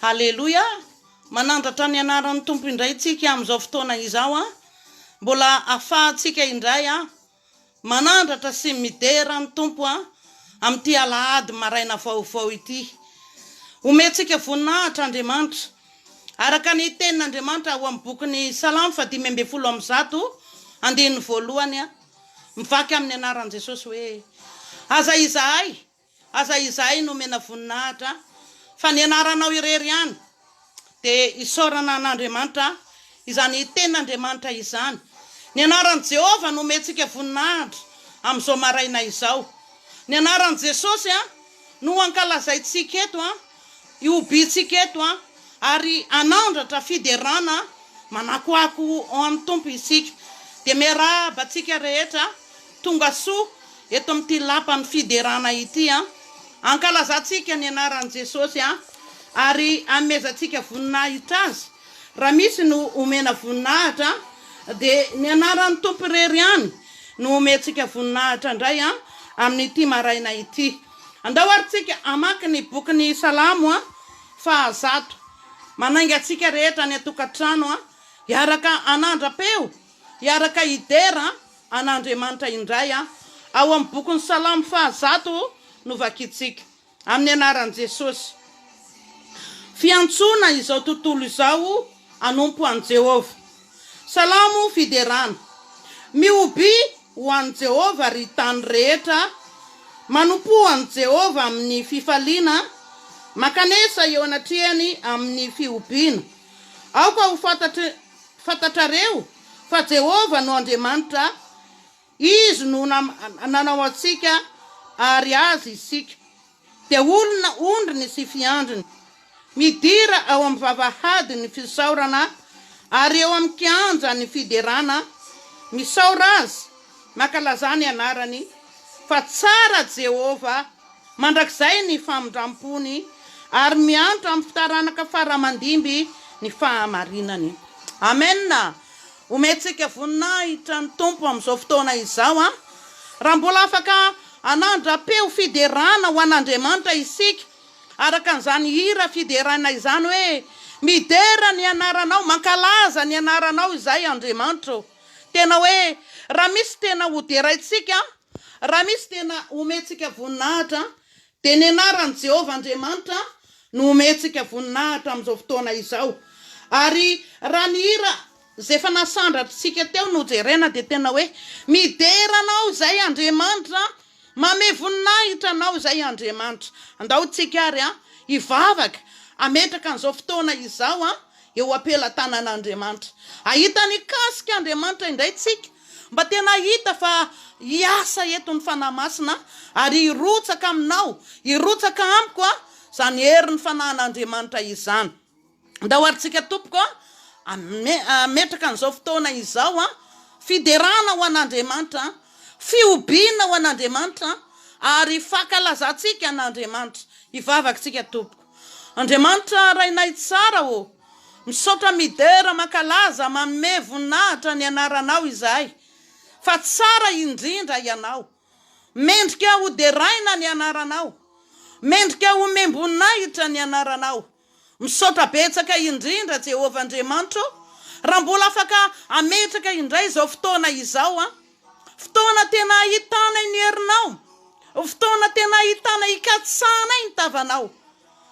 Haleloia! Manandratra ny anaran'ny Tompo indray tsika amin'izao fotoana izao an! Mbola afahantsika indray an! Manandratra sy midera ny Tompo an! Amin'ity alahady maraina vaovao ity. Omentsika voninahitra Andriamanitra. Araka ny tenin'Andriamanitra ao amin'ny bokin'ny Salamo faha-115, andininy voalohany an! Mivaky amin'ny anaran'i Jesosy hoe, Aza izahay Aza izahay no omena voninahitra fa ny anaranao irery ihany dia isaorana an'Andriamanitra izany tenin'Andriamanitra izany. Ny anaran'i Jehovah no omentsika voninahitra amin'izao maraina izao. Ny anaran'i Jesosy no ankalazaintsika eto, ihobiantsika eto ary hanandratra fiderana manakoako ho an'ny Tompo isika. Dia miarahaba antsika rehetra. Tonga soa eto amin'ity lapan'ny fiderana ity an! Ankalazantsika ny anaran'i Jesosy an! Ary anomezantsika voninahitra Azy. Raha misy no omena voninahitra dia ny anaran'ny Tompo irery ihany no omentsika voninahitra indray an amin'ity maraina ity. Andao ary tsika hamaky ny bokin'ny Salamo an fahazato. Manainga antsika rehetra any an-tokantrano an hiaraka hanandra-peo, hiaraka hidera an'Andriamanitra indray aho. Ao amin'ny bokin'ny Salamo fahazato no vakintsika. Amin'ny anaran'i Jesosy. Fiantsoana izao tontolo izao hanompo an'i Jehovah. Salamo fiderana. Mihobia ho an'i Jehovah, ry tany rehetra. Manompoa an'i Jehovah amin'ny fifaliana. Mankanesa eo anatrehany amin'ny fihobiana. Aoka ho fantatry fantatrareo fa Jehovah no Andriamanitra, Izy no nanao antsika ary Azy isika, dia olona ondriny sy fiandriny. Midira ao amin'ny vavahady ny fisaorana ary eo amin'ny kianja ny fiderana, misaora Azy, mankalazà ny anarany, fa tsara Jehovah, Mandrakizay ny famindram-pony, ary miantra amin'ny fitaranaka fara aman-dimby ny fahamarinany. Amen! Omentsika voninahitra ny Tompo amin'izao fotoana izao an! Raha mbola afaka hanandra-peo fiderana ho an'Andriamanitra isika, araka an'izany hira fiderana izany hoe, Midera ny anaranao, mankalaza ny anaranao izahay Andriamanitra ô! Tena hoe, raha misy tena hoderaintsika, Raha misy tena omentsika voninahitra, dia ny anaran'i Jehovah Andriamanitra no omentsika voninahitra amin'izao fotoana izao. Ary raha ny hira izay efa nasandratritsika teo no jerena dia tena hoe midera anao izay Andriamanitra, mamehy voninahitra anao izay Andriamanitra. Andao tsika ary hivavaka hametraka an'izao fotoana izao eo am-pelatanan'Andriamanitra. Hahita ny kasika Andriamanitra indray tsika. Mba tena hita fa hiasa eto ny Fanahy Masina ary hirotsaka aminao, hirotsaka amiko a, izany herin'ny Fanahin'Andriamanitra izany. Ndao ary tsika tompoko a, hametraka an'izao fotoana izao a, fiderana ho an'Andriamanitra, fihobiana ho an'Andriamanitra ary fankalazantsika an'Andriamanitra. Hivavaka tsika tompoko. Andriamanitra Rainay tsara ô. Misaotra midera mankalaza manome voninahitra ny anaranao izahay fa tsara indrindra ianao. Mendrika ho deraina ny anaranao. Mendrika homem-boninahitra ny anaranao. Misaotra betsaka indrindra Jehovah Andriamanitra ô raha mbola afaka hametraka indray izao fotoana izao an. Fotoana tena ahitanay ny herinao. Fotoana tena ahitanay hikatsahanay ny tavanao.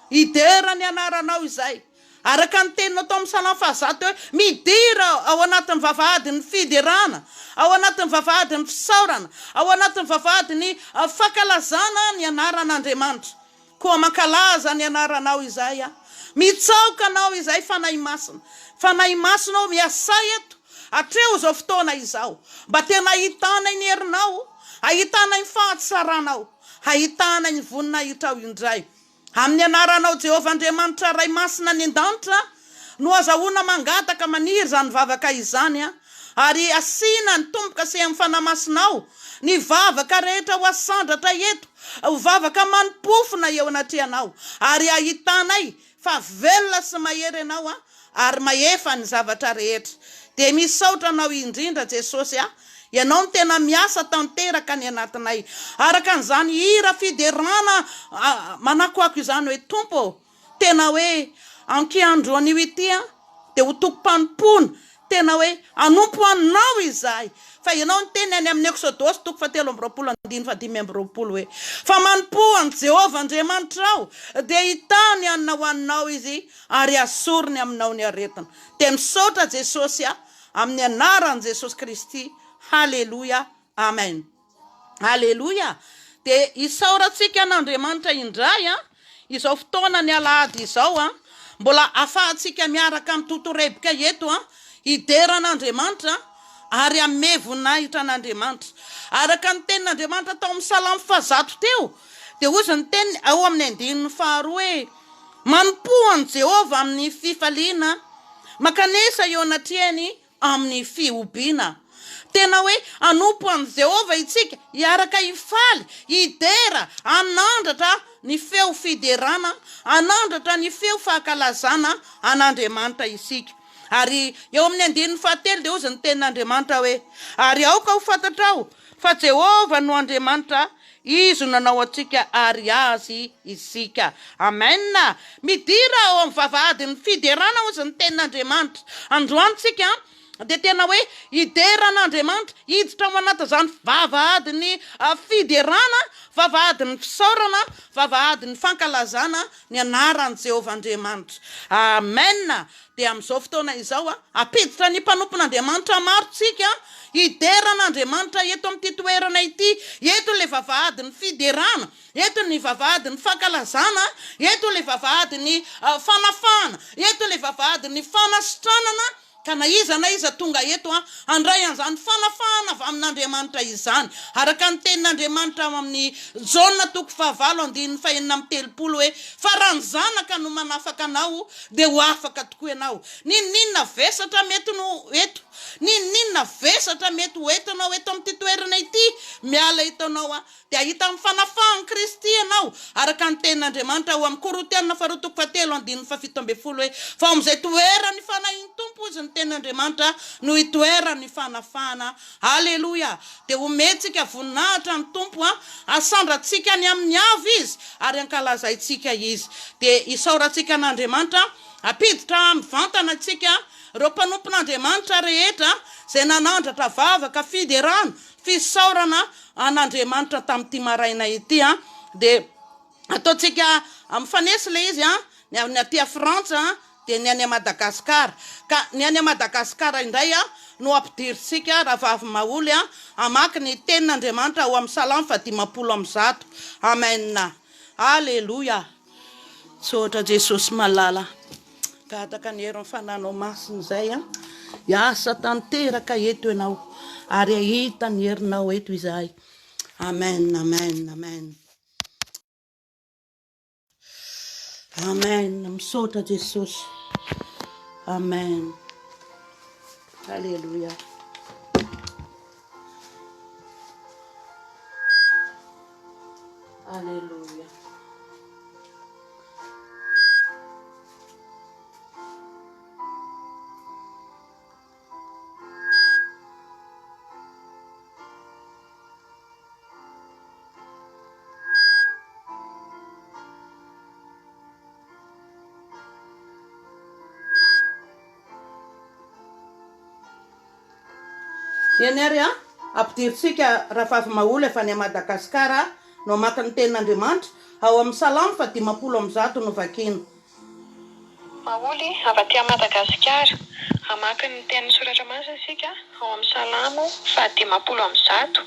Hidera ny anaranao izay. Araka ny teninao tao amin'ny Salamo fahazato hoe, Midira ao anatin'ny vavahadin'ny fiderana, ao anatin'ny vavahadin'ny fisaorana, ao anatin'ny vavahadin'ny fankalazana ny anaran'Andriamanitra. Koa mankalaza ny anaranao izahay aho. Mitsaoka anao izahay Fanahy Masina. Fanahy Masina ô, miasà eto, hatreo izao fotoana izao, mba tena hahitanay ny herinao, hahitanay ny fahatsaranao. Hahitana ny voninahitrao indray. Amin'ny anaranao Jehovah Andriamanitra Ray Masina any an-danitra no azahoana mangataka maniry izany vavaka izany ary asiana ny tombo-kase amin'ny Fanahy Masinao ny vavaka rehetra ho asandratra eto ho vavaka manim-pofona eo anatrehanao ary ahitanay fa velona sy mahery ianao ary mahefa ny zavatra rehetra. Dia misaotra anao indrindra Jesosy a! Ianao no tena miasa tanteraka any anatinay. Araka an'izany hira fiderana manakoako izany hoe Tompo ô! Tena hoe anki andro anio ity an, dia ho tokom-panompoana, tena hoe hanompo Anao izahay. Fa Ianao niteny any amin'ny Eksodosy toko fahatelo amby 20 andininy fahadimy amby 20 hoe, Fa manompoa an'i Jehovah Andriamanitrao, dia hitahy ny hanina ho haninao Izy, ary hasoriny aminao ny aretina. Dia misaotra Jesosy a, amin'ny anaran'i Jesosy Kristy. Haleloia. Amen. Aleloia! Dia isaorantsika an'Andriamanitra indray an, izao fotoana ny alahady izao an, mbola afahantsika miaraka mitotorebika eto an, hidera an'Andriamanitra ary hanome voninahitra an'Andriamanitra. Araka ny tenin'Andriamanitra tao amin'ny Salamo fahazato teo, dia hozy ny teniny ao amin'ny andininy faharoa hoe, Manompoa an'i Jehovah amin'ny fifaliana, mankanesa eo anatrehany amin'ny fihobiana. Tena hoe hanompo an'i Jehovah isika, hiaraka hifaly, hidera, hanandratra ny feo fiderana, hanandratra ny feo fankalazana an'Andriamanitra isika. Ary eo amin'ny andininy fahatelo dia hozy ny tenin'Andriamanitra hoe, Ary aoka ho fantatrao fa Jehovah no Andriamanitra, Izy no nanao antsika ary Azy isika. Amen! Midira ao amin'ny vavahadin'ny fiderana hozy ny tenin'Andriamanitra. Androany tsika dia tena hoe hidera an'Andriamanitra, hiditra ao anatin'izany vavahadin'ny fiderana, vavahadin'ny fisaorana, vavahadin'ny fankalazana ny anaran'i Jehovah Andriamanitra. Amen! Dia amin'izao fotoana izao, hampiditra ny mpanompon'Andriamanitra maro tsika hidera an'Andriamanitra eto amin'ity toerana ity. Eto ilay vavahadin'ny fiderana, eto ny vavahadin'ny fankalazana, eto ilay vavahadin'ny fanafahana, eto ilay vavahadin'ny fanasitranana. Ka na iza na iza tonga eto handray an'izany fanafahana avy amin'Andriamanitra izany. Araka ny tenin'Andriamanitra ao amin'ny Jaona toko fahavalo andininy fahenina amby 30 hoe, Fa raha ny Zanaka no manafaka anao, dia ho afaka tokoa ianao. N'inon'inona vesatra mety no eto, n'inon'inona vesatra mety ho entinao eto amin'ity toerana ity, miala eto anao aho, dia hahita ny fanafahan'i Kristy ianao, araka ny tenin'Andriamanitra ao amin'ny Korintiana faharoa toko fahatelo andininy fahafito ambin'ny folo hoe, Fa ao amin'izay toeran'ny Fanahin'ny Tompo, hozy ny tenin'Andriamanitra, no itoeran'ny fanafahana. Aleloia! Dia omentsika voninahitra ny Tompo, asandratsika any amin'ny avo Izy, ary ankalazaintsika Izy. Dia isaorantsika an'Andriamanitra, hampiditra mivantana antsika, ireo mpanompon'Andriamanitra rehetra izay nanandratra vavaka fiderana, fisaorana an'Andriamanitra tamin'ity maraina ity an, dia ataontsika mifanesy ilay izy an, ny ny aty Frantsa dia ny any Madagascar, ka ny any Madagascar indray an no ampidirintsika Rahavavy Maholy an, hamaky ny tenin'Andriamanitra ao amin'ny Salamo faha-150. Amen. Aleloia. Misaotra Jesosy malala. Gataka ny herin'ny Fananao Masina izay an. Hiasa tanteraka eto ianao ary hahita ny herinao eto izahay. Amen, amen, amen. Amen. Misaotra Jesosy. Amen. Alléluia. Alléluia. Eny ary an, ampidirintsika Rahavavy Maholy avy any Madagascar no hamaky ny tenin'Andriamanitra ao amin'ny Salamo faha 150 no vakiana. Maholy avy aty Madagasikara. Hamaky ny tenin'ny Soratra Masina isika ao amin'ny Salamo faha 150,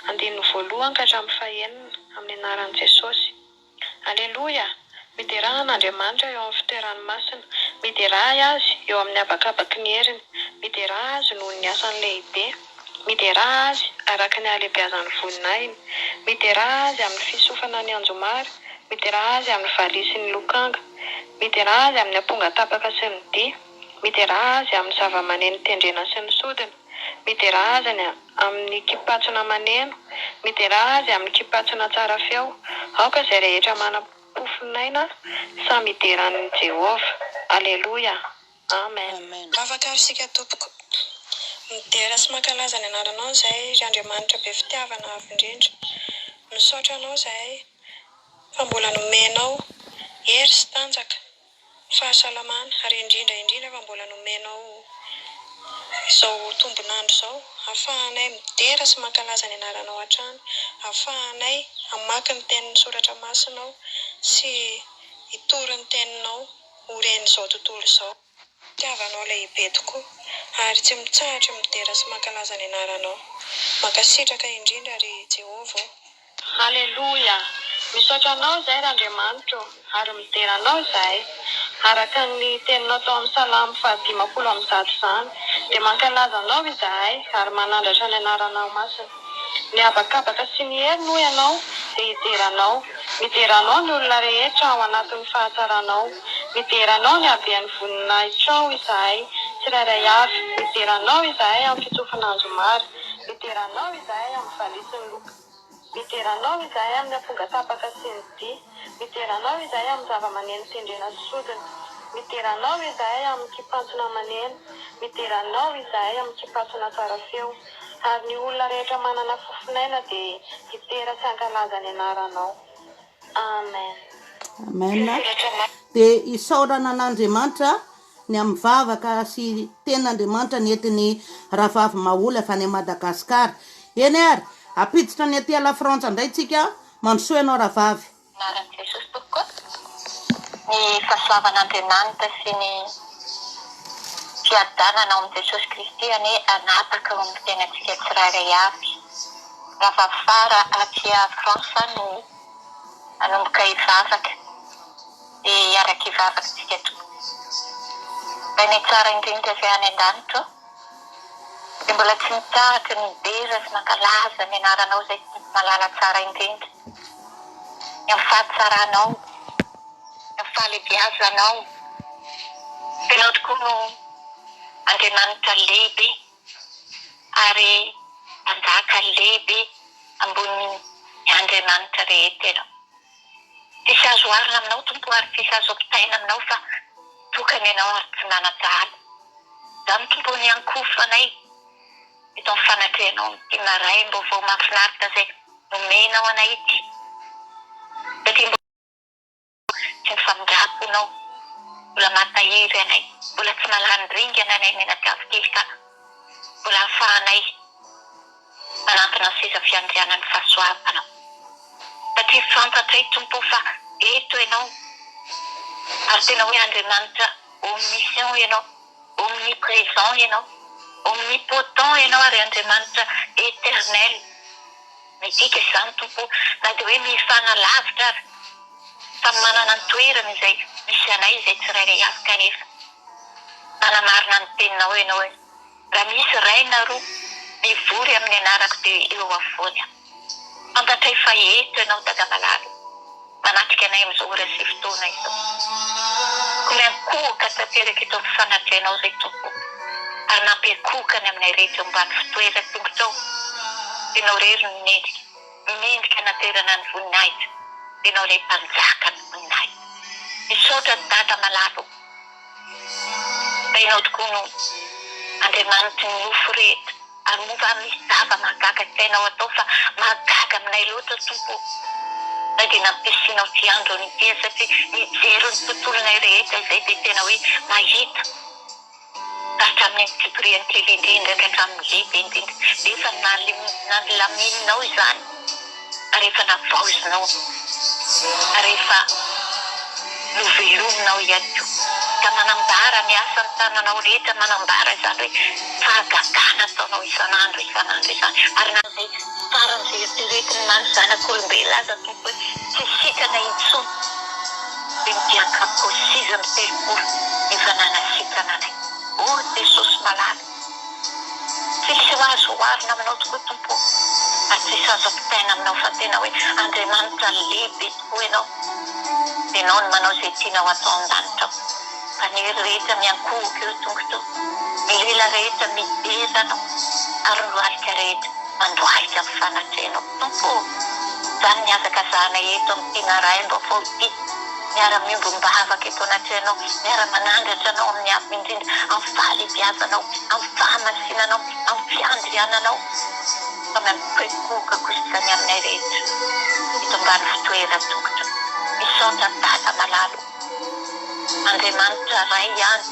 andininy voalohany ka hatramin'ny fahenina, amin'ny anaran'i Jesosy. Aleloia! Miderà an'Andriamanitra eo amin'ny fitoerany masina. Miderà Azy eo amin'ny habakabaky ny heriny. Miderà Azy noho ny asany lehibe. Miderà Azy araka ny halehibiazan'ny voninahiny. Miderà Azy amin'ny fisofana ny anjomara. Miderà Azy amin'ny valiha sy ny lokanga. Miderà Azy amin'ny ampongatapaka sy ny dihy. Miderà Azy amin'ny zavamaneno tendrena sy ny sodina. Miderà Azy amin'ny kipatsona maneno. Miderà Azy amin'ny kipatsona tsara feo. Aoka izay rehetra manam-pofon'aina samy hidera an'i Jehovah. Aleloia! Amen. Vavaka ary isika tompoko. Midera sy mankalaza ny anaranao izahay ry Andriamanitra be fitiavana avo indrindra. Misaotra anao izahay fa mbola nomenao hery sy tanjaka. fahasalamana ary indrindra indrindra fa mbola nomenao izao tombon'andro izao ahafahanay midera sy mankalaza ny anaranao hatrany, ahafahanay hamaky ny tenin'ny soratra masinao sy hitory ny teninao ho ren'izao tontolo izao. Fitiavanao lehibe tokoa ary tsy mitsahatra midera sy mankalaza ny anaranao. Mankasitraka indrindra ry Jehovah ô! Aleloia! Misaotra Anao izahay ry Andriamanitra ô, ary midera Anao izahay. Araka ny teninao tao amin'ny Salamo faha-150 izany, dia mankalaza Anao izahay ary manandratra ny anaranao masina. Ny habakabaka sy ny heriny hoy Ianao dia hidera Anao. Midera Anao ny olona rehetra ao anatin'ny fahatsaranao. Midera Anao ny haben'ny voninahitrao izahay tsirairay avy. Midera Anao izahay amin'ny fitsofana anjomara. Midera Anao izahay amin'ny valiha sy ny loka. Midera Anao izahay amin'ny amponga tapaka sy ny dihy. Midera Anao izahay amin'ny zava-maneno tendrena sy sodina. Midera Anao izahay amin'ny kipantsona maneno. Midera Anao izahay amin'ny kipantsona tsara feo. Ary ny olona rehetra manana fofon'aina dia hidera sy hankalaza ny anaranao. Amen. Amen. Dia isaorana an'Andriamanitra ny amin'ny vavaka sy tenin'Andriamanitra nentin'i Rahavavy Maholy avy any Madagascar. Eny ary, hampiditra ny aty à la Frantsa indray tsika, mandrosoa ianao Rahavavy. Anaran'i Jesosy tompoko Ny fahasoavan'Andriamanitra sy ny fiadanana ao amin'i Jesosy Kristy anie hanapaka ao amin'ny fiainantsika tsirairay avy. Rahavavy Fara aty France no hanomboka hivavaka dia hiaraka hivavaka isika tompoko. Rainay tsara indrindra izay any an-danitra ô, dia mbola tsy mitsahatra ny midera sy mankalaza ny anaranao izay Tompo malala tsara indrindra. Ny amin'ny fahatsaranao, ny amin'ny fahalehibiazanao. Ianao tokoa no Andriamanitra lehibe ary Mpanjaka lehibe ambonin'ny andriamanitra rehetra Ianao. Tsisy azo oharina aminao Tompo ary tsisy azo ampitaina aminao fa tokana Ianao ary tsy manan-tsahala. Izany Tompo ny ankofanay eto amin'ny fanatrehanao amin'ity maraim-baovao mahafinaritra izay nomenao anay ity. Satria mbola Tsy ny famindram-ponao mbola mampahery anay, mbola tsy mahalany ringana anay mianakavy kely ka mbola ahafahanay manantona ny seza fiandrianan'ny fahasoavanao. Satria fantatray Tompo o fa eto Ianao ary tena hoe Andriamanitra omniscient Ianao, omnipresent Ianao, omnipotent Ianao ary Andriamanitra eternel. Midika izany Tompo o na dia hoe mifanalavitra aza, samy manana ny toerany izay misy anay izay tsirairay avy kanefa manamarina ny teninao Ianao hoe raha misy iray na roa mivory amin'ny anarako dia eo afovoany aho. Fantatray fa eto Ianao Dada malala manatrika anay amin'izao ora sy fotoana izao. Koa miankohoka tanteraka eto amin'ny fanatrehanao izay Tompo o ary nampiankohoka ny aminay rehetra eo ambany fitoeran-tongotrao. Ianao irery no mendrika. Mendrika anaterana ny voninahitra Ianao ilay mpanjaka ny voninahitra. Misaotra Dada malala o. Fa Ianao tokoa no Andriamanitry ny nofo rehetra ary moa va misy zava mahagaga tsy hainao atao fa mahagaga aminay loatra Tompo o. Na dia nampiasinao ity andro ity aza satria mijery ny tontolonay rehetra izay dia tena hoe mahita. Hatramin'ny antsipiriany kely indrindra ka hatramin'ny lehibe indrindra, dia efa nalamininao izany, ary efa navaozinao, ary efa novelominao ihany koa, ka manambara ny asan'ny tananao rehetra, manambara izany hoe fahagagana ataonao isan'andro isan'andro izany, ary na izay faran'izay eritreretin'ny maha zanak'olombelona aza Tompo hoe tsy sitrana intsony dia ny dian-kapo 39 efa nanasitrana anay. O ry Jesosy malala, tsisy ho azo oharina aminao tokoa Tompo ô, ary tsisy azo ampitaina aminao fa tena hoe Andriamanitra lehibe tokoa Ianao. Ianao no manao izay tianao atao an-danitra ao. Fa ny hery rehetra miankohoka eo tongotrao, ny lela rehetra midera Anao, ary ny lohalika rehetra mandohalika amin'ny fanatrehanao. Tompo ô, izany ny hazakazahanay eto amin'ity maraim-baovao ity, miara-miombom-bavaka eto anatrehanao, miara-manandratra Anao amin'ny avo indrindra, amin'ny fahalehibiazanao, amin'ny fahamasinanao, amin'ny fiandriananao, fa miankohoka kosa izany aminay rehetra eto ambany fitoeran-tongotra. Misaotra Dada malala ô. Andriamanitra Ray ihany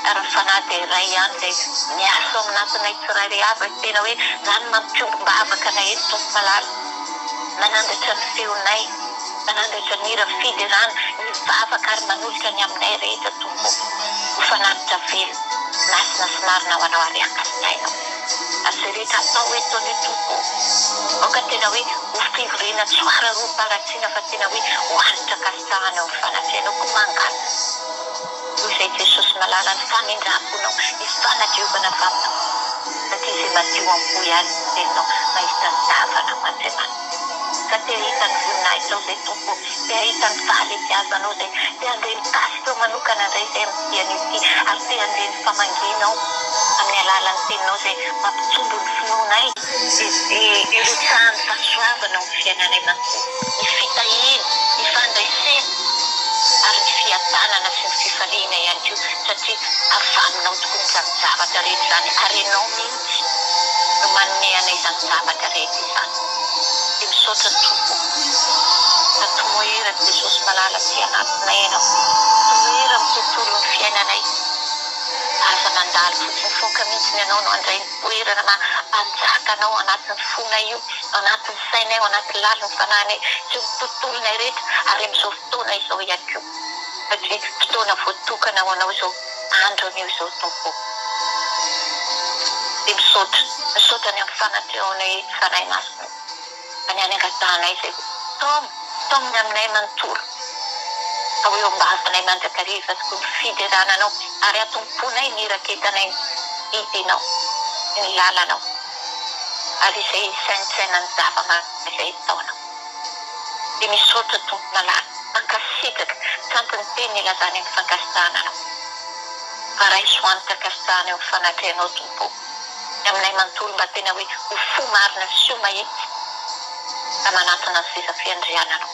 ary ny Fanahy dia iray ihany izay miasa ao anatinay tsirairay avy ary tena hoe izany mampiombom-bavaka anay eto Tompo malala. Manandratra ny feonay, manandratra ny hira fiderana, ny vavaka ary manolotra ny aminay rehetra Tompo ô, ho fanatitra velona, masina sy marina ho Anao ary ankasitrahinao. Ary izay rehetra atao eto anio Tompo ô, aoka tena hoe ho fivoriana tsy ho araroam-paharatsiana fa tena hoe ho hanitra ankasitrahana eo amin'ny fanatrehanao koa mangataka noho izay Jesosy malala ny famindram-ponao, ny fanadiovana avy aminao satria izay madio am-po ihany no teninao mahita ny tavanao Andriamanitra. Ka te hahita ny voninahitrao izay Tompo ô, te hahita ny fahalehibiazanao izay, te handre ny kasikao manokana indray izay amin'ity anio ity, ary te handre ny famangianao amin'ny alalan'ny teninao izay mampitombo ny finoanay, irotsahan'ny fahasoavana ao amin'ny fiainanay manontolo, ny fitahiana, ny fandresena, ary ny fiadanana sy ny fifaliana ihany koa, satria avy aminao tokoa izany zavatra rehetra izany, ary Ianao mihitsy no manome anay izany zavatra rehetra izany. Dia misaotra Tompo fa tomoeran'i Jesosy malala aty anatinay Ianao, tomoera amin'ny tontolon'ny fiainanay, aza mandalo fotsiny foka mihitsy Ianao no handray ny toerana maha mpanjaka Anao ao anatin'ny fonay io, ao anatin'ny sainay, ao anatin'ny lalin'ny fanahinay sy ny tontolonay rehetra ary amin'izao fotoana izao ihany koa satria fotoana voatokana ho Anao izao andro anio izao Tompo ô. Dia misaotra, misaotra ny amin'ny fanatrehanao eto Fanahy Masina ô, fa ny any angatahanay izay ho taoma, taomina aminay manontolo, fa ho eo am-bavanay mandrakariva tokoa ny fiderana Anao ary hatomponay ny hiraketanay ny didinao sy ny lalanao ary izay hisaintsaina ny zava-maha izay ataonao. Dia misaotra Tompo malala, mankasitraka, tsy ampy ny teny ilazana ny fankasitrahana Anao. Fa raiso hanitra ankasitrahana eo amin'ny fanatrehanao Tompo ô. Ny aminay manontolo mba tena hoe ho fo marina sy ho mahitsy raha manatona ny seza fiandriananao.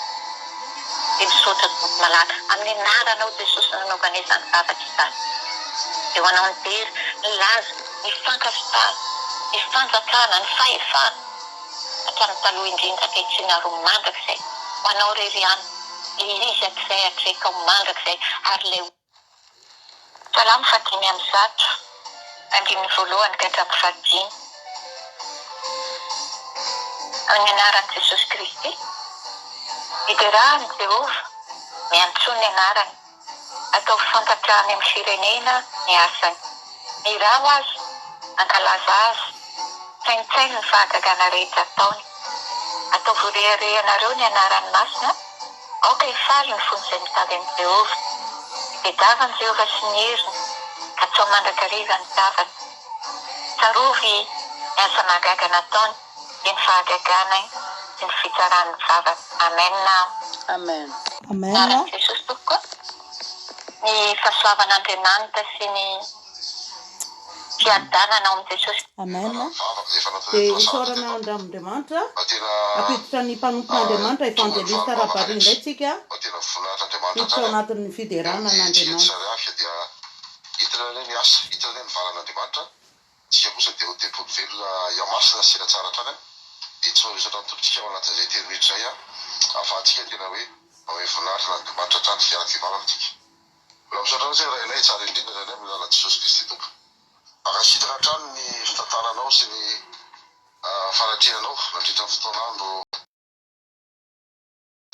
Dia misaotra Tompo malala, amin'ny anaranao Jesosy nanaovanay izany vavaka izany. Dia ho Anao ny dera, ny laza, ny fankasitrahana, ny fanjakana, ny fahefana. Hatramin'ny taloha indrindra ankehitriny ary ho mandrakizay. Ho Anao irery ihany, ilay Izy hatrizay hatrizay ka ho mandrakizay ary ilay. Salamo faha-105, andininy voalohany ka hatramin'ny fahadimy. Amin'ny anaran'i Jesosy Kristy, miderà an'i Jehovah, miantsoa ny anarany. Ataovy fantatra any amin'ny firenena ny asany. Miraho azy, ankalaza azy, saintsaino ny fahagagana rehetra ataony. Ataovy ho reharehanareo ny anarany masina, aoka hifaly ny fon'izay mitady an'i Jehovah. Mitadiava an'i Jehovah sy ny heriny, katsaho mandrakariva ny tavany. Tsarovy ny asa mahagaga nataony. Dia ny fahagagana sy ny fitsaran'ny vavany. Amen. Amen. Amen. Anaran'i Jesosy tompoko. Ny fahasoavan'Andriamanitra sy ny fiadanana ao amin'i Jesosy. Amen. Dia isaorana Andriamanitra hampiditra ny mpanompon'Andriamanitra Evangelista Rabary indray tsika hiditra ao anatin'ny fiderana an'Andriamanitra. Tsika kosa dia ho tempoly velona hihamasina sy hihatsara hatrany an! Dia tsy mametratra ny Tompontsika ao anatin'izay telo minitra izay an! Ahafahantsika tena hoe manome voninahitra an'Andriamanitra hatrany hiaraka hivavaka tsika. Mbola misaotra anao isika Rainay tsara indrindra Rainay amin'ny alalan'i Jesosy Kristy Tompo. Mankasitraka hatrany ny fitantananao sy ny fanatrehanao nandritra ny fotoan'andro.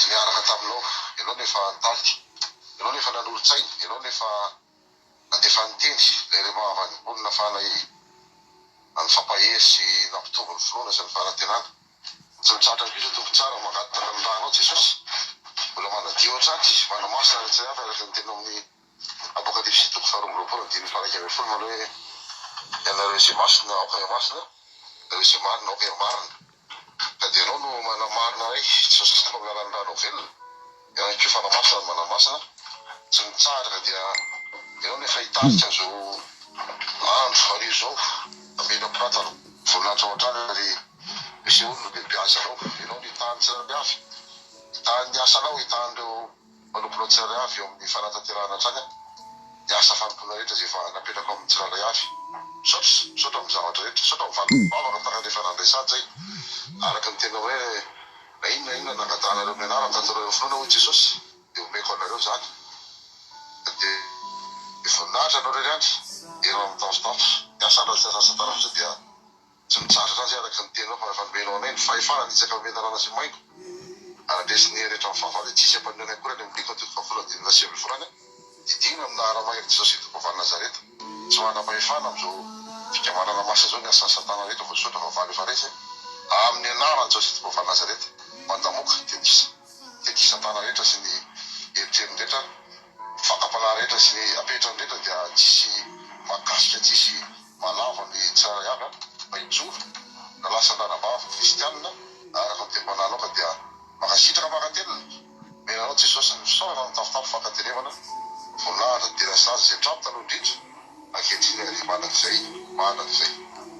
Niaraka taminao, ianao no efa nitarika, ianao no efa nanolo-tsaina, ianao no efa nandefa ny teny, ilay remahavan'ny nafana nifampahery sy nampitombo ny finoana sy ny fanantenana. Tsy mitsahatra ny kosa Tompo tsara mangataka ny ranao Jesosy, mbola manadio hatrany, manamasina ny tsirairay avy araka ny teninao amin'ny Apokalypsy toko faha 22 andininy faha-11 manao hoe, Ianareo izay masina aoka hihamasina, ianareo izay marina aoka hihamarina. Ka dia ianao no manamarina anay, Jesosy Kristy amin'ny alalan'ny ranao velona, ihany koa Fanahy Masina no manamasina, tsy mitsahatra ka dia ianao no efa hitarika an'izao andro anio izao, hametra-piratana voninahitra ao hatrany ary misehoany no bebeazanao, ianao no hitahan'ny tsirairay avy, hitahan'ny asanao, hitahan'ireo. Mpanomponao tsirairay avy eo amin'ny fanatanterahana hatrany ny asa fanompoana rehetra izay efa napetrako amin'ny tsirairay avy. Misaotra, misaotra amin'ny zavatra rehetra. Misaotra amin'ny valim-bavaka tahaka ny efa nandraisany izay. Araka ny teninao hoe, Na inona na inona nangatahanareo amin'ny anarako ka ataonareo finoana, hoy Jesosy, dia homeko anareo izany. Voninahitra anao irery ihany, herinao mitafotafo. Ny asa ratsy asan'i Satana fotsiny dia tsy mitsahatra hatrany izay araka ny teninao fa efa nomenao anay ny fahefana hanitsaka ny menarana sy ny maingo ary handresy ny hery rehetra amin'ny fahavalo dia tsy hisy hampanino anay akory any amin'ny liko antoko fahafolo andininy faha-19 any Didina amin'ny laharamahery Jesosy Tompo avy any Nazareta. Tsy manam-pahefana amin'izao fikambanana masina izao ny asan'i Satana rehetra voasoratra fa valo efa resy amin'ny anaran'i Jesosy Tompo avy any Nazareta. Mandamoka, tetik'i tetik'i Satana rehetra sy ny eritreriny rehetra, fakam-panahy rehetra sy ny apetrany rehetra dia tsisy mahakasika tsisy mahalavo ny tsirairay avy an, fa hijoro rahalahy sy ranabavy kristianina araka ny teni-panahinao ka dia Mankasitraka mankatelina Mena anao Jesosy ny fisaorana ny tafotafo fankatelevana voninahitra dera sy laza izay hatramin'ny taloha indrindra ankehitriny ary mandrakizay mandrakizay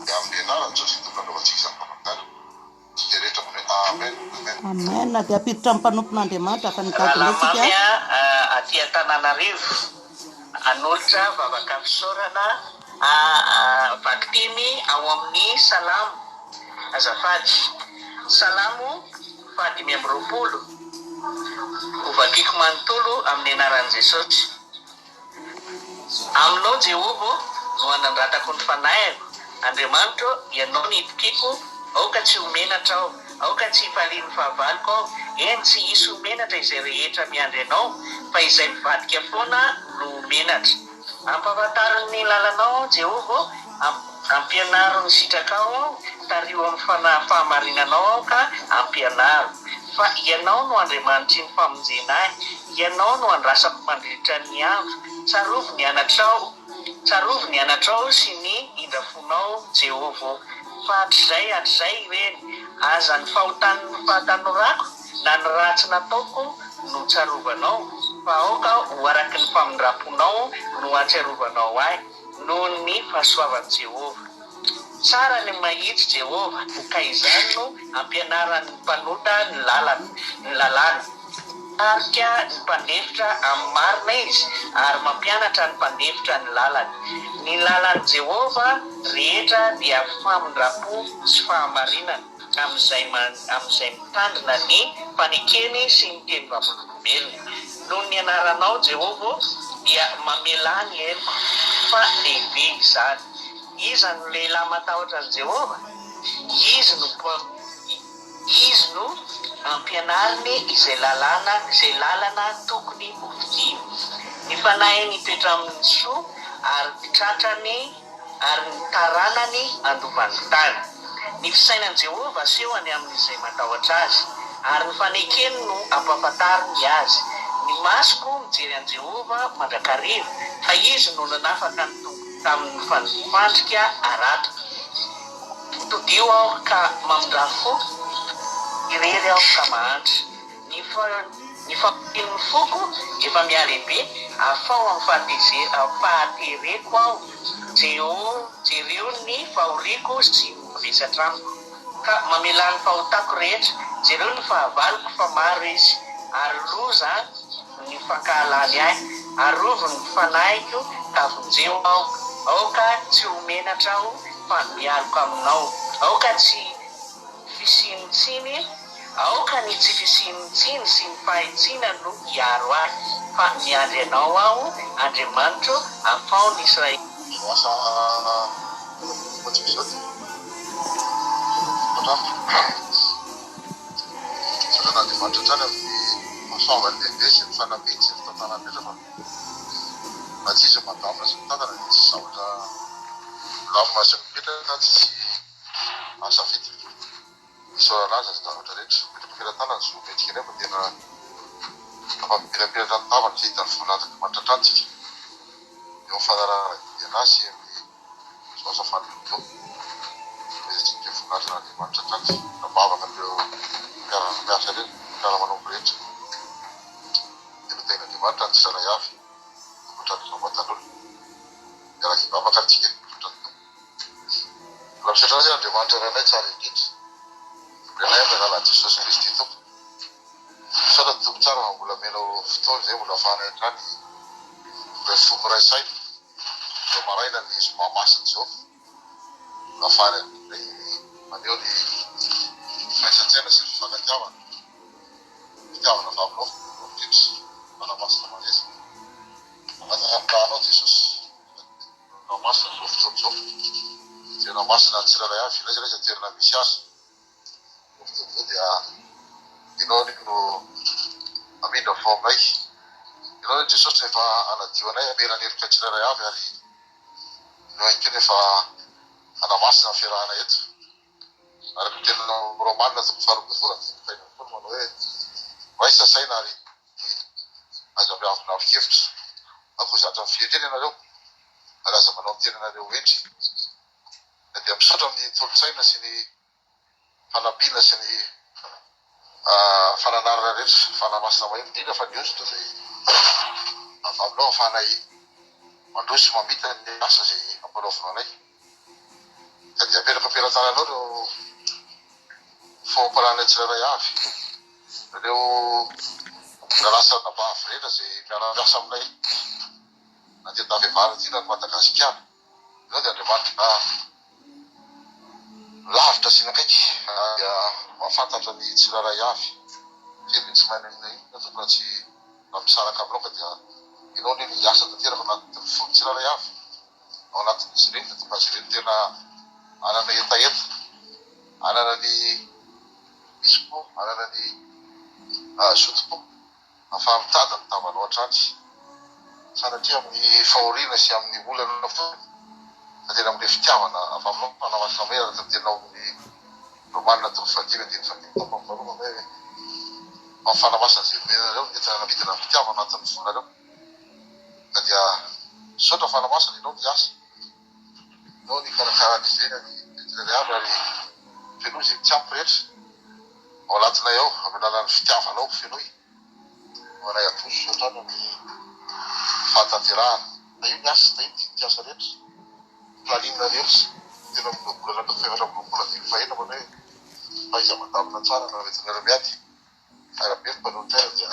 dia amin'ny anaran'i Jesosy Tompo nanaovantsika izany vavaka izany isika rehetra manao hoe Amen Amen. Amen dia ampiditra amin'ny mpanompon'Andriamanitra fa ny gaga indray tsika. Rahalahy Mamy a, aty Antananarivo, hanolotra vavaka fisaorana vakiteny ao amin'ny Salamo, azafady, Salamo faha-25, Hovakiko manontolo amin'ny anaran'i Jesosy. Aminao, Jehovah ô, no anandratako ny fanahiko, Andriamanitro ô, Ianao no itokiako, aoka tsy ho menatra aho, aoka tsy hifalian'ny fahavaloko aho, eny, tsy hisy ho menatra izay rehetra miandry Anao, fa izay mivadika foana no ho menatra. Ampahafantaro ny lalanao aho, Jehovah ô, ampianaro ny sitrakao aho, tariho amin'ny fanahy fahamarinanao aho ka ampianaro. Fa Ianao no Andriamanitry ny famonjena ahy, Ianao no andrasako mandritra ny andro. Tsarovy ny anatrao, tsarovy ny anatrao sy ny indrafonao, Jehovah ô, fa hatrizay hatrizay ireny. Aza ny fahotan'ny fahatanorako na ny ratsy nataoko no tsarovanao, fa aoka ho araky ny famindram-ponao no hahatsiarovanao ahy, noho ny fahasoavan'i Jehovah. Tsara ny mahitsy Jehovah, ka izany no ampianaran'ny mpanota ny lalana, ny lalàna. Mitarika ny mpandefitra amin'ny marina izy, ary mampianatra ny mpandefitra ny lalany. Ny lalan'i Jehovah rehetra dia famindram-po sy fahamarinana amin'izay amin'izay mitandrina ny fanekeny sy ny teny vavolombelony. Noho ny anaranao, Jehovah ô, dia mamelà ny heloko, fa lehibe izany. Iza no lehilahy matahotra an'i Jehovah? Izy no Izy no ampianariny izay lalàna, izay lalana tokony hofidiny. Ny fanahiny hitoetra amin'ny soa, ary ny tratrany, ary ny taranany handova ny tany. Ny fisainan'i Jehovah asehony amin'izay matahotra azy, ary ny fanekeny no ampahafantariny azy. Ny masoko mijery an'i Jehovah mandrakariva, fa izy no nanafaka ny tompoko tamin'ny fandrika harato. Todiho aho ka mamindrà fo, irery aho ka mahantra. Ny ny fahorian'ny foko efa mihalehibe, afaho amin'ny fahateze fahatereko aho. Jeho jereo ny fahoriako sy ny mavesatra amiko, ka mamelà ny fahotako rehetra. Jereo ny fahavaloko fa maro izy, ary loza ny fankahalany ahy. Arovy ny fanahiko ka vonjeo aho. Aoka tsy ho menatra aho fa mialoka aminao. Aoka tsy fisian'ny tsiny, aoka ny tsy fisian'ny tsiny sy ny fahitsiana no hiaro ahy. Fa miandry Anao aho, Andriamanitro, afaho ny Israely. Izao asa nataontsika izao dia misaotra Misaotra an'Andriamanitra hatrany amin'ny fahasoavany lehibe sy ny fanampiany sy ny fitantanany rehetra fa raha tsy izy mandamina sy mitantana dia tsisy zavatra milamina sy mipetraka, tsisy asa vita. Isaorana azy ny zavatra rehetra. Mipetraka am-pelatanana ny zo omentsika indray fa tena afa-mipetrapetratra ny tavany izay hitan'ny voninahitr'Andriamanitra hatrany tsika eo amin'ny fanarahana didy an'Azy sy amin'ny Izao asa fanompoana izao dia isika voninahitra an'Andriamanitra hatrany mivavaka amin'ireo mpiara-miasa rehetra, mpiara-manompo rehetra. Dia notahian'Andriamanitra ny tsirairay avy, tokantrano isam-batan'olona. Miaraka hivavaka ary tsika misaotra ny Tompo. Mbola misaotra Azy Andriamanitra Rainay tsara indrindra. Rainay amin'ny alalan'i Jesosy Kristy Tompo. Misaotra Tompo tsara fa mbola omenao fotoana izay mbola ahafahanay hatrany miray fo miray saina. Izao maraina ny zoma masina izao no ahafahana indray maneho ny firaisan-tsaina sy ny fifankatiavana, fitiavana avy aminao indrindra, Fanahy Masina Maria. Mangataka ny ranao Jesosy. tsirairay avy, n'aiza n'aiza toerana misy azy. Amin'izao fotoana izao dia Ianao anie no hamindra fo aminay. Ianao anie Jesosy no efa hanadio anay, hamela ny helokay tsirairay avy ary Ianao ihany koa no efa hanamasina ny fiarahana eto. Araka ny teninao Romana toko faharoa ambin'ny folo andininy fahenina ambin'ny folo manao hoe, Raisa saina ary aza miavonavon-kevitra. Aoka ho zatra amin'ny fihetrena ianareo ary aza manao ny tenanareo ho hendry. Na dia misaotra amin'ny tolo-tsaina sy ny fanampiana sy ny fananarana rehetra, Fanahy Masina mahery, indrindra fa ny hosotra izay avy aminao ahafahanay mandroso sy mamita ny asa izay ampanaovinao anay. Ka dia apetrako am-pelatananao ireo fompananay tsirairay avy, ireo rahalahy sy anabavy rehetra izay miara-miasa aminay na aty Andafy Avaratra aty na any Madagasikara. Ianao dia Andriamanitra lavitra sy akaiky ary dia mahafantatra ny tsirairay avy. Izay dia tsy mahay na inona na inona tompoko raha tsy raha misaraka aminao ka dia ianao anie no hiasa tanteraka anatin'ny fon'ny tsirairay avy. ao anatin'izy ireny dia tonga azy ireny tena hanana hetaheta, hanana ny zotom-po, hanana ny zotom-po ahafaha-mitady ny tavanao hatrany. Sanatria amin'ny fahoriana sy amin'ny olana fotsiny fa tena amin'ilay fitiavana avy aminao Fanahy Masina Mahery araka ny teninao amin'ny Romana toko fahadimy andininy fahadimy tapany faharoa manao hoe fa ny Fanahy Masina izay nomena anareo no entina nampidina ny fitiavana anatin'ny fonareo. Ka dia misaotra Fanahy Masina ianao niasa, ianao nikarakara ny ivelany tsirairay avy ary fenoy izay tsy ampy rehetra ao anatinay ao amin'ny alalan'ny fitiavanao fenoy ho anay handroso hatrany amin'ny fahatanterahana. Tahio ny asa, tahio ny dinik'asa rehetra, planning rehetra, telo amby roapolo toko fahefatra amby roapolo andininy fahenina manao hoe fahaiza-mandamina tsara no entinareo miady. Arabe ny mpanolo-tsaina dia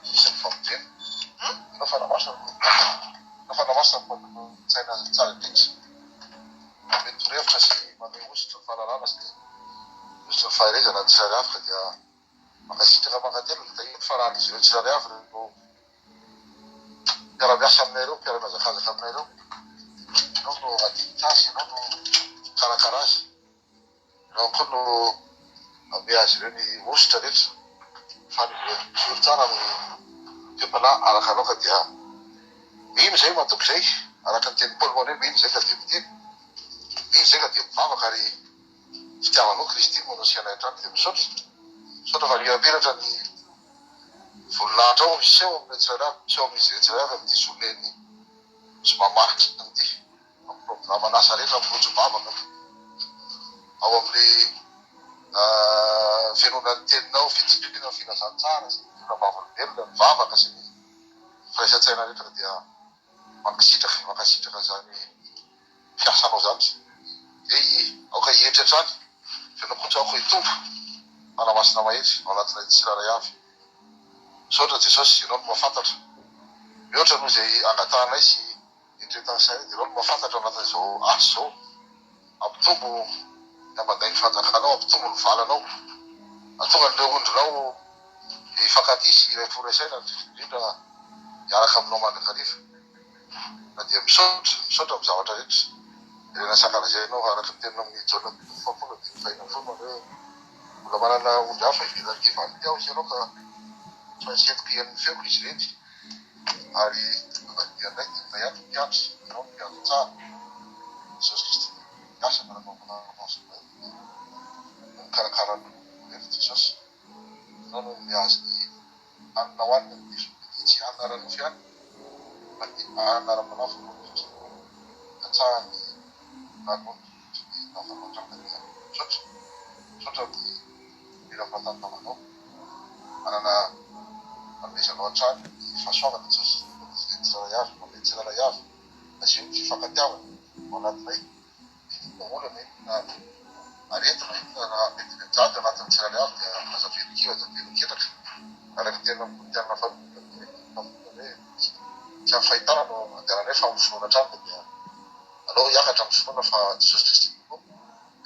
hisy ny famonjena. Ianao Fanahy Masina no Ianao Fanahy Masina no mpanolo-tsaina tsara indrindra. Manome torohevitra sy manome hosotra ny fahalalana sy hosotra ny faherezana ny tsirairay avy ka dia mankasitraka mankatelina. Tahio ny fanahin'izy ireo tsirairay avy ireo mpiara-miasa aminay ireo, mpiara-mihazakazaka aminay ireo. Ianao no handinika azy, Ianao no hikarakara azy. Ianao koa no hanome azy ireo ny hosotra rehetra, fa ny mijoro tsara amin'ny toe-panahy araka anao ka dia mino izay, matoky izay, araka ny tenin'i Paoly manao hoe mino izay ka dia miteny, mino izay ka dia mivavaka ary fitiavanao Kristy no manao sy anay hatrany dia misaotra, misaotra fa mirapiratra ny voninahitrao miseho aminay tsirairay avy, miseho amin'izy ireo tsirairay avy amin'ity journée-n'ny zoma martsa ity. Amin'ny programan'asa rehetra mirojo-bavaka ao amin'ny fihainoana ny teninao, fitoriana ny filazantsara sy ny fijoroana vavolombelona, ny vavaka sy ny firaisan-tsaina rehetra dia mankasitraka, mankasitraka izany fiasanao izany. Dia aoka hietry hatrany, feno koa aoka hitombo Fanahy Masina mahery ao anatinay tsirairay avy. Misaotra Jesosy, Ianao no mahafantatra mihoatra noho izay angatahanay sy Eritreretin'ny saina dia ireo no mahafantatra ao anatin'izao asa izao. Hampitombo ny ambadain'ny fanjakanao, hampitombo ny valanao. Hahatonga an'ireo ondrinao hifankatia sy hiray fo hiray saina ary indrindra indrindra hiaraka aminao mandrakariva. Na dia misaotra, misaotra amin'ny zavatra rehetra. Ireo nasakan'izay ianao araka ny teninao amin'ny Jaona toko fahafolo andininy faheno ambin'ny folo manao hoe mbola manana ondry hafa ivelan'ity valo ity aho hoy ianao ka tsy maintsy entiko hihaino ny feoko izy ireny. Ary tonga dia indray dia nitaiato ny mpiandry, ianao no mpiandry tsara, Jesosy Kristy no miasa miaraka amin'ny Fanahy Masina no mikarakara ny rehetra Jesosy, ianao no nanome azy ny hanina hohanina ny dia tsy hanina ara-nofo ihany fa ny hanina ara-panahy voalohany indrindra no katsahan'ny ranony sy ny tavanao hatrany dia misaotra, misaotra amin'ny mila fahatany tavanao. Manana fanomezanao hatrany ny fahasoavana Jesosy izay tsirairay avy manome tsirairay avy asio ny fifankatiavana ao anatinay inona olana inona aretina inona raha mety mianjady ao anatin'ny tsirairay avy dia aza velon-kira aza velon-ketraka araka ny tenin'ny Korintiana faharoa hoe tsy amin'ny fahitana no andehananay fa amin'ny finoana hatrany dia aleo hiakatra amin'ny finoana fa Jesosy Kristy Tompo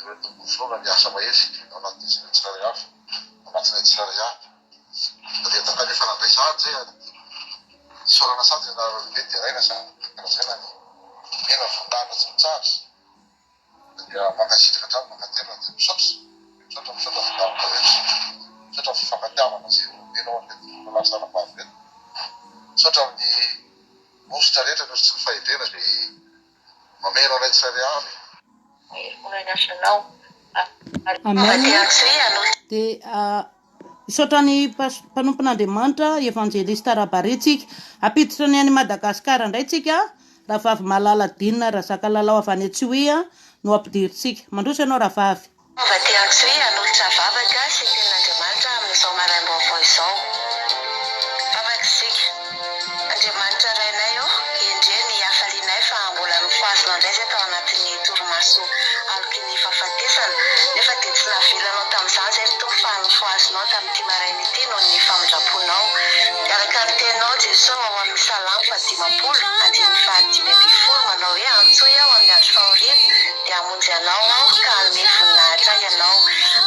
ireo tompon'ny finoana ny asa mahery ao anatin'izy ireo tsirairay avy. Anatinay tsirairay avy. Na dia tahaka ny efa nandray sahady izay ary isaorana sahady ny anaranao lehibe deraina sy ankalazaina ny mena voninahitra tsy mitsahatra. Dia mankasitraka hatrany, mankatelina dia misaotra, misaotra, misaotra ny zavatra rehetra. Misaotra amin'ny fifankatiavana izay omenao an'ireto rahalahy sy anabavy ireto. Misaotra amin'ny hosotra rehetra ny hosotry ny fahendrena izay mameno anay tsirairay avy. Amen. Dia misaotra ny mpanompon'Andriamanitra Evanjelista Rabary tsika. Hampiditra ny any Madagasikara indray tsika. Rahavavy Malala Dina Razakalalao avy any Antsiohihy no ampidirintsika. Mandroso ianao rahavavy. Tonga aty Antsohihy hanolotra vavaka sy tenin'Andriamanitra amin'izao maraim-baovao izao. Vavaka isika. Andriamanitra Rainay ô, endrey ny hafalianay fa mbola nofohazinao indray izay tao anatin'ny torimaso aloky ny fahafatesana, nefa dia tsy navelanao tamin'izany izay ry Tompo fa nofohazinao tamin'ity maraina ity noho ny famindram-ponao. Araka ny teninao Jesoa ao amin'ny Salamo fahadimampolo, andininy fahadimy ambinifolo manao hoe antsoy aho amin'ny andro fahoriana dia hamonjy anao aho ka hanome voninahitra ahy ianao.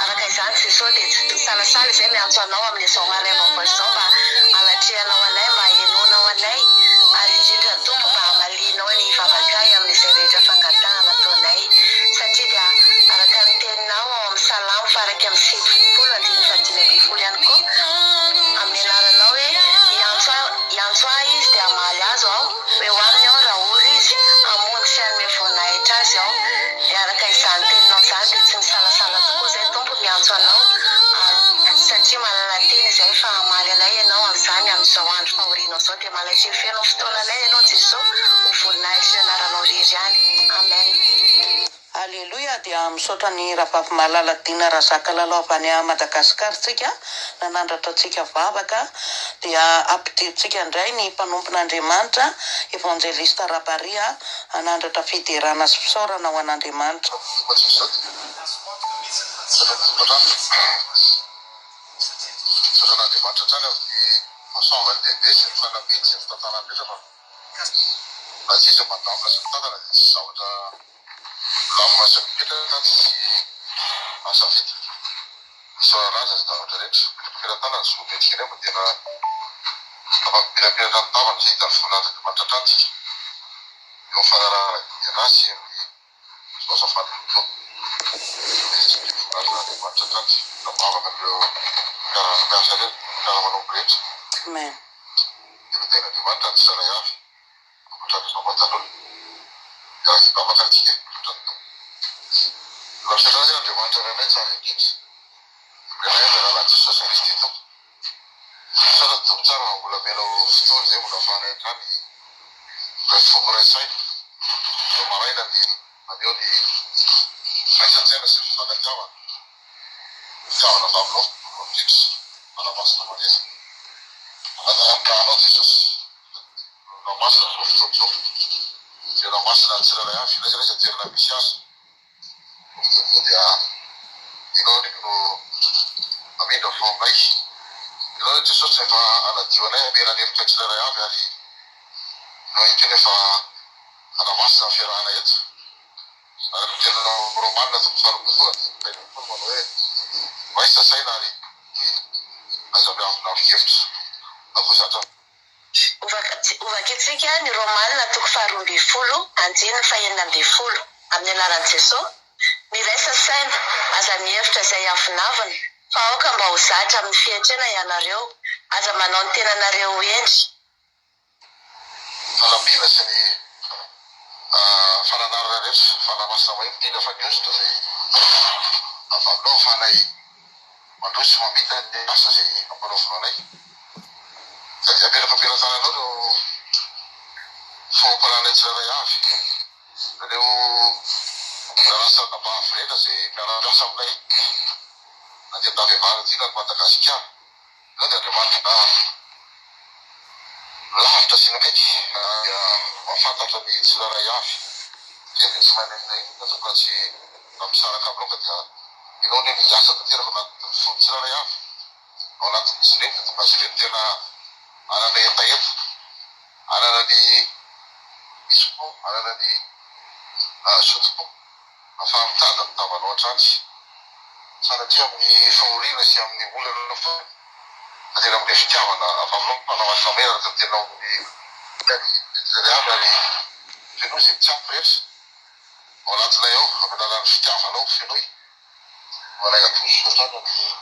Araka izany Jesoa dia tsy misalasala izay miantso anao amin'izao maraim-baovao izao mba hanatrehanao anay mba henoanao anay ary indrindra Tompo mba hamalianao ny vavakay amin'izay rehetra fangatahana ataonay satria dia araka ny teninao ao amin'ny Salamo faha-91 andininy faha-15 ihany koa amin'ny anaranao hoe hiantso hiantso ahy izy dia hamaly azy aho ho eo aminy aho raha ory izy hamonjy sy hanome voninahitra azy aho dia araka izany teninao izany dia tsy misalasala tokoa izay Tompo miantso anao ary satria manana teny izay fa hamaly anay ianao amin'izany amin'izao andro fahorianao izao dia manaiky feno fotoananay ianao Jesoa ho voninahitry ny anaranao irery ihany Amen. Aleloia dia misaotra ny rahavavy malala Dina Razakalalao avy any Madagascar tsika nanandratra antsika vavaka dia ampidirintsika indray ny mpanompon'Andriamanitra Evangelista Rabaria hanandratra fiderana sy fisaorana ho an'Andriamanitra. Misaotra an'Andriamanitra hatrany amin'ny fahasoavany lehibe sy ny fanampiany sy ny fitantanany rehetra fa raha tsy izy mandamina sy mitantana dia tsy zavatra milamina sy mipetraka tsy asa vita. Isaorana azy ny zavatra rehetra. Mety am-pelatanana ny zo mendrika indray mba tena afa-mipirapiratra ny tavany izay hitan'ny voninahitr'Andriamanitra hatrany tsika eo amin'ny fanarahana dia anazy sy amin'ny izao asa fanompoana izao. Dia tsy maintsy voninahitr'Andriamanitra hatrany. Mila vavaka an'ireo mpiara-miasa rehetra, mpiara-manompo rehetra. Amen. Dia notahin'Andriamanitra ny tsirairay avy. Ankoatra ny fampatan'olona, dia hivavaka antsika mitondra ny Tompo. Misaotra Anao Andriamanitra Rainay tsara indrindra, Rainay amin'ny alalan'i Jesosy Kristy Tompo. Misaotra Tompo tsara fa mbola omenao fotoana izay mbola ahafahanay hatrany miray fo miray saina vao maraina ny maneho ny firaisan-tsaina sy ny fifankatiavana. Fitiavana avy aminao no indrindra. Fanahy Masina Maria. Mangataka ny ranao Jesosy. Ranomasina amin'izao fotoana izao. Dia ranomasina ny tsirairay avy, n'aiza n'aiza toerana misy azy. Amin'izao fotoana izao dia Ianao anie no hamindra fo aminay. Ianao anie Jesosy no efa hanadio anay, hamela ny helokay tsirairay avy ary Ianao ihany koa no efa hanamasina ny fiarahanay eto. Araka ny teninao Romana toko faharoa andininy fahenina ambinifolo manao hoe, Raisa saina ary aza miavonavon-kevitra, aoka ho zatra. Hovakintsika ny Romana toko faharoa ambinifolo andininy fahenina ambinifolo, amin'ny anaran'i Jesoa, Miraisa saina, aza mihevitra izay avonavona, fa aoka mba ho zatra amin'ny fihetrena ianareo, aza manao ny tenanareo ho hendry. Fanampiana sy ny fananarana rehetra, fanahy masina mahery, indrindra fa ny hosotra izay avy aminao ahafahanay mandroso sy mamita ny asa izay ampanaovinao anay. Ka dia apetrako am-pelatananao ireo fomba-pananay tsirairay avy, ireo rahalahy sy anabavy rehetra izay miara-miasa aminay na dia Andafy Avaratra ity na eto Madagasikara. Izao dia Andriamanitra lavitra sy akaiky dia mahafantatra ny tsirairay avy. Izay dia tsy maninona inona toa ka tsy mba misaraka aminao ka dia ianao anie no hiasa tanteraka ao anatin'ny fony tsirairay avy, ao anatin'izy ireny dia tonga azy ireny tena hanana hetaheta, hanana ny zotom-po, hanana ny zotom-po. Afaha-mitady ny tavanao hatrany. Sanatria amin'ny fahoriana sy amin'ny olana foana, fa tena amin'ilay fitiavana avy aminao no manao azy mamehy araka ny teninao amin'ny tsirairay avy ary fenoy izay tsy ampy rehetra. Ao anatinay ao, amin'ny alalan'ny fitiavanao, fenoy ho anay handroso hatrany amin'ny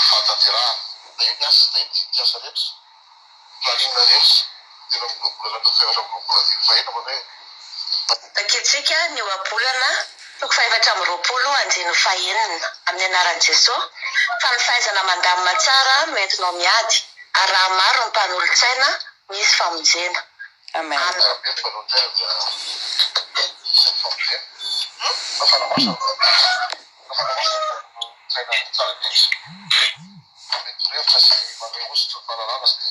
fahatanterahana. Tahio ny asa, tahio ny tetikasa rehetra, planning rehetra, 23 toko faha-24 andininy fahenina manao hoe. Vakintsika ny ohabolana toko faha-24 andininy fahenina, amin'ny anaran'i Jesoa, fa ny fahaizana mandamina tsara no entinao miady, ary raha maro ny mpanolotsaina, misy famonjena. Amen. Raha be ny mpanolotsaina dia misy ny famonjena. Fa fanamasina fa fanamasina ny mpanolotsaina tsara indrindra. Manome torohevitra sy manome hosotra ny fahalalana sy ny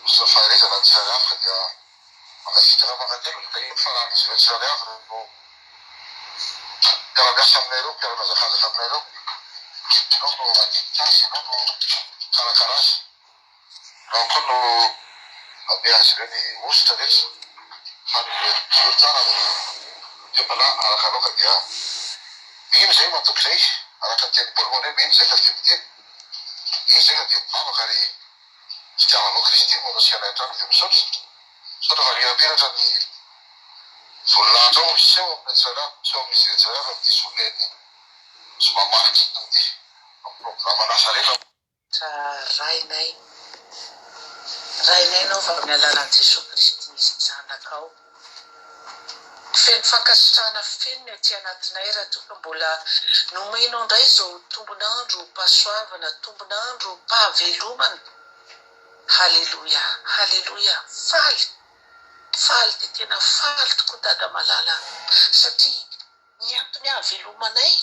hosotra ny faherezana ny tsirairay avy ka dia mankasitraka mankatelina ka iny faran'izy ireo tsirairay avy no mpiara-miasa aminay ireo, mpiara-mihazakazaka aminay ireo. Ianao no handinika azy, ianao no hikarakara azy. Ianao koa no hanome azy ireo ny hosotra rehetra fa ny mijoro tsara ny toe-panahy araka anao ka dia mino izay, matoky izay, araka ny tenin'i Paoly moa hoe mino izay ka dia miteny, mino izay ka dia mivavaka ary fitiavanao Kristy no manosika anay hatrany dia misaotra, misaotra fa mirapiratra ny voninahitrao miseho amin'ny tsirairay avy, miseho amin'izy ireo tsirairay avy amin'ity journée-n'ny zoma maraina ity, amin'ny programan'asa rehetra. Rainay, Rainay Ianao fa amin'ny alalan'i Jesoa Kristy Zanakao. Feno fankasitrahana feno ny aty anatinay raha toa ka mbola nomenao indray izao tombon'androm-pahasoavana, tombon'androm-pahavelomana. Haleloia, haleloia, faly, faly dia tena faly tokoa Dada malala satria Ny antony ahavelomanay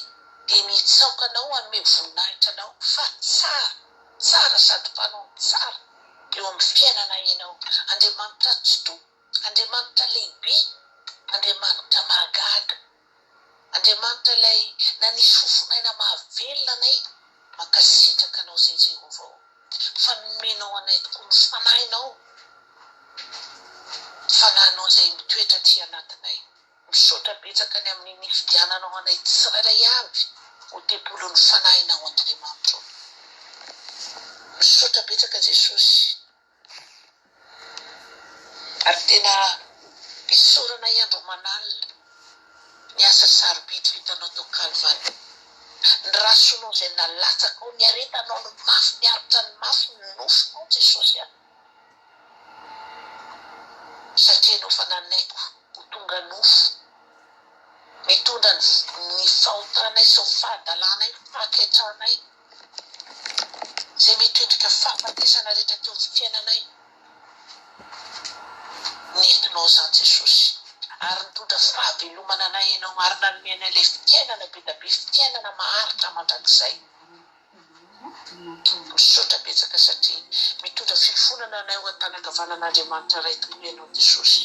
dia ny hitsaoka anao hanome voninahitra anao fa tsara, tsara sady mpanao ny tsara eo amin'ny fiainanay ianao. Andriamanitra Tsitoha, Andriamanitra lehibe, Andriamanitra mahagaga, Andriamanitra ilay nanisy fofon'aina mahavelona anay, mankasitraka anao izay Jehovah ô, fa nomenao anay tokoa ny Fanahinao, Fanahinao izay mitoetra aty anatinay. Misaotra betsaka ny amin'ny nifidiananao anay tsirairay avy ho tempolin'ny Fanahinao Andriamanitra ô. Misaotra betsaka Jesosy. Ary tena isaoranay andro aman'alina ny asa sarobidy vitanao tao Kalvary. Ny rasonao izay nalatsakao, niaretanao ny mafy, niaritra ny mafy ny nofonao Jesosy a. Satria ianao fa nanaiky ho tonga nofo, nitondra ny fahotanay sy ny fahadalanay, ny fahaketrahanay, izay mety ho endrika fahafatesana rehetra teo amin'ny fiainanay. Nentinao izany Jesosy, ary nitondra fahavelomana anay Ianao, ary nanome anay ilay fiainana be dia be, fiainana maharitra mandrakizay. Misaotra betsaka satria mitondra fifonana anay ho an-tanan-kavanan'Andriamanitra Ray tokoa Ianao Jesosy.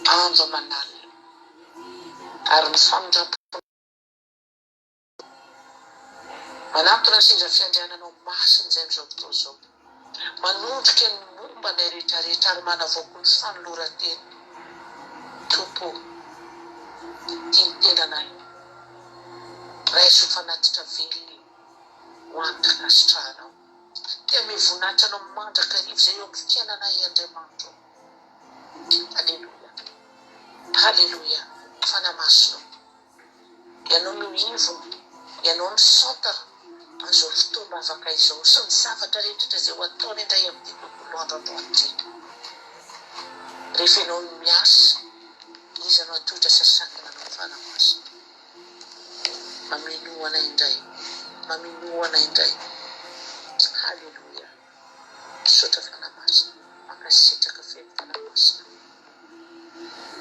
Andro aman'alina. Ary ny famindram-ponao manatona ny seza fiandriananao masina izay amin'izao fotoana izao. Manondrika ny momba anay rehetra rehetra ary manavao koa ny fanoloran-tena. Tompo ô, ity ny tenanay. Raiso ho fanatitra velona ho an'Ankasitrahanao. Te hamehy voninahitra Anao mandrakariva izay eo amin'ny fiainanay Andriamanitra ô. Aleloia. Haleloia. Fanahy Masina ô. Ianao no ivony, Ianao no centre an'izao fotoam-bavaka izao sy ny zavatra rehetra izay ho ataony indray amin'ity tontolo andro androany ity. Rehefa Ianao no miasa, iza no hatohitra sy hasakana Anao Fanahy Masina? Mamenoa anay indray, mamenoa anay indray. Haleloia. Misaotra Fanahy Masina. Mankasitraka feno Fanahy Masina.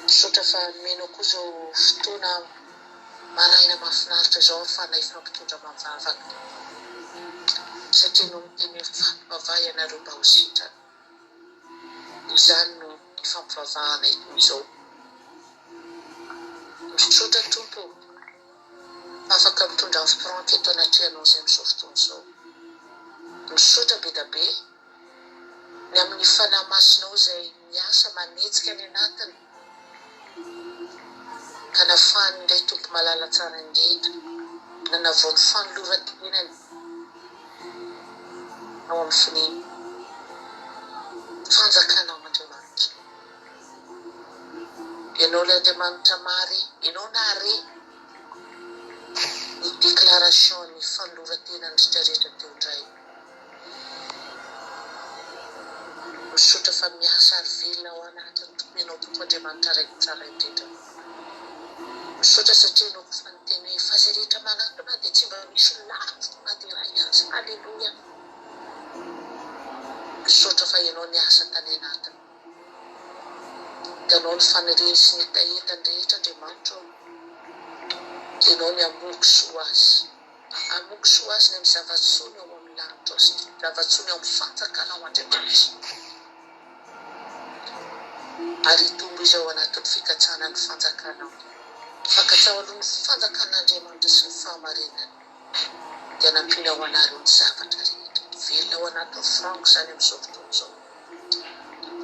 Misaotra fa nomenao koa izao fotoana maraina mahafinaritra izao ahafahanay hifampitondra amam-bavaka. Satria ianao miteny hoe mifampivavaha ianareo mba ho sitrana. Izany no ifampivavahanay toy izao. Misaotra Tompo ô. Afaka mitondra an'i Franck eto anatrehanao izay amin'izao fotoana izao. Misaotra be da be ny amin'ny Fanahy Masinao izay miasa manetsika any anatiny ka nafahany indray Tompo malala tsara indrindra nanavao ny fanoloran-tenany ao amin'ny finiana Fanjakanao Andriamanitra. Ianao. Ianao ilay Andriamanitra mahare, Ianao nahare ny déclaration ny fanoloran-tenany rehetra rehetra teo indray. Misaotra fa miasa ary velona ao anatiny tokoa Ianao Tompo Andriamanitra Raiko tsara indrindra. Misaotra satria Ianao koa fa niteny hoe fa izay rehetra manatona Ahy dia tsy mba misy laviko na dia iray aza. Aleloia. Misaotra fa Ianao niasa tany anatiny. Hitanao ny faniriany sy ny hetahetany rehetra Andriamanitra ô. Ianao ny hamoky soa azy. Hamoky soa azy ny amin'ny zava-tsoany ao amin'ny lanitrao sy ny zava-tsoany ao amin'ny fanjakanao Andriamanitra. Ary hitombo izy ao anatin'ny fikatsahana ny fanjakanao. Fankatsaho aloha ny fanjakan'Andriamanitra sy ny fahamarinany, dia nampiana ho anareo ny zavatra rehetra. Velona ao anatin'i Franck izany amin'izao fotoana izao.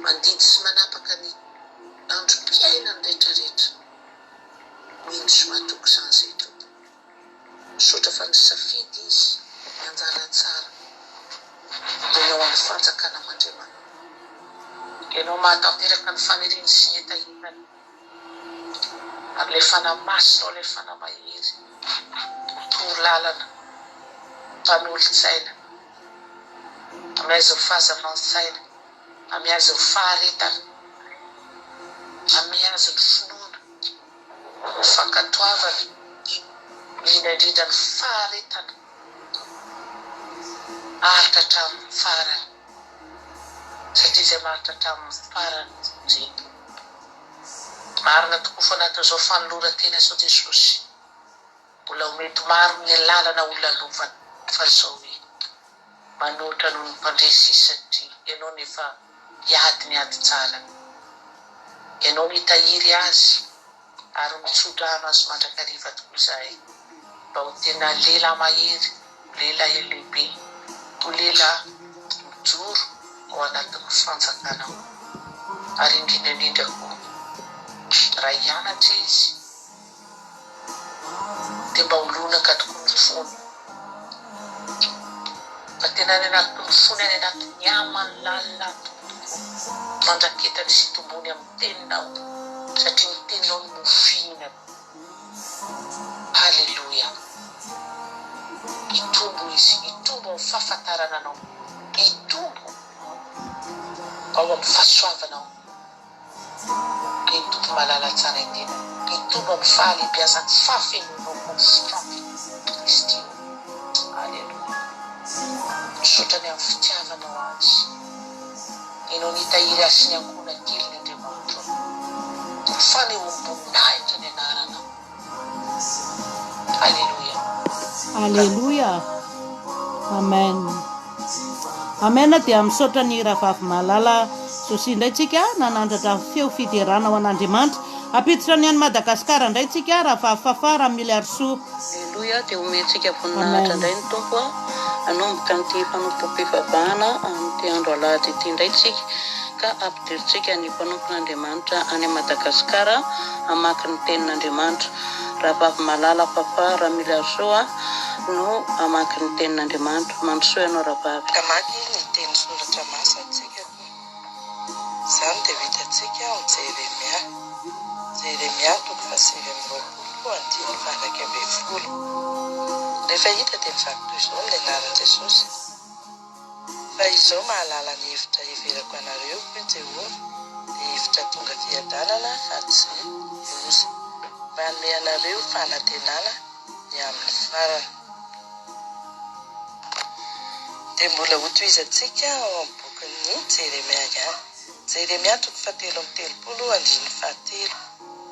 Mandidy sy manapaka ny androm-piainany rehetrarehetra. Mino sy matoky izany izay Tompo. Misaotra fa nisafidy izy ny anjara tsara dia ny ao amin'ny fanjakanam'Andriamanitra. Ianao mahatanteraka ny faniriany sy ny hetahetany ary ilay Fanahy Masina ao ilay Fanahy Mahery ho toro lalana, mpanolotsaina, amiazy ny fahazavan-tsaina, amiazy ny faharetana, amiazy ny finoana. Ny fankatoavana, indrindra indrindra ny faharetana haharitra hatramin'ny farany, satria izay maharitra hatramin'ny farany no vonjena. Marina tokoa fa anatin'izao fanoloran-tena izao Jesosy, mbola ho mety maro ny lalana ho lalovana, fa izao hoe manoatra noho ny mpandresy izy satria ianao no efa hiady ny ady tsarany. Ianao no hitahiry azy ary mitso-drano azy mandrakariva tokoa izahay mba ho tena lehilahy mahery, ho lehilahy lehibe, ho lehilahy mijoro ao anatin'ny fanjakanao. Ary indrindra indrindra koa raha hianatra izy dia mba ho lonaka tokoa ny fony. Fa tena any anatin'ny fony, any anatin'ny amany lalina any tokoa mandraketany sy itombony amin'ny teninao, satria ny teninao no mofo fihinany. Aleloia. Hitombo izy, hitombo amin'ny fahafantarana anao, hitombo ao amin'ny fahasoavanao. Eny Tompo malala tsara indrindra, hitombo amin'ny fahalehibiazan'ny fahafenoanao constante Kristy ô. Aleloia. Misaotra ny amin'ny fitiavanao azy. Ianao nitahiry azy sy ny ankohonankeliny Andriamanitra ô. Ho fanehoam-boninahitra ny anaranao. Aleloia. Aleloia. Amen. Amen dia misaotra ny rahavavy malala Josie indray tsika nanandratra feo fiderana ho an'Andriamanitra. Hampiditra ny any Madagascar indray tsika rahavavy Fafa Ramiliarisoa. Aleloia dia omentsika voninahitra Amen. indray ny Tompo a! Hanomboka an'ity fanompoam-pivavahana amin'ity andro alahady ity indray tsika ka ampidirintsika ny mpanompon'Andriamanitra any Madagasikara hamaky ny tenin'Andriamanitra. Rahavavy malala Fafa Ramiliarisoa no hamaky ny tenin'Andriamanitra. Mandrosoa ianao rahavavy. Hamaky ny teny soratra masina tsika koa. Izany dia ho hitantsika ao Jeremia. Jeremia toko fahasivy amby roapolo andininy faha-iraika ambin'ny folo. Rehefa hita dia mivaky toy izao amin'ny anaran'i Jesosy, Fa izao mahalala ny hevitra heverako anareo, hoy Jehovah, dia hevitra tonga fiadanana fa tsy loza, mba hanome anareo fanantenana ny amin'ny farany. Dia mbola hotohizantsika ao amin'ny bokin'i Jeremia ihany. Jeremia toko fahatelo amby telopolo andininy fahatelo.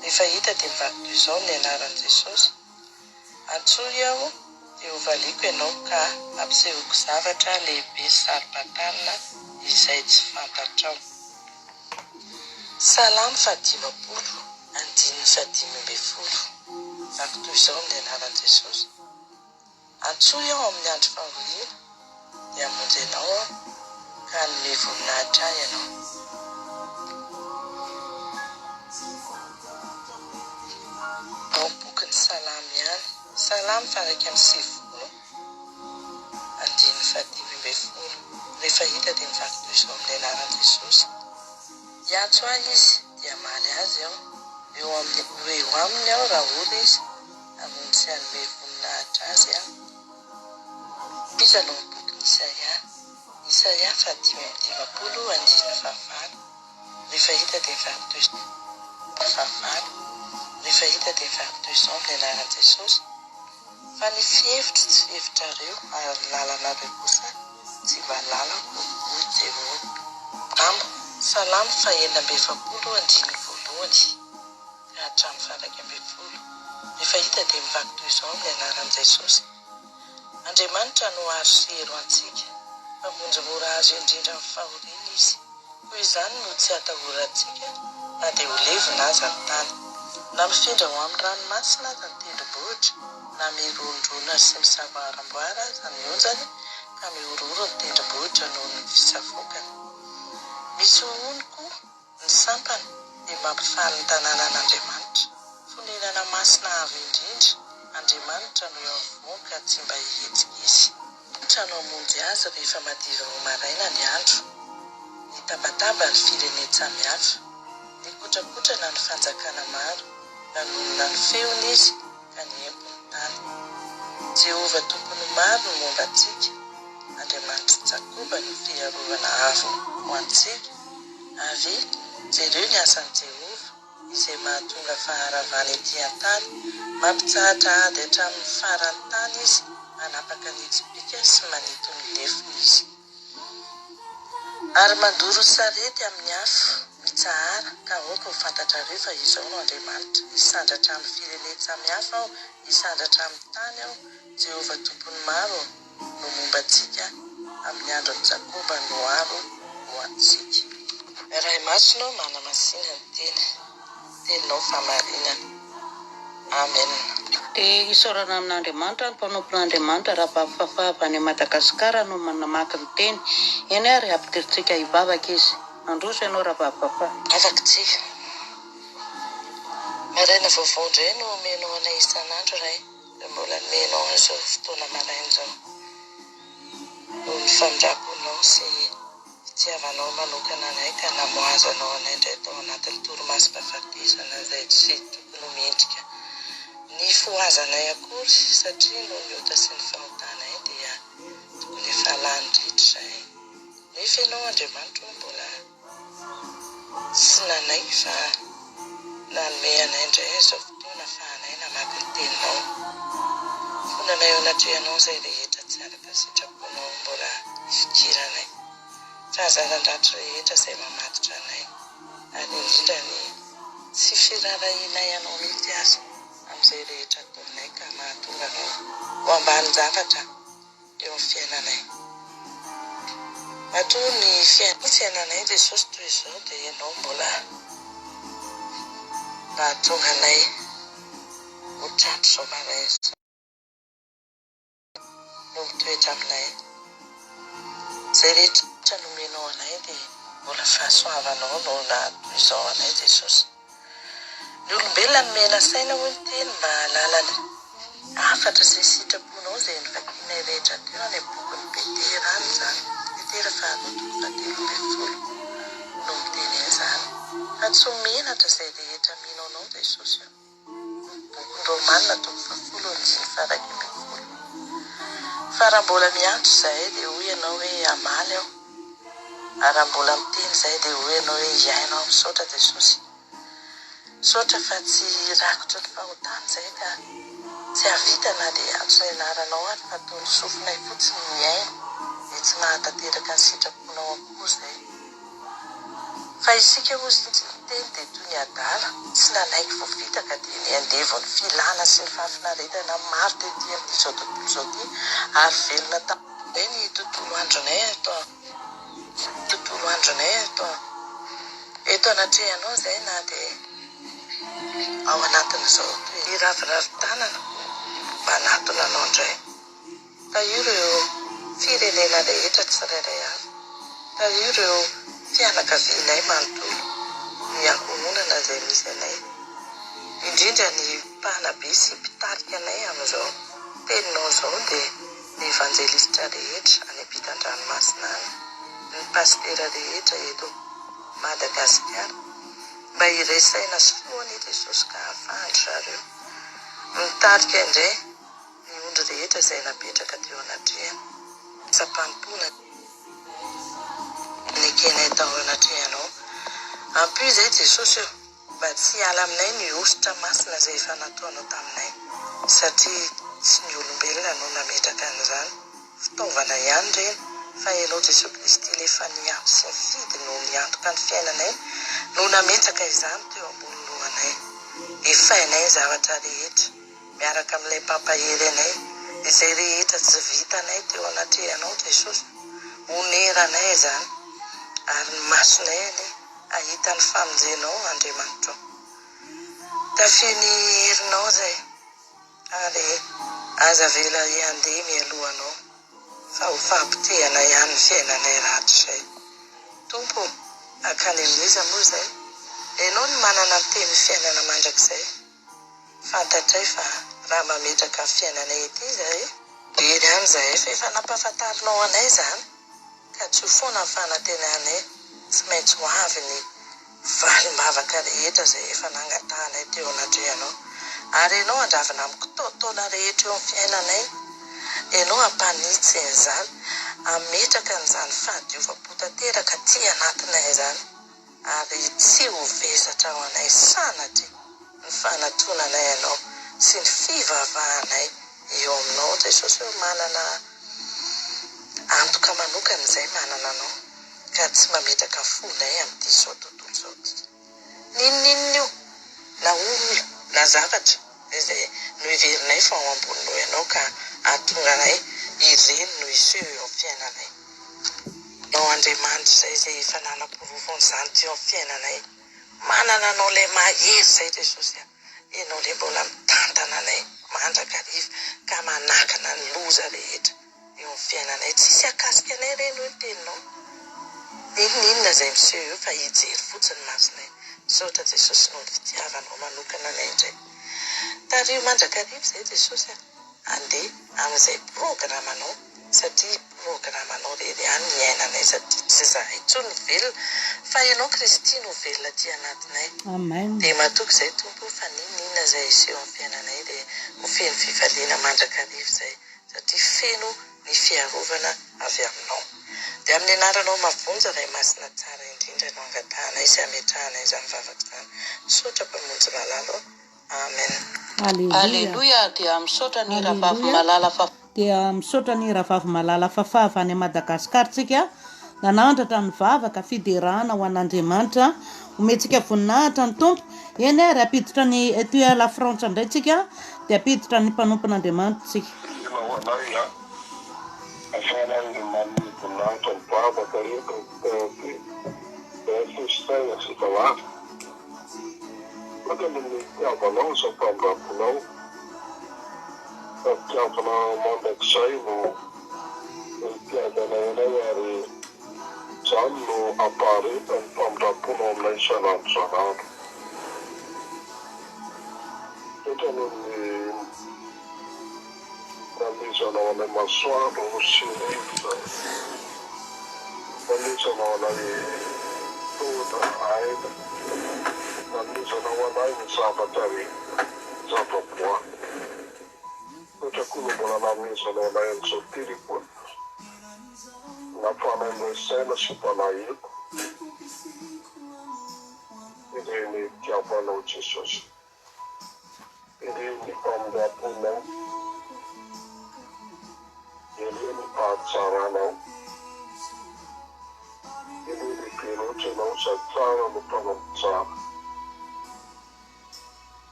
Rehefa hita dia mivaky toy izao amin'ny anaran'i Jesosy, Antsoy aho dia hovaliako ianao ka hampisehoko zavatra lehibe sy saro-pantarina izay tsy fantatrao. Salamo fahadimampolo andininy fahadimy ambin'ny folo. Vaky toy izao amin'ny anaran'i Jesosy, Antsoy aho amin'ny andro fahoriana, dia hamonjy anao aho, ka hanome voninahitra ahy ianao. Ao amin'ny bokin'ny Salamo ihany, Salamo faha-91, andininy fahadimy ambin'ny folo. Rehefa hita dia mivaky toy izao amin'ny anaran'i Jesosy, Hiantso ahy izy, dia hamaly azy aho. Eo amin'ny, ho eo aminy aho raha ory izy, hamonjy sy hanome voninahitra azy aho. Iza no amin'ny bokin'i Isaia? Isaia faha-55 andininy fahavalo. Rehefa hita dia vaky toy fahavalo. Rehefa hita dia vaky toy izao amin'ny anaran'i Jesosy, Fa ny fihevitro tsy fihevitrareo, ary ny lalanareo kosa tsy mba lalako, hoy Jehovah. Am. Salamo faha-46 andininy voalohany ka hatramin'ny faha-11. Rehefa hita dia mivaky toy izao amin'ny anaran'i Jesosy, Andriamanitra no aro sy hery ho antsika, Mpamonjy mora azo indrindra amin'ny fahoriana Izy. Koa izany no tsy atahorantsika na dia ho levona aza ny tany. Na mifindra ho amin'ny ranomasina aza ny tendrombohitra, na mirondrona sy misavoaramboara aza ny onjany, ka mihorohoro ny tendrombohitra noho ny fisafoakany. Misy hohony koa ny sampany dia mampifaly ny tanànan'Andriamanitra. Fonenana masina avo indrindra, Andriamanitra no eo afovoany ka tsy mba hihetsika Izy. Trano hamonjy azy rehefa madiva ho maraina ny andro. Nitabataba ny firenen-tsamihafa. Nikotrakotrana ny fanjakana maro. Nanonona ny feony izy ka niempo ny tany. Jehovah Tompon'ny maro no momba antsika. Andriamanitr'i Jakoba no fiarovana avo ho antsika. Avia, jereo ny asan'i Jehovah. izay mahatonga faharavana ety an-tany, mampitsahatra ady hatramin'ny faran'ny tany izy, manapaka ny tsipìka sy manito ny lefona izy. Ary mandoro sarety amin'ny afo, mitsahara, ka aoka ho fantatrareo fa Izaho no Andriamanitra, hisandratra amin'ny firenen-tsamihafa Aho, hisandratra amin'ny tany Aho, Jehovah Tompon'ny maro no momba antsika, amin'ny andron'i Jakoba no aro ho antsika. Ray Masina ô manamasina ny teny, teninao fahamarinana. Amen. Dia isaorana amin'Andriamanitra ny mpanompon'Andriamanitra Rahavavy Fafa avy any Madagasikara no namaky ny teny. Eny ary ampidirintsika hivavaka izy. Mandroso ianao Rahavavy Fafa. Afaka tsika. Maraina vaovao indray no omenao anay isan'andro Ray. Dia mbola nomenao an'izao fotoana maraina izao noho ny famindram-ponao sy fitiavanao manokana anay ka namoahazanao anay indray tao anatin'ny torimasom-pahafatesana izay tsy tokony ho mendrika nifohazanay akory satria noho ny ota sy ny fahotanay dia tokony efa lany ritra izahay nefa ianao Andriamanitra ô mbola Tsy nanaiky fa nanome anay indray izao fotoana afahanay namaky ny Teninao. Fonanay eo anatrehanao izay rehetra tsy araka ny sitraponao mbola ifikiranay. Fahazaran-dratsy rehetra izay mamatotra anay, ary indrindra ny tsy firaharahianay Anao mihitsy aza amin'izay rehetra ataonay ka mahatonga Anao ho ambanin-javatra. eo amin'ny fiainanay. Matoa ny fiainanay Jesosy toy izao dia Ianao mbola nahatonga anay ho tratr'izao maraina izao no mitoetra aminay. Izay rehetra nomenao anay dia mbola fahasoavanao no nahatoy izao anay Jesosy. Ny olombelona nomena saina hoy ny teny mba hahalala ny hafatra sy sitraponao izay novakianay rehetra teo any amin'ny bokin'i Petera any izany, Petera faharoa toko fahatelo ambin'ny folo no miteny an'izany fa tsy ho menatra izay rehetra mino anao Jesosy ô. Ny bokin'i Romana toko fahafolo andininy faha-iraika ambin'ny folo. Fa raha mbola miantso izahay dia hoy ianao hoe hamaly aho. Ary raha mbola miteny izay dia hoy ianao hoe hihaino aho. Misaotra Jesosy. Misaotra fa tsy rakotry ny fahotana izay ka tsy hahavita na dia hiantso ny anaranao ary fa toy ny sofinay fotsiny mihaino dia tsy mahatanteraka ny sitraponao akory izay. Fa isika hozy ny teny dia toy ny adala, tsy nanaiky voafitaka dia niandevon'ny filana sy ny fahafinaretana maro tety amin'ity izao tontolo izao ity ary velona tamin'ny Izay ny tontolo andronay eto tontolo andronay eto eto anatrehanao izay na dia ao anatin'izao hiraviravy tanana manatona anao indray. Tahio ireo firenena rehetra tsirairay avy. Tahio ireo fianakavianay manontolo, ny ankohonana izay misy anay, indrindra ny mpanabe sy mpitarika anay amin'izao teninao izao dia ny evanjelistra rehetra any ampitan-dranomasina any, ny pasitera rehetra eto Madagasikara. Mba hiray saina sy fo anie Jesosy ka ahafahan-dry zareo mitarika indray ny ondry rehetra izay napetraka teo anatrehany. Tsapam-pona nekenay tao anatrehanao. Ampio izay Jesosy ô, mba tsy hiala aminay ny hosotra masina izay efa nataonao taminay, satria tsy ny olombelona no nametraka an'izany. Fitaovana ihany ireny fa Ianao Jesoa Kristy ilay efa niantso sy nifidy no niantoka ny fiainanay no nametraka izany teo ambony lohanay. Efainay ny zavatra rehetra miaraka amin'ilay Mpampahery anay izay rehetra tsy vitanay teo anatrehanao Jesosy. Oneranay izany ary ny masonay anie hahita ny famonjenao Andriamanitro. Tafio ny herinao izay. Ary aza avela hiandeha mialoha anao, fa ho fahapotehana ihany ny fiainanay rahatrizay. Tompo ô, hankany amin'iza moa izay? Ianao no manana ny tenin'ny fiainana mandrakizay. Fantatray fa raha mametraka ny fiainanay ety izahay, very any izahay, fa efa nampahafantarinao anay izany. Ka tsy ho foana ny fanantenanay, tsy maintsy ho avy ny valim-bavaka rehetra izay efa nangatahanay teo anatrehanao. Ary Ianao handravina amin'ny kitaotaona rehetra eo amin'ny fiainanay. Ianao hampanitsy an'izany, hametraka an'izany fahadiovam-po tanteraka aty anatinay izany. Ary tsy ho vesatra ho anay sanatria ny fanatonanay Anao sy ny fivavahanay eo Aminao. Jesosy ô, manana antoka manokana izay manana Anao, ka tsy mametraka fonay amin'ity izao tontolo izao ity. N'inon'inona io, na olona, na zavatra, izay noheverinay fa ao ambony noho Ianao ka hahatonga anay ireny no hiseho eo amin'ny fiainanay. Ianao Andriamanitra izay izay efa nanaporofo an'izany teo amin'ny fiainanay. Manana Anao ilay mahery izay Jesosy a! Ianao ilay mbola mitantana anay mandrakariva ka manakana ny loza rehetra eo amin'ny fiainanay. Tsisy hahakasika anay ireny hoy ny teninao. N'inon'inona izay miseho eo fa hijery fotsiny ny masonay. Misaotra Jesosy noho ny fitiavanao manokana anay indray. Tariho mandrakariva izay Jesosy a! Andeha amin'izay programanao satria programanao irery ihany ny iainanay satria tsy izahay intsony no velona fa Ianao Kristy no velona aty anatinay. Amen. Dia matoky izay Tompo fa n'inon'inona izay hiseho amin'ny fiainanay dia ho feno fifaliana mandrakariva izay satria feno ny fiarovana avy aminao. Dia amin'ny anaranao mahavonjy Ray Masina tsara indrindra no angatahanay sy ametrahanay izany vavaka izany. Misaotra Mpamonjy malala ô. Amen. Aleloia. Aleloia dia misaotra ny rahavavy Aleloia. malala fa. Dia misaotra ny rahavavy malala Fafa avy any Madagascar tsika nanandratra ny vavaka fiderana ho an'Andriamanitra. Omentsika voninahitra ny Tompo. Eny ary hampiditra ny ety à la Frantsa indray tsika dia hampiditra ny mpanompon'Andriamanitra tsika. Tena ho anay an! Afahanay manome voninahitra ny vavaka eto amin'ny TPS sy Valava. Misaotra noho ny fitiavanao sy ny famindramponao fa fitiavana mandrakizay no nitiavanao anay ary izany no ampaharetan'ny famindramponao aminay isan'andro isan'andro. Misaotra noho ny Nanomezanao anay masoandro sy rivotra, nanomezanao anay fotoana, aina, nanomezanao anay ny zavatra rehetra, zava-boary. Misaotra koa no mbola nanomezanao anay an'izao téléphone nahafahanay miray saina sy fanahy eto. Ireny fitiavanao Jesosy. Ireo ny famindram-ponao, ireo ny fahatsaranao. Ireo lehibe loatra Ianao sady tsara no mpanao ny tsara.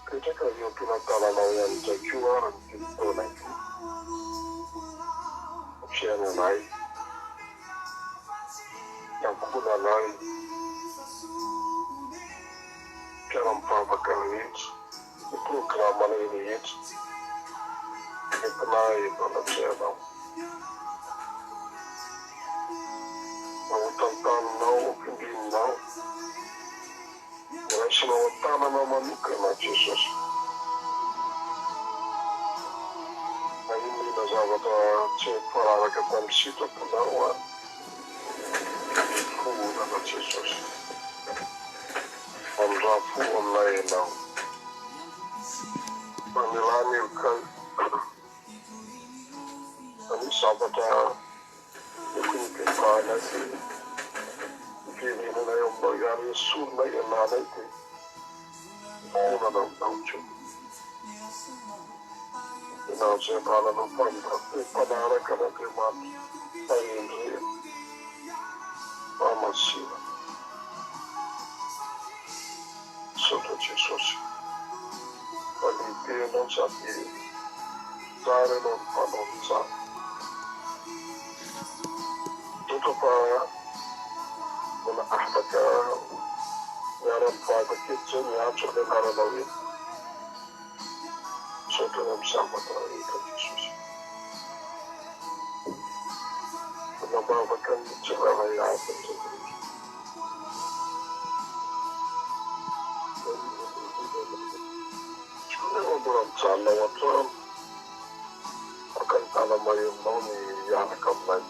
Mipetraka eo am-pelatananao ihany indray koa ary amin'ity fotoana ity ny fiainanay, ny ankohonanay. Mpiara-mivavaka rehetra, ny programanay rehetra entina eto anatrehanao. Mba ho tantaninao, ho fimbininao, ho raisinao an-tanana manokana Jesosy. Na inona inona zavatra tsy nifanaraka tamin'ny sitraponao ary, dia ho olana Jesosy. Mamindrà fo aminay Ianao. Mamelà ny helokay. Raha misy zavatra tokony hibebahanay sy hiverenanay ao aminao ary esorinay hialanay dia hifonana aminao koa. Tena azo ianarana famindram-po mpanaraka an'Andriamanitra, fahendrena, fahamasinana. Misaotra Jesosy fa lehibe ianao sady tsara ianao no mpanao ny tsara. Misaotra fa mbola afaka miara mivavaka eto zay miantso ny anaranao eto. Misaotra ny amin'ny zavatra rehetra Jesosy. Mbola mivavaka ny tsirairay avy indray rehetra. Tsy koa nefa mbola mijanona ao an-trano. Maka ny tana-mahelinao ny hiaraka aminay.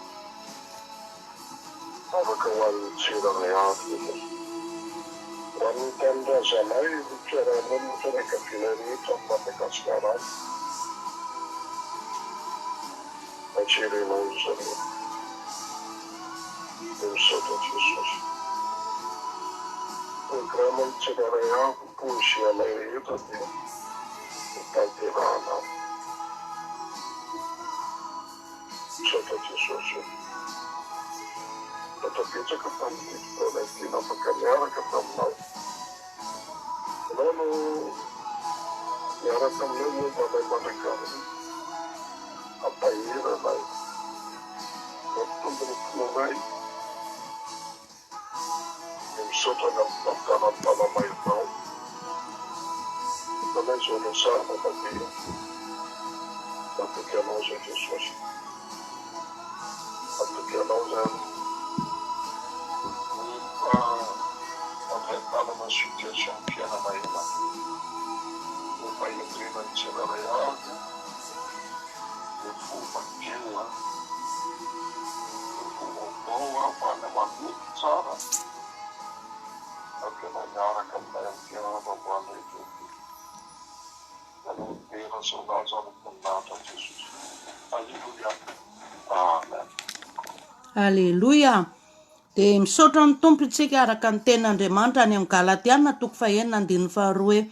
Vavaka ho an'ny tsirairay avy Jesosy. Ho an'ny tanindrazanay, ny fiarahamonina, ny fianakavianay rehetra any Madagasikara any. Mba jerenao izy ireo. Dia misaotra Jesosy. Programme ny tsirairay avy, ny projet anay rehetra dia ho tanterahanao. Misaotra Jesosy o. Misaotra betsaka tamin'ity fotoana ity nafaka niaraka taminao. Ianao no miaraka aminay momba anay mandrakariva. Hampahery anay. Mampitombo ny finoanay. Dia misaotra ny amin'ny fampitana ny tanamainao. Hitanay izao resahana fa dia matoky anao izay Jesosy. Matoky anao izay ny mandray tanana ny situation fiainana ianao. Ny fahendrena ny tsirairay avy, ny fo madio an. Ny fo vaovao ahafahana manompo tsara. Aoka ianao miaraka aminay amin'ity andro androany rehetra ity. Ianao no dera sy laza ary voninahitra Jesosy. Aleloia. Amen. Aleloia! Dia misaotra ny Tompo isika araka ny tenin'Andriamanitra any amin'ny Galatiana toko fahenina andininy faharoa hoe,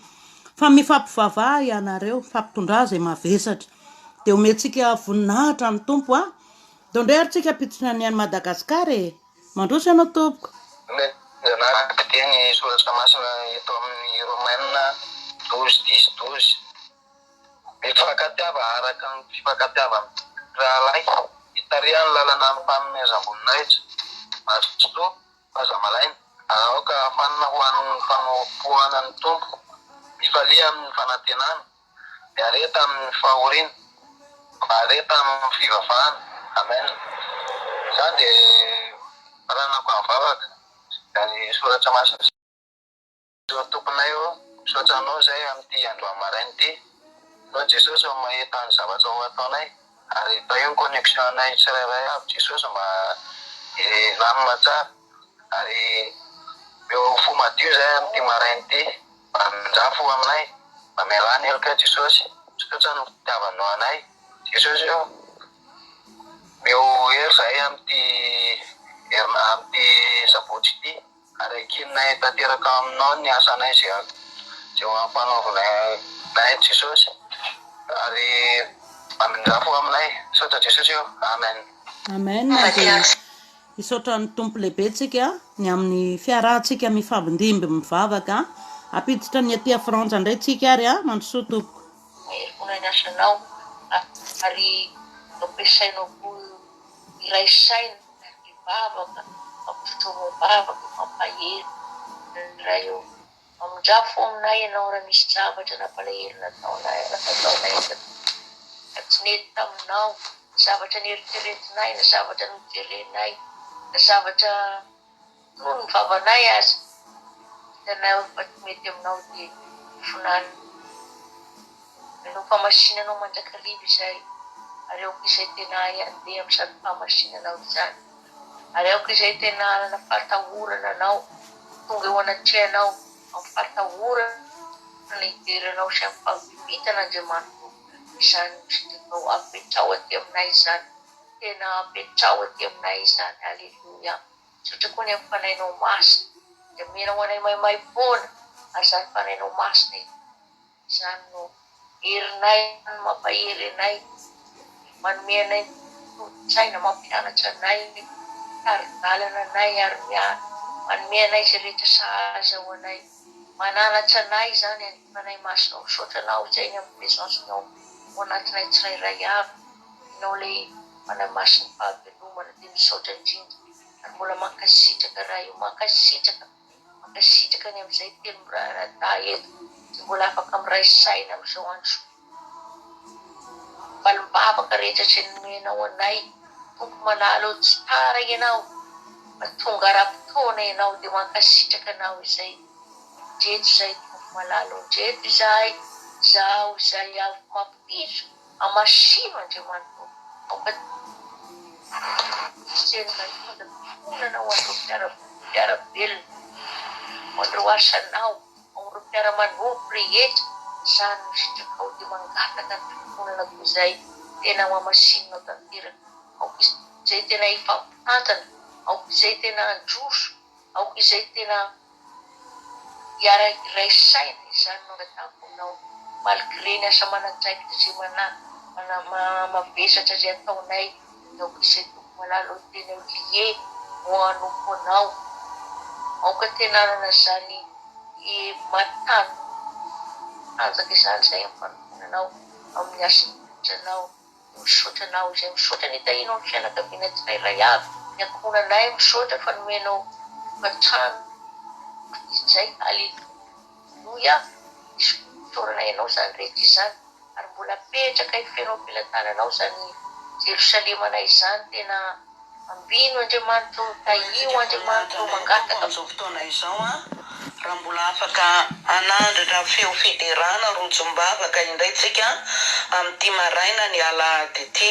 Fa mifampivavaha ianareo, mifampitondrà izay mavesatra. Dia omentsika voninahitra ny Tompo a! Ndao indray ary tsika hampiditra ny any Madagascar e! Mandroso ianao tompoko. Nomena teny soratra masina eto amin'ny Romaina 12 dix 12. Mifankatiava araka ny fifankatiavan'ny mpirahalahy. Mitariha ny lalana amim-panomezam-boninahitra. Mazotoa, fa aza malaina, ary aoka hafanina ho an'ny fanompoana ny Tompo. Mifalia amin'ny fanantenana. Miareta amin'ny fahoriana. Mahareta amin'ny fivavahana. Amen. Izany dia faranako amin'ny vavaka ny soratra masina. Jesoa Tomponay ô, misaotra Anao izay amin'ity androany maraina ity. Ianao Jesosy no mahita ny zavatra ho ataonay ary tahio ny connexion anay tsirairay avy Jesosy mba hilamina tsara ary omeo fo madio izay amin'ity maraina ity mba hamindrà fo aminay mba mialà ny helokay Jesosy. Misaotra ny fitiavanao anay Jesosy ô. Omeo hery izahay amin'ity herina amin'ity sabotsy ity. Ary ankininay tanteraka aminao ny asanay izay izay ho ampanaovinay anay Jesosy ary mamindrafo aminay. Misaotra Jesosy ô. Amen. Amen dia hisaotra ny Tompo lehibe tsika ny amin'ny fiarahantsika mifambindimby mivavaka. Hampiditra ny aty Frantsa indray tsika ary a. Mandrosoa tompoko. Mahery fona ny asanao ary ampiasainao koa hiray saina. Mivavaka, mampitoro-bavaka, mampahery. Ray ô, mamindrà fo aminay Ianao raha misy zavatra nampalahelo nataonay, nataonay ka tsy nety taminao, na zavatra neritreretinay, na zavatra nojerenay, na zavatra toy ny vavanay aza, hitanay fa tsy mety aminao dia ifonanay. Manao fahamasinanao mandrakariva izahay, ary aoka izay tena hahay handeha amin'izany fahamasinanao izany. Ary aoka izay tena hanana fahatahorana Anao, tonga eo anatrehanao. Amin'ny fahatahorana hidera Anao sy amin'ny fahavitana Andriamanitra ô, izany no sitrakao, apetraho aty aminay izany, tena apetraho aty aminay izany, Aleloia. Misaotra koa ny amin'ny Fanahinao Masina, izay omenao anay maimaimpoana, ary izany Fanahinao Masina izany no herinay, no mampahery anay, manome anay tolo-tsaina, mampianatra anay, mitari-dalana anay ary manome anay izay rehetra sahaza ho anay. Mananatra anay izany ny Fanahy Masinao. Misaotra Anao izay ny amin'ny présence-nao ao anatinay tsirairay avy. Ianao ilay Fanahy Masin'ny fahavelomana dia misaotra indrindra ary mbola mankasitraka Ray o, mankasitraka. Mankasitraka ny amin'izay telo miraharaha eto izay mbola afaka miray saina amin'izao andro valim-bavaka rehetra izay nomenao anay. Tompo malala ô tsy tara ianao fa tonga ara-potoana ianao dia mankasitraka anao izay. Ndreto izahay Tompo malala ô, ndreto izahay, izaho izay avy mampitso Hamasino Andriamanitra ô, aoka tsy tena hitondra fifonana ho an'ireo mpiara-belona, ho an'ireo asanao, ho an'ireo mpiara-manompo rehetra, izany no sitrakao, dia mangataka ny fifonana koa izahay, tena ho hamasininao tanteraka, aoka izay tena hifampitantana, aoka izay tena handroso, aoka izay tena Hiara-hiray saina izany no angatahako aminao malgré ny asa aman'andraikitra izay mavesatra izay ataonay aoka izay Tompo malala ô tena ho lié ho hanompo anao aoka tena hanana izany matanjaka izany izahay amin'ny fanompoana anao amin'ny asanao. Misaotra anao izay misaotra ny hitahianao ny fianakaviana tsirairay avy, ny ankohonanay misaotra fa nomenao tokantrano izay Aleloia isaorana ianao izany rehetra izany ary mbola apetrakay feno am-pelatananao izany Jerosalemanay izany tena Ambino Andriamanitra ô, tahio Omentsika Andriamanitra voninahitra ô, indray ny Tompo mangataka. amin'izao fotoana izao an, raha mbola afaka hanandratra feo fiderana rojom-bavaka indray tsika amin'ity maraina ny alahady ity.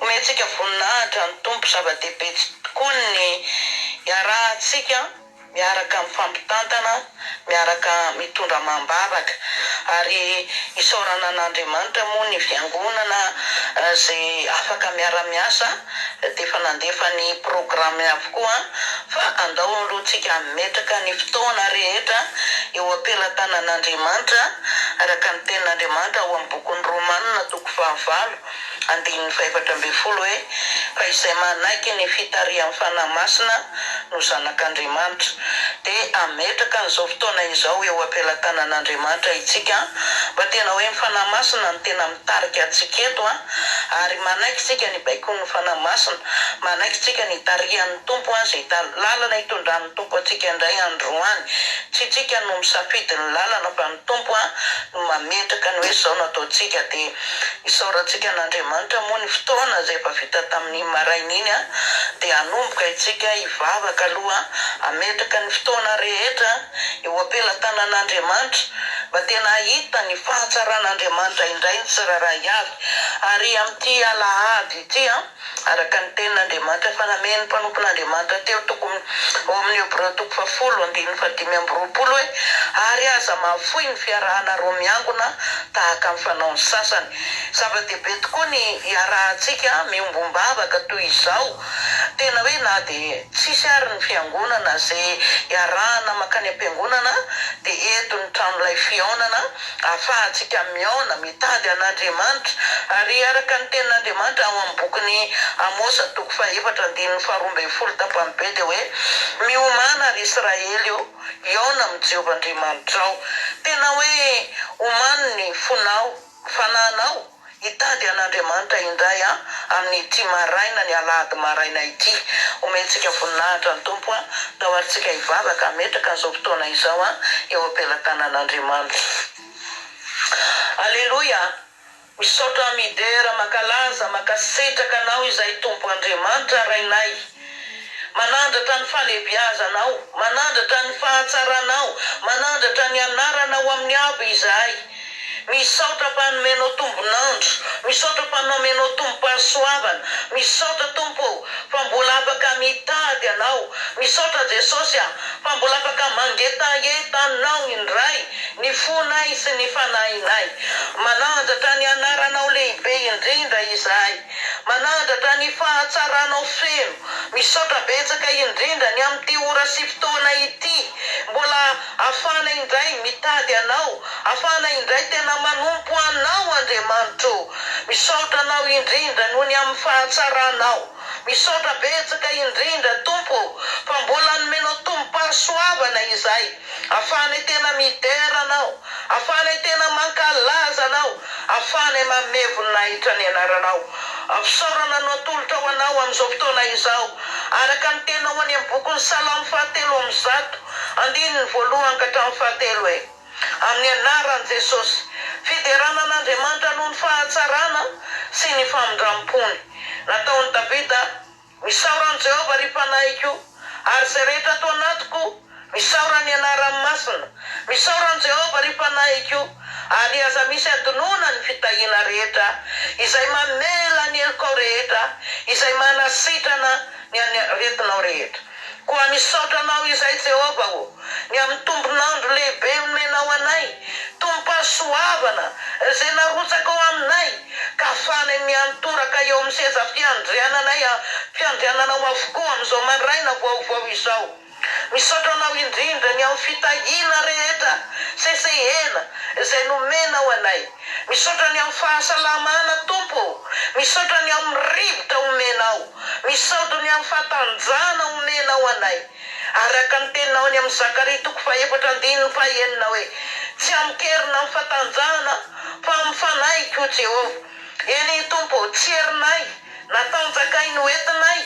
Omentsika voninahitra ny Tompo, zava-dehibe tokoa ny iarahantsika. miaraka mifampitantana, miaraka mitondra amam-bavaka. Ary isaorana an'Andriamanitra moa ny fiangonana izay afaka miara-miasa dia efa nandefa ny programme avokoa fa andao aloha tsika hametraka ny fotoana rehetra eo am-pelatanan'Andriamanitra araka ny tenin'Andriamanitra ao amin'ny bokin'ny Romana toko fahavalo andininy fahefatra ambin'ny folo hoe, Fa izay manaiky ny fitarihan'ny Fanahy Masina no zanak'Andriamanitra. Dia hametraka an'izao fotoana izao eo am-pelatanan'Andriamanitra isika, mba tena hoe ny Fanahy Masina no tena mitarika antsika eto, ary manaiky isika ny baikon'ny Fanahy Masina, manaiky isika ny itarihan'ny Tompo, izay lalana itondran'ny Tompo antsika indray androany. Tsy isika no misafidy ny lalana fa ny Tompo no mametraka ny hoe izao no ataontsika. Dia Isaorantsika an'Andriamanitra moa ny fotoana izay efa vita tamin'iny maraina iny dia hanomboka isika hivavaka aloha hametraka ny fotoana rehetra eo am-pelatanan'Andriamanitra mba tena hahita ny fahatsaran'Andriamanitra indray ny tsirairay avy ary amin'ity alahady ity Araka ny tenin'Andriamanitra efa namen'ny mpanompon'Andriamanitra teo tokony ao amin'ny Hebreo toko fahafolo andininy fahadimy amby roapolo hoe, Ary aza mahafoy ny fiarahanareo miangona tahaka ny fanaon'ny sasany. Zava-dehibe tokoa ny hiarahantsika miombom-bavaka toy izao, tena hoe na dia tsisy ary ny fiangonana izay iarahana mankany am-piangonana dia eto ny tranolay fihaonana ahafahantsika mihaona, Mitady an'Andriamanitra. Ary araka ny tenin'Andriamanitra ao amin'ny bokin'i Amosa toko fahefatra andininy faharoa ambin'ny folo tapany be dia hoe, Miomàna ry Israely ô, hihaona amin'i Jehovah Andriamanitrao. Tena hoe omano ny fonao, ny fanahinao, hitady an'Andriamanitra indray an, amin'ity maraina, ny alahady maraina ity. Omentsika voninahitra ny Tompo an, ndao ary tsika hivavaka hametraka an'izao fotoana izao an, eo am-pelatanan'Andriamanitra. Aleloia! Misaotra midera mankalaza mankasitraka anao izay Tompo Andriamanitra Rainay manandratra ny fahalebiazanao manandratra ny fahatsaranao manandratra ny anaranao amin'ny avo izahay misaotra fa nomenao tombon'andro misaotra fa nomenao tombom-pahasoavana misaotra Tompo ô fa mbola afaka mitady anao misaotra Jesosy a fa mbola afaka mangetaheta anao. fonay sy ny fanahinay. Manandratra ny anaranao lehibe indrindra izahay. Manandratra ny fahatsaranao feno. Misaotra betsaka indrindra ny amin'ity ora sy fotoana ity. Mbola afahana indray mitady Anao, afahana indray tena manompo Anao Andriamanitro o. Misaotra Anao indrindra noho ny amin'ny fahatsaranao. Misaotra betsaka indrindra Tompo o, fa mbola nomenao tombom-pahasoavana izahay. Afahanay tena midera Anao, afahanay tena mankalaza Anao, afahanay manome voninahitra ny Anaranao. Fisaorana no atolotra ho Anao amin'izao fotoana izao, araka ny teninao any amin'ny bokin'ny Salamo fahatelo amby 100, andininy voalohany ka hatramin'ny fahatelo hoe, Amin'ny anaran'i Jesosy, fiderana an'Andriamanitra noho ny fahatsarana sy ny famindram-pony. Nataon'i Davida Misaora an'i Jehovah, ry fanahiko, ary izay rehetra ato anatiko, misaora ny anarany masina. Misaora an'i Jehovah, ry fanahiko, ary aza misy adinoina ny fitahiana rehetra, izay mamela ny helokao rehetra, izay manasitrana ny aretinao rehetra. Koa misaotra anao izay, Jehovah ô, ny amin'ny tombon'andro lehibe omenao anay, tombom-pahasoavana izay narotsakao aminay, ka afahanay miantoraka eo amin'ny seza fiandriananay fiandriananao avokoa amin'izao maraina vaovao izao. Misaotra anao indrindra ny amin'ny fitahiana rehetra sesehena izay nomenao anay. Misaotra ny amin'ny fahasalamana Tompo ô. Misaotra ny amin'ny rivotra omenao. Misaotra ny amin'ny fahatanjahana omenao anay. Araka ny teninao any amin'ny Zakaria toko fahefatra andininy fahenina hoe, Tsy amin-kery na amin'ny fatanjahana, fa amin'ny fanahiko, hoy Jehovah. Eny, Tompo ô, tsy herinay na tanjakay no entinay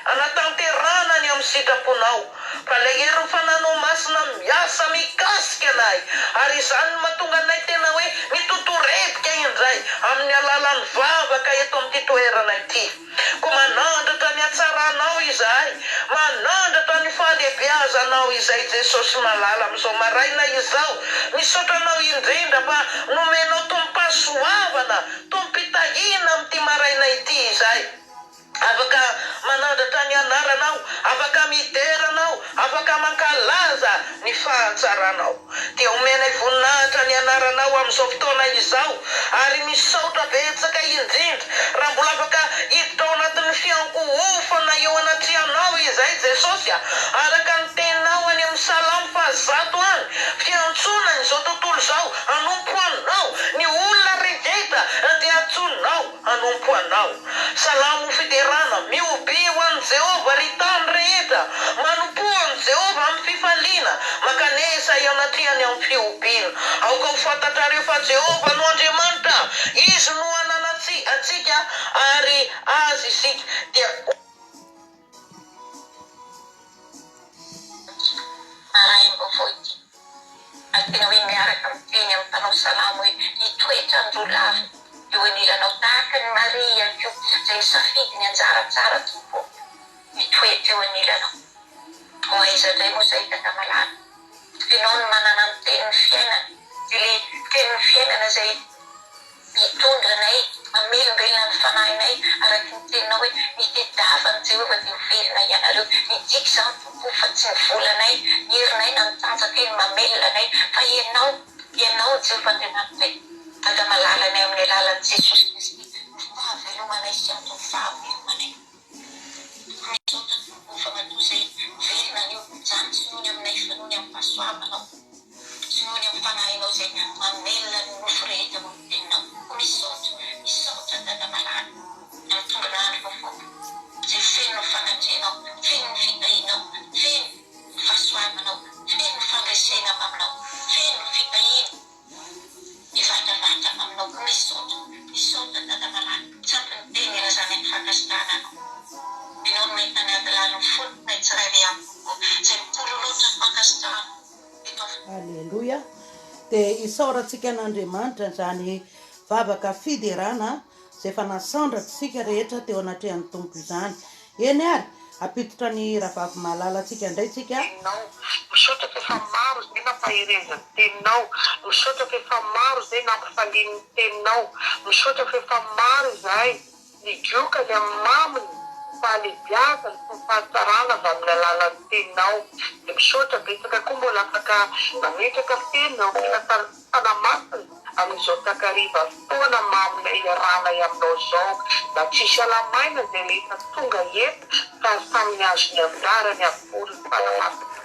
hanatanterahana ny amin'ny sitraponao, fa ilay herin'ny Fanahinao Masina miasa mikasika anay, ary izany no mahatonga anay tena hoe mitotorebika indray amin'ny alalan'ny vavaka eto amin'ity toerana ity. Koa manandratra ny hatsaranao izahay, manandratra ny fahalehibeazanao izay Jesosy malala amin'izao maraina izao. Misaotra anao indrindra fa nomenao tompom-pahasoavana, tompom-pitahiana amin'ity maraina ity izahay. Afaka manandratra ny anaranao, afaka midera anao, afaka mankalaza ny fahatsaranao. Dia omenay voninahitra ny anaranao amin'izao fotoana izao ary misaotra betsaka indrindra raha mbola afaka hiditra ao anatin'ny fiankohofana eo anatrehanao izay Jesosy a! Araka ny teninao any amin'ny Salamo fahazato any, fiantsoana izao tontolo izao hanompo anao, ny olona rehetra dia antsoinao. hanompo Anao. Salamo fiderana, Mihobia ho an'i Jehovah, ry tany rehetra! Manompoa an'i Jehovah amin'ny fifaliana, mankanesa eo anatrehany amin'ny fihobiana. Aoka ho fantatrareo fa Jehovah no Andriamanitra, Izy no ananantsika ary Azy isika. Dia. Maraim-baovao ity, ary tena hoe miaraka miteny amin'ny mpanao salamo hoe hitoetra andro lava eo anilanao tahaka an'i Maria ihany koa izay nisafidy ny anjara tsara Tompo ô, mitoetra eo anilanao. Ho aiza indray moa izay Dada malala? Ianao no manana ny tenin'ny fiainana, dia ilay tenin'ny fiainana izay Mitondra anay, mamelombelona ny fanahinay, araka ny teninao hoe, Mitediava an'i Jehovah dia ho velona hianareo. Midika izany, Tompo o, fa tsy ny volanay, ny herinay na ny tanjakay no mamelona anay, fa Ianao, Ianao, Jehovah Andriamanitray, Dada malalanay amin'ny alalan'i Jesosy Kristy, no fahavelomanay sy anton'ny fahavelomanay. Misaotra Tompo fa matoa izay velona anio, izany tsy noho ny aminay fa noho ny amin'ny fahasoavanao sy noho ny amin'ny fanahinao izay mamelona ny nofo rehetra noho ny teninao. Koa misaotra, misaotra Dada malala amin'ny tongon'andro vaovao izay feno ny fanatrehanao, feno ny fitahianao, feno ny fahasoavanao, feno ny fandresena avy aminao, feno ny fitahiana. Mivatravatra aminao koa misaotra misaotra dada malala tsy ampy ny teny ilazana ny fankasitrahana anao ianao no mahita ny ady lalin'ny fonay tsirairay avy koa izay mipololotra fankasitrahana eto Aleloia! Dia isaorantsika an'Andriamanitra izany vavaka fiderana izay efa nasandratr'isika rehetra teo anatrehan'ny Tompo izany. Eny ary, hampiditra ny rahavavy malalantsika indray isika. Teninao. Misaotra fa efa maro izay nampaherezan'ny teninao. Misaotra fa efa maro izay nampifalian'ny teninao. Misaotra fa efa maro izahay nigoka ny amin'ny maminy. fahalebiazana sy ny fahatsarana avy amin'ny alalan'ny teninao. Dia misaotra betsaka koa mbola afaka mametraka teny eo am-pelatanan'ny Fanahy Masina amin'izao takariva fotoana maminay iarahanay aminao izao. Mba tsy hisy ala-maina izay rehetra tonga eto fa samy mihazo ny anjarany avokoa ry Fanahy Masina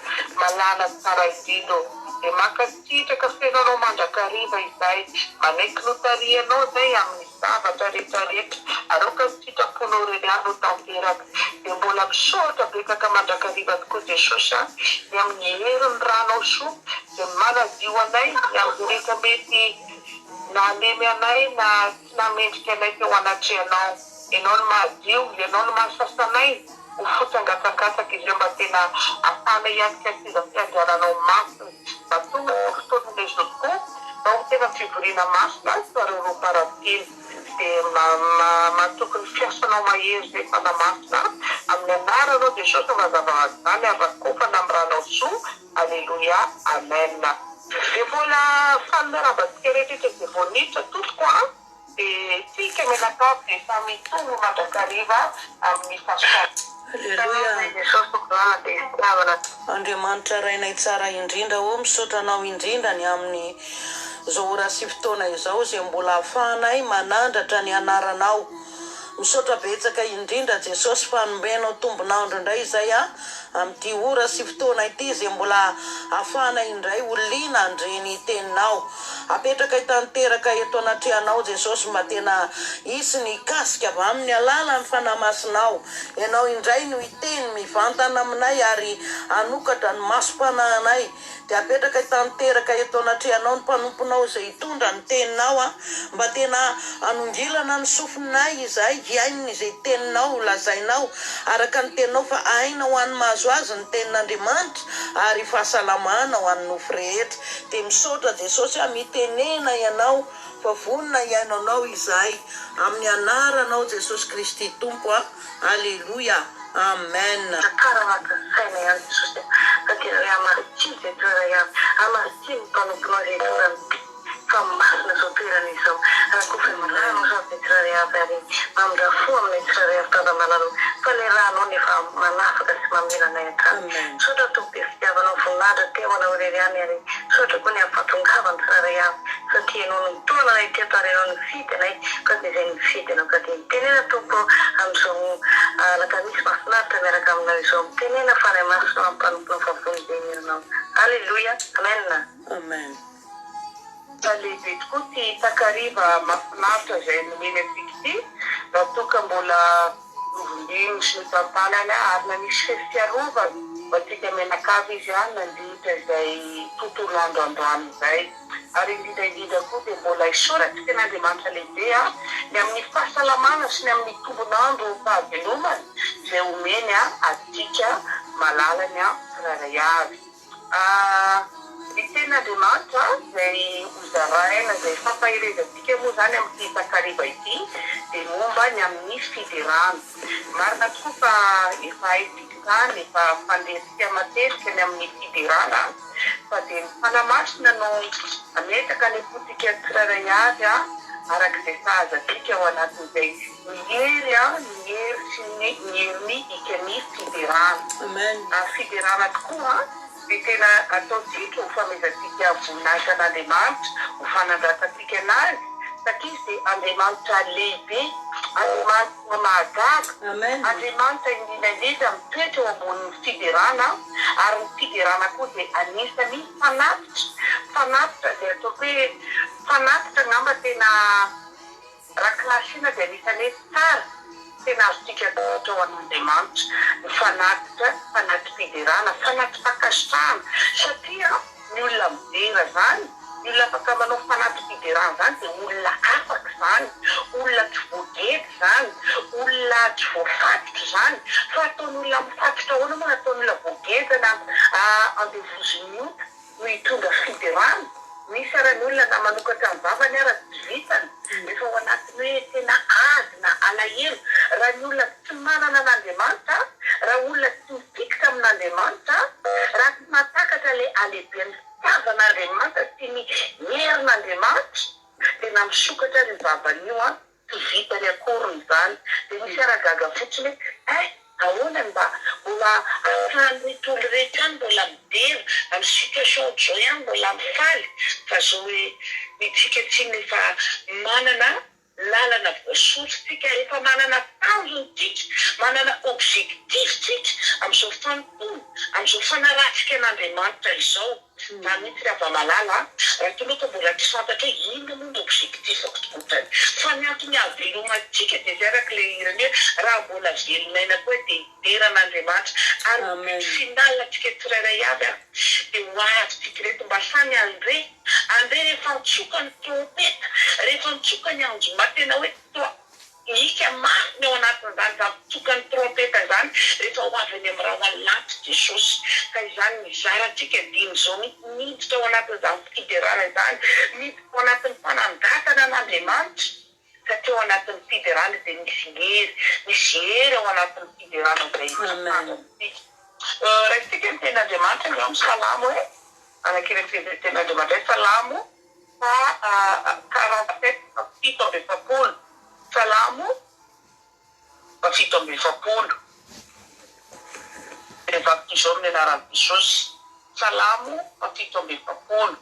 malala tsara indrindra ô. Dia mankasitraka feno anao mandrakariva izahay, manaiky notarihanao izay amin'ny zavatra rehetra rehetra ary aoka ny sitraponao irery ihany ho tanteraka. Dia mbola misaotra betsaka mandrakariva tokoa Jesosy a, ny amin'ny herin'ny ranao soa izay manadio anay ny amin'ny rehetra mety nahalemy anay na tsy nahamendrika anay teo anatrehanao. Ianao no mahadio, Ianao no mahasasa anay ho fotsy angatsangatsaka izay mba tena ahafahanay hiatrika ny seza fiandriananao masina. Mba tonga izao fotoana ilay izao tokoa mba ho tena fivoriana masina sy faharoaroam-parantiana. Dia matoky ny fiasanao mahery izay Fanahy Masina amin'ny anaranao Jesosy no mazava ho azy izany ary rakofana amin'ny ranao soa. Aleloia Amen. Dia mbola faly miarahaba antsika rehetra eto izay vao niditra tompoko a! Dia tsika mianakavy dia samy hitombo mandrakariva amin'ny fahasoavana. Aleloia. Andriamanitra Rainay tsara indrindra ô, misaotra Anao indrindra ny amin'ny izao ora sy fotoana izao izay mbola ahafahanay manandratra ny anaranao. Misaotra betsaka indrindra Jesosy fa nomenao tombon'andro indray izay a amin'ity ora sy fotoana ity izay mbola ahafahana indray ho liana handre ny teninao. Apetrakay tanteraka eto anatrehanao Jesosy mba tena hisy ny hikasika avy amin'ny alalan'ny Fanahy Masinao. Ianao indray no hiteny mivantana aminay ary hanokatra ny masom-panahinay. Dia apetrakay tanteraka eto anatrehanao ny mpanomponao izay hitondra ny teninao a, mba tena hanongilana ny sofinay izahay hihaino izay teninao ho lazainao araka ny teninao fa aina ho an'ny mahazo azy ny tenin'Andriamanitra ary fahasalamana ho an'ny nofo rehetra. Dia misaotra Jesosy a, mitenena ianao fa vonona hihaino anao izahay amin'ny anaranao Jesosy Kristy Tompo a. Aleloia Amen. Tsara anatin'ny saina ihany Jesosy a! Fa tena hoe hamaritsio izay toerana ihany, hamaritsio ny mpanomponao izay hitondra ny teny fa masina izao toerana izao. Rakofy amin'ny ranao izany izay tsirairay avy ary mamindrà fo aminay tsirairay avy Dada malala o! Fa ilay ranao no efa manafaka sy mamela anay hatrany. Misaotra Tompo be fitiavanao voninahitra te ho anao irery ihany ary misaotra koa ny amin'ny fahatongavan'ny tsirairay avy satria ianao no nitohana anay teto ary ianao nifidy anay ka dia izay nifidy anao ka dia mitenena Tompo ô amin'izao alakamisy mahafinaritra miaraka aminao izao mitenena Fanahy Masina amin'ny mpanomponao fa vonjy ny herinao Aleloia Amen. Amen. Fa lehibe tokoa ity takariva mahafinaritra izay nomeny antsika ity raha toa ka mbola Novonjeny sy notantanany ary nanisy fefy fiarovana ho antsika mianakavy izy nandritra izay tontolo andro androany izay. Ary indrindra indrindra koa dia mbola isaorantsika an'Andriamanitra lehibe ny amin'ny fahasalamana sy ny amin'ny tombon'andro fahavelomana izay omeny antsika malalany tsirairay avy. Ny tenin'Andriamanitra izay hozaraina, izay fampaherezantsika moa izany amin'ity takariva ity dia momba ny amin'ny fiderana. Marina tokoa fa efa haintsika izany, efa fandrentsika matetika ny amin'ny fiderana, fa dia ny Fanahy Masina no hametraka any am-pontsika tsirairay avy araka izay sahaza antsika ao anatin'izay ny hery, ny hery sy ny ny herin'ny hikan'ny fiderana. Ary fiderana tokoa dia tena ataontsika ho fanomezantsika voninahitra an'Andriamanitra, ho fanandratantsika an'Azy, satria Izy dia Andriamanitra lehibe, Andriamanitra mahagaga, Andriamanitra indrindra indrindra mitoetra eo ambonin'ny fiderana, ary ny fiderana koa dia anisan'ny fanatitra, fanatitra izay ataoko hoe fanatitra angamba tena. Raha kilasina dia anisan'ny hoe tsara, tena azontsika atolotra ho an'Andriamanitra ny fanatitra, fanati-piderana, fanati-pankasitrahana, satria ny olona midera izany, ny olona afaka manao fanati-piderana izany dia olona afaka izany, olona tsy voageja izany, olona tsy voafatotra izany, fa ataon'olona mifatotra ahoana moa no ataon'olona voageja na andevozin'ny ota? no hitondra fiderana, misy ara ny olona na manokatra ny vavany ara tsy vitany, rehefa ao anatin'ny hoe tena ady na alahelo, raha ny olona tsy manana an'Andriamanitra, raha olona tsy mifikitra amin'Andriamanitra, raha tsy mahatakatra ilay halehiben'ny fitiavan'Andriamanitra sy ny herin'Andriamanitra, dia na misokatra ary io vavany io an, tsy vitany akoriny izany, dia misy ara gaga fotsiny hoe. Ahoana no mba mbola ahafahan'ireto olona ireto ihany mbola midera amin'ny situation ohatr'izao ihany mbola mifaly fa zao hoe itsika tsinona efa manana lalana voasoritra tsika, efa manana tanjona tsika, manana objectif tsika amin'izao fanompoana, amin'izao fanarahantsika an'Andriamanitra izao. Za mihitsy ry hava-malala a! Raha toa ka mbola tsy fantatra hoe inona moa ny objectif-ko tokotrany. Fa ny antony ahavelomantsika dia izay araka ilay hirany hoe raha mbola velon'aina koa dia hidera an'Andriamanitra. Ary ny but final antsika tsirairay avy an, dia ho avy tsika ireto mba samy handre, handre rehefa mitsoka ny trompeta, rehefa mitsoka ny anjoma tena hoe toa Hika mafy ny ao anatin'izany zava-tsokan'ny trompeta izany rehefa ho avy any amin'ny rahona lanitra Jesosy. Ka izany mizara antsika dieny izao mihitsy miditra ao anatin'izany fiderana izany, miditra ao anatin'ny fanandratana an'Andriamanitra, satria ao anatin'ny fiderana dia misy hery, misy hery ao anatin'ny fiderana izay fantatsika. Raisintsika ny tenin'Andriamanitra angamba amin'ny Salamo hoe, anankiray ny tenin'Andriamanitra hoe Salamo. Faha 47 47, Salamo faha 47, Dia vaky toy izao amin'ny anaran'i Jesosy, Salamo faha 47,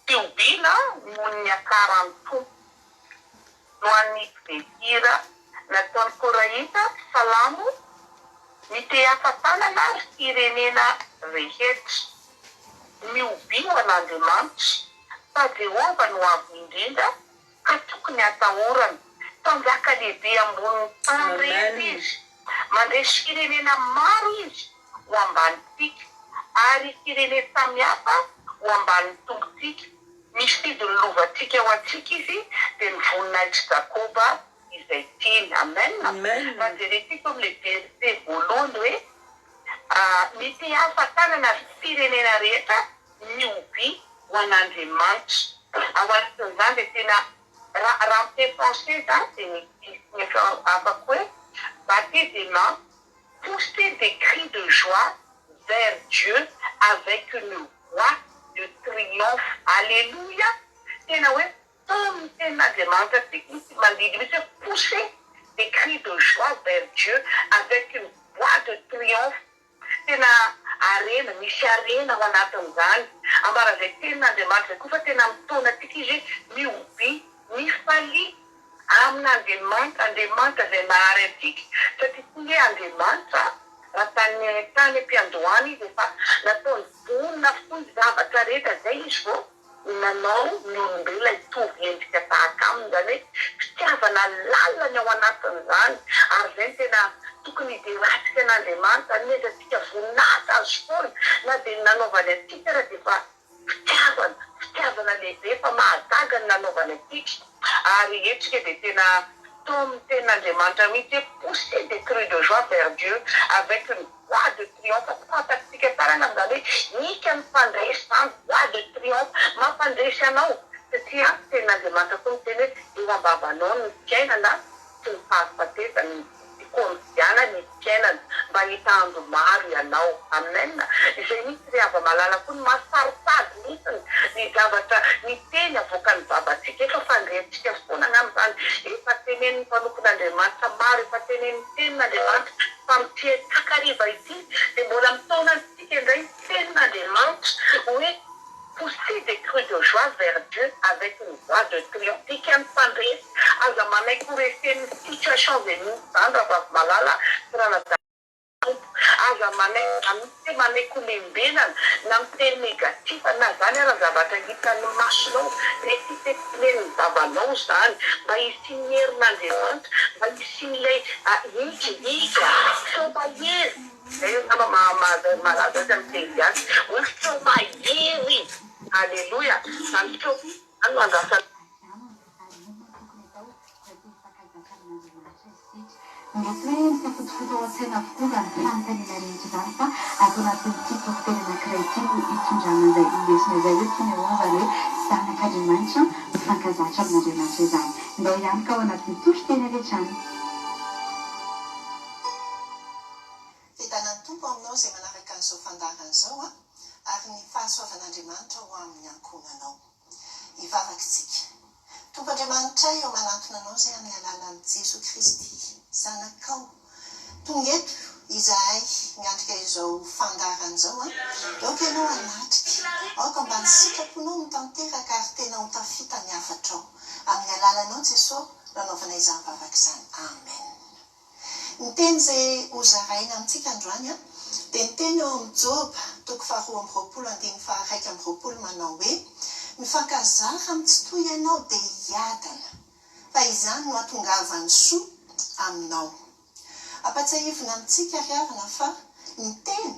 Fihobiana noho ny niakaran'ny Tompo, no an'ny mpivehira, nataon'i Korahita, Salamo, Mitehafa tanana ry firenena rehetra. Mihobiho an'Andriamanitra, fa Jehovah no Avo Indrindra ka tokony hatahorana. Mpanjaka lehibe ambonin'ny tany rehetra izy. Mandresy firenena maro izy ho ambanintsika, ary firenen-tsamihafa ho ambanin'ny tompontsika. Mifidy ny lovantsika ho antsika izy, dia ny voninahitr'i Jakoba izay tiany. Amen. Raha jerentsika eo amin'ilay verset voalohany hoe, Mitehafa tanana ry firenena rehetra, mihoby ho an'Andriamanitra. Ao anatin'izany dia tena, raha raha amin'ny teny français izany dia misy signification hafa koa hoe, battez des mains, poussez des cris de joie vers Dieu avec une voix de triomphe. Alléluia! Tena hoe Toy ny tenin'Andriamanitra antsika mihitsy, mandidy mihitsy hoe pousser des cris de joie vers Dieu avec une voix de triomphe. Tena harena, misy harena ao anatin'izany. Ambaran'izay tenin'Andriamanitra izay koa fa tena mitaona antsika Izy hoe mihobia, mifalia amin'Andriamanitra, Andriamanitra izay nahary antsika. Satria koa nge Andriamanitra raha tany tany am-piandohana Izy efa nataony vonona avokoa ny zavatra rehetra, izay Izy vao nanao ny olombelona hitovy endrika tahaka aminy, izany hoe fitiavana lalina ny ao anatin'izany, ary izay no tena tokony hiderantsika an'Andriamanitra, hanomezantsika voninahitra Azy foana, na dia ny nanaovany antsika ara dia efa fitiavana, fitiavana lehibe efa mahagaga ny nanaovany antsika, ary eto isika dia tena tao amin'ny tenin'Andriamanitra mihitsy hoe pousser des cris de joie vers Dieu avec une Voix de triomphe, fantatsika tsara angamba izany hoe ika ny mpandresy izany, voix de triomphe, mampandresy anao, satria tenin'Andriamanitra koa miteny hoe eo am-bavanao ny fiainana sy ny fahafatesana, ny koa mifidiana ny fiainana mba hahita andro maro ianao. Amen! Izay mihitsy ry hava-malala koa no maha saro-pady mihitsy ny zavatra, ny teny avoakan'ny vavantsika, efa fandrehantsika foana angamba izany, efa tenenin'ny mpanompon'Andriamanitra maro, efa tenenin'ny tenin'Andriamanitra, Fa amin'ity takariva ity dia mbola mitaona antsika indray ny tenin'Andriamanitra hoe Poussez des cris de joie vers Dieu avec une voix de triomphe. Tika ny mpandresy. Aza manaiky ho resen'ny situation izay misy izany Ravavimalala sy Ranadahy Tompo. Aza manaiky na misy hoe manaiky ho lembenana na miteny négatif na izany ara zavatra hitan'ny masonao dia tsy tenenin'ny vavanao izany mba hisian'ny herin'Andriamanitra mba hisian'ilay Ika, ika, feo mahery, izay angamba maha-malaza azy amin'ny teny gasy hoe feo mahery, aleloia, izany feo izany no andrasana. Mety hoe misafotofoto ao an-tsaina avokoa izany fanontaniana rehetra izany fa ato anatin'ity toriteny anankiray ity no hitondrana an'izay lesona izay hoe toy ny ahoana izany hoe zanak'Andriamanitra mifankazatra amin'Andriamanitra izany. Ndao hianoka ao anatin'ny toriteny avy hatrany. Fiadanan'ny Tompo aminao izay manaraka an'izao fandaharana izao an, ary ny fahasoavan'Andriamanitra ho amin'ny ankohonanao. Hivavaka isika. Tompo Andriamanitray ô manantona Anao izay amin'ny alalan'i Jesoa Kristy Zanakao. Tonga eto izahay miatrika izao fandaharana izao an! Aoka ianao hanatrika, aoka mba ny sitraponao no tanteraka ary tena ho tafita ny hafatrao. Amin'ny alalanao Jesoa no anaovana izany vavaka izany. Amen. Ny teny izay hozaraina amintsika androany an, dia ny teny ao amin'ny Joba toko faharoa amby roapolo andininy faha-21 manao hoe, Mifankazara amin'ny Tsitoha ianao dia hiadana, fa izany no hahatongavan'ny soa aminao. Ampatsiahivina amintsika ry havana fa ny teny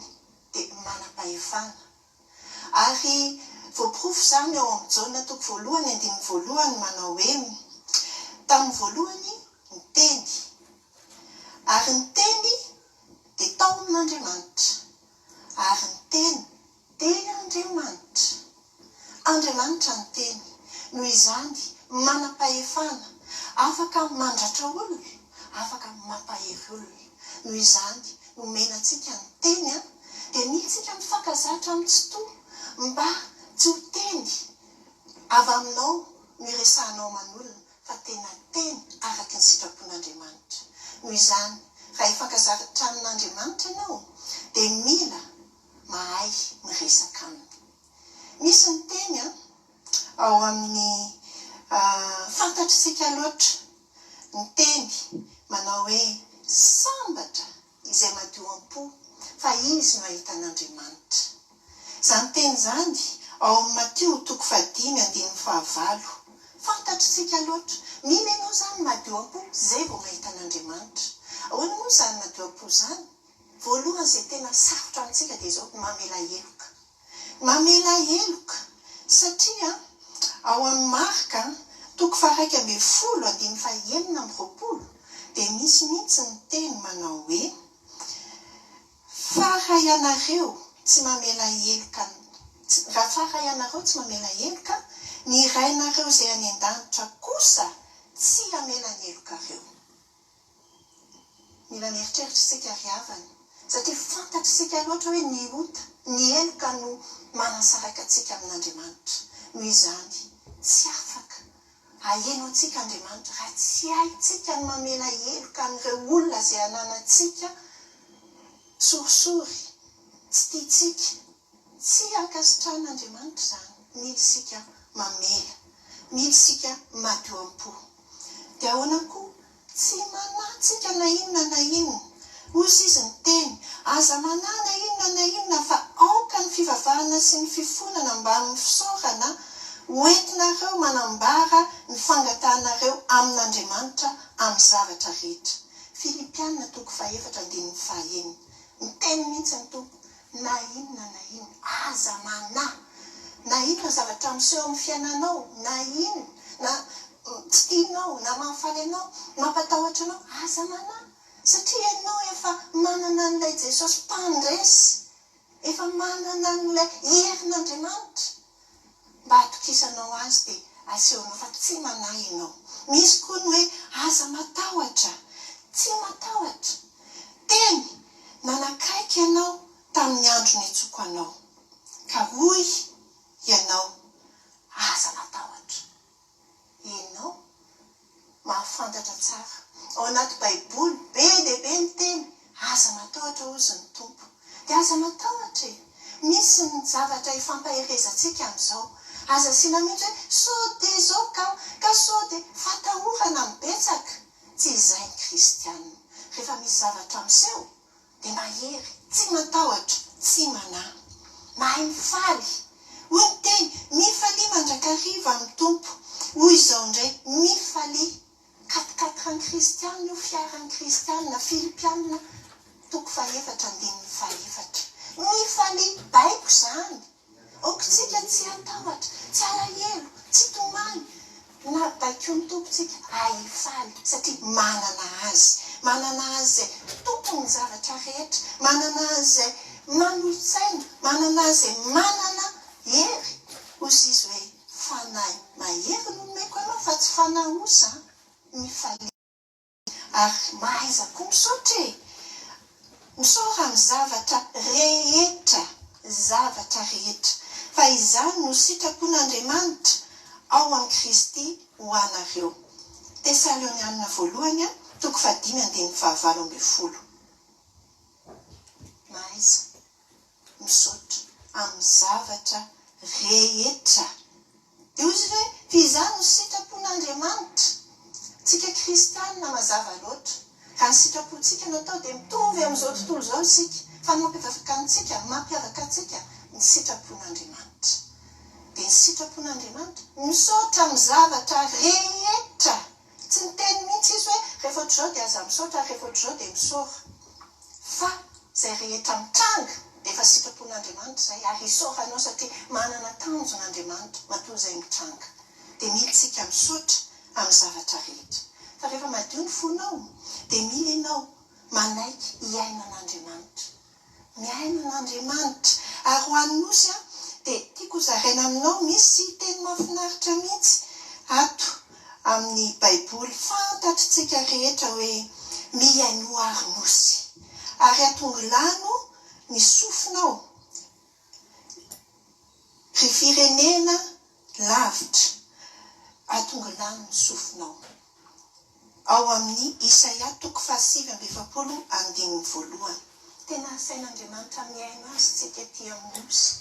dia manam-pahefana. Ary voaporofo izany ao amin'ny Jaona toko voalohany andininy voalohany manao hoe, Tamin'ny voalohany ny teny, ary ny teny dia tao amin'Andriamanitra, ary ny teny dia Andriamanitra. Andriamanitra ny Teny. Noho izany, manam-pahefana, afaka mandratra olona, afaka mampahery olona. Noho izany, nomena antsika ny Teny, dia mila isika mifankazatra amin'ny Tsitoha mba tsy ho teny avy aminao no iresahanao aman'olona fa tena teny araka ny sitrapon'Andriamanitra. Noho izany, raha hifankazatra amin'Andriamanitra ianao, dia mila mahay miresaka aminy. Misy ny teny ao amin'ny fantatr'isika loatra, ny teny manao hoe sambatra izay madio am-po fa izy no hahita an'Andriamanitra. Izany teny izany ao amin'ny Matio toko fahadimy andininy fahavalo. Fantatr'isika loatra. Mila ianao izany madio am-po izay vao mahita an'Andriamanitra. Ahoana moa izany madio am-po izany? Voalohany izay tena sarotra amintsika dia izao, ny mamela heloka. Mamela heloka satria ao amin'ny Marka toko faha-11 andininy faha-26 dia misy mihitsy ny teny manao hoe, Fa raha ianareo tsy mamela heloka raha fa raha ianareo tsy mamela heloka, ny Rainareo izay any an-danitra kosa tsy hamela ny helokareo. Mila mieritreritra isika ry havana, satria fantatr'isika loatra hoe ny ota, ny heloka no manasaraka antsika amin'Andriamanitra. Noho izany, tsy afaka haheno antsika Andriamanitra raha tsy haintsika ny mamela heloka an'ireo olona izay ananantsika sorisory, tsy tiantsika. Tsy ankasitrahan'Andriamanitra izany. Mila isika mamela. Mila isika madio am-po. Dia ahoana koa? Tsy manahy tsika na inona na inona. Hoy izy niteny, Aza manahy na inona na inona fa aoka ny fivavahana sy ny fifonana mbamin'ny fisaorana ho entinareo manambara ny fangatahanareo amin'Andriamanitra amin'ny zavatra rehetra. Filipiana toko fahefatra andininy fahenina. Miteny mihitsy ny Tompo, na inona na inona, aza manahy. Na inona zavatra miseho amin'ny fiainanao, na inona, na tsy tianao, na mahafaly anao, mampatahotra anao, aza manahy. Satria ianao efa manana an'ilay Jesosy mpandresy, efa manana an'ilay herin'Andriamanitra. Mba hatokisanao azy dia asehonao fa tsy manahy ianao. Misy koa ny hoe aza matahotra. Tsy matahotra. Teny, nanakaiky ianao tamin'ny andro niantsoako anao. Ka hoy ianao, aza matahotra. Ianao mahafantatra tsara. Ao anaty baiboly be dia be ny teny aza matahotra hozy ny Tompo. Dia aza matahotra e! Misy ny zavatra ifampaherezantsika amin'izao. Aza asiana mihitsy hoe sao dia izao ka, ka sao dia, fatahorana no betsaka. Tsy izay ny kristiana. Rehefa misy zavatra miseho dia mahery, tsy matahotra, tsy manahy. Mahay mifaly. Hoy ny teny, mifalia mandrakariva amin'ny Tompo. Hoy izao indray, mifalia. Quatre-quatre an'ny kristiana io, fiaran'ny kristiana, Filipiana toko fahefatra andininy fahefatra. Mifalia, baiko izany. Aoka isika tsy hatahotra, tsy halahelo, tsy hitomany, na baikoin'ny Tompo isika hahifaly satria manana Azy, manana Azy izay Tompon'ny zavatra rehetra, manana Azy izay manolo-tsaina, manana Azy izay manana hery. Hoy Izy hoe, Fanahy mahery no nomeko anao fa tsy fanahy osa. Mifalia. Ary mahaiza koa misaotra e! Misaora amin'ny zavatra rehetra, zavatra rehetra, fa izany no sitrapon'Andriamanitra ao amin'i Kristy ho anareo. Tesalionianina voalohany, toko fahadimy andininy fahavalo ambinifolo. Mahaiza misaotra amin'ny zavatra rehetra. Dia hoy izy hoe, Fa izany no sitrapon'Andriamanitra. Tsika kristiana mazava loatra. Raha ny sitrapontsika no atao dia mitovy amin'izao tontolo izao isika. Fa ny mampiavaka antsika, ny mampiavaka antsika ny sitrapon'Andriamanitra. Dia ny sitrapon'Andriamanitra, misaotra amin'ny zavatra rehetra. Tsy niteny mihitsy izy hoe rehefa ohatr'izao dia aza misaotra ary rehefa ohatr'izao dia misaora. Fa izay rehetra mitranga dia efa sitrapon'Andriamanitra izay ary isaoranao satria manana tanjona Andriamanitra matoa izay mitranga. Dia mila isika misaotra amin'ny zavatra rehetra. Fa rehefa madio ny fonao dia mila ianao manaiky hihaino an'Andriamanitra. Mihaino an'Andriamanitra. Ary ho an'ny Nosy an, dia tiako ho zaraina aminao, misy teny mahafinaritra mihitsy ato amin'ny Baiboly fantatritsika rehetra hoe, Mihainoa ry Nosy, ary atongilano ny sofinao, ry firenena lavitra, atongilano ny sofinao. Ao amin'ny Isaia toko fahasivy amby 40 andininy voalohany. Tena asain'Andriamanitra mihaino Azy tsika aty amin'ny Nosy.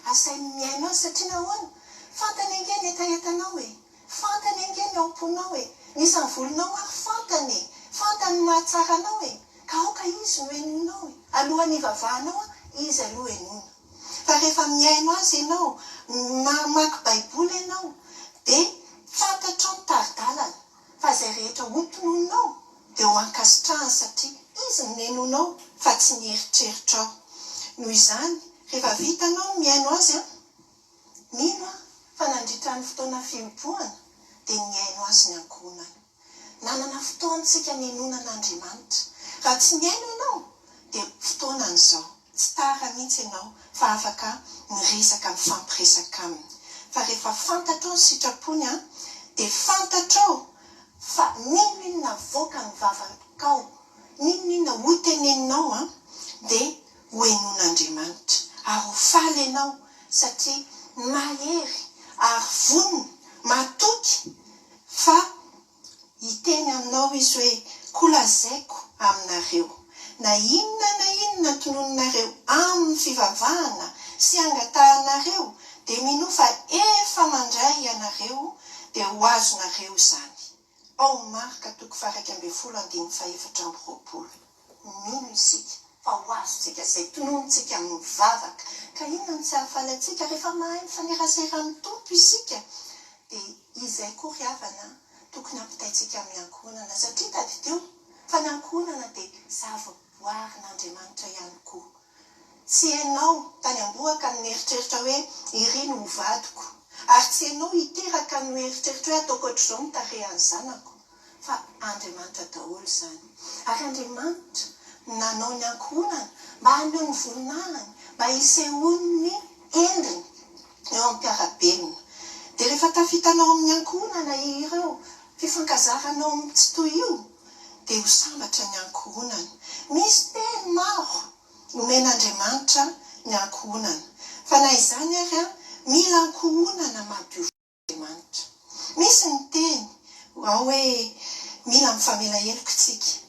Asainy mihaino Azy satria nahoana? Fantany ange ny hetahetanao e! Fantany ange ny ao am-ponao e! Ny isan'ny volonao ary fantany e! Fantany ny mahatsara anao e! Ka aoka Izy no henoinao e! Alohan'ny hivavahanao an, Izy aloha henoina. Fa rehefa mihaino Azy ianao, mamaky Baiboly ianao, dia fantatrao ny tari-dalana, fa izay rehetra hotononinao dia ho ankasitrahany satria Izy no nenoinao fa tsy ny eritreritrao. Noho izany, rehefa vitanao ny mihaino Azy an, mino aho fa nandritra ny fotoana fihobohana dia nihaino Azy ny ankohonana. Nanana fotoana isika ninoana an'Andriamanitra. Raha tsy nihaino ianao dia fotoanany izao. Tsy tara mihitsy ianao fa afaka miresaka mifampiresaka aminy. Fa rehefa fantatrao ny sitrapony an, dia fantatrao fa n'inon'inona avoakan'ny vavakao, n'inon'inona hoteneninao an, dia ho henoin'Andriamanitra. Ary ho faly ianao satria mahery ary vonona, matoky Fa hiteny aminao izy hoe, Koa lazaiko aminareo, na inona na inona tononinareo amin'ny fivavahana sy angatahanareo, dia minoa fa efa mandray ianareo, dia ho azonareo izany. Ao Marka toko faha-11 andininy faha-24. Mino isika fa ho azontsika izay tononintsika amin'ny vavaka. Ka inona no tsy hahafaly antsika rehefa mahay mifanerasera amin'ny Tompo isika? Dia izay koa ry havana tokony hampitaintsika amin'ny ankohonana satria tadidio fa ny ankohonana dia zavaboarin'Andriamanitra ihany koa. Tsy ianao tany am-bohoka no nieritreritra hoe iry no ho vadiko ary tsy ianao hiteraka no hieritreritra hoe ataoko ohatr'izao ny tarehan'ny zanako. Fa Andriamanitra daholo izany. Ary Andriamanitra nanao ny ankohonana mba haneho ny voninahiny, mba hisehoan'ny endriny eo amin'ny mpiara-belona. Dia rehefa tafitanao amin'ny ankohonana ireo fifankazaranao amin'ny Tsitoha io, dia ho sambatra ny ankohonana. Misy teny maro nomen'Andriamanitra ny ankohonana. Fa na izany ary, mila ankohonana madio. Andriamanitra. Misy ny teny ao hoe mila mifamela heloka isika.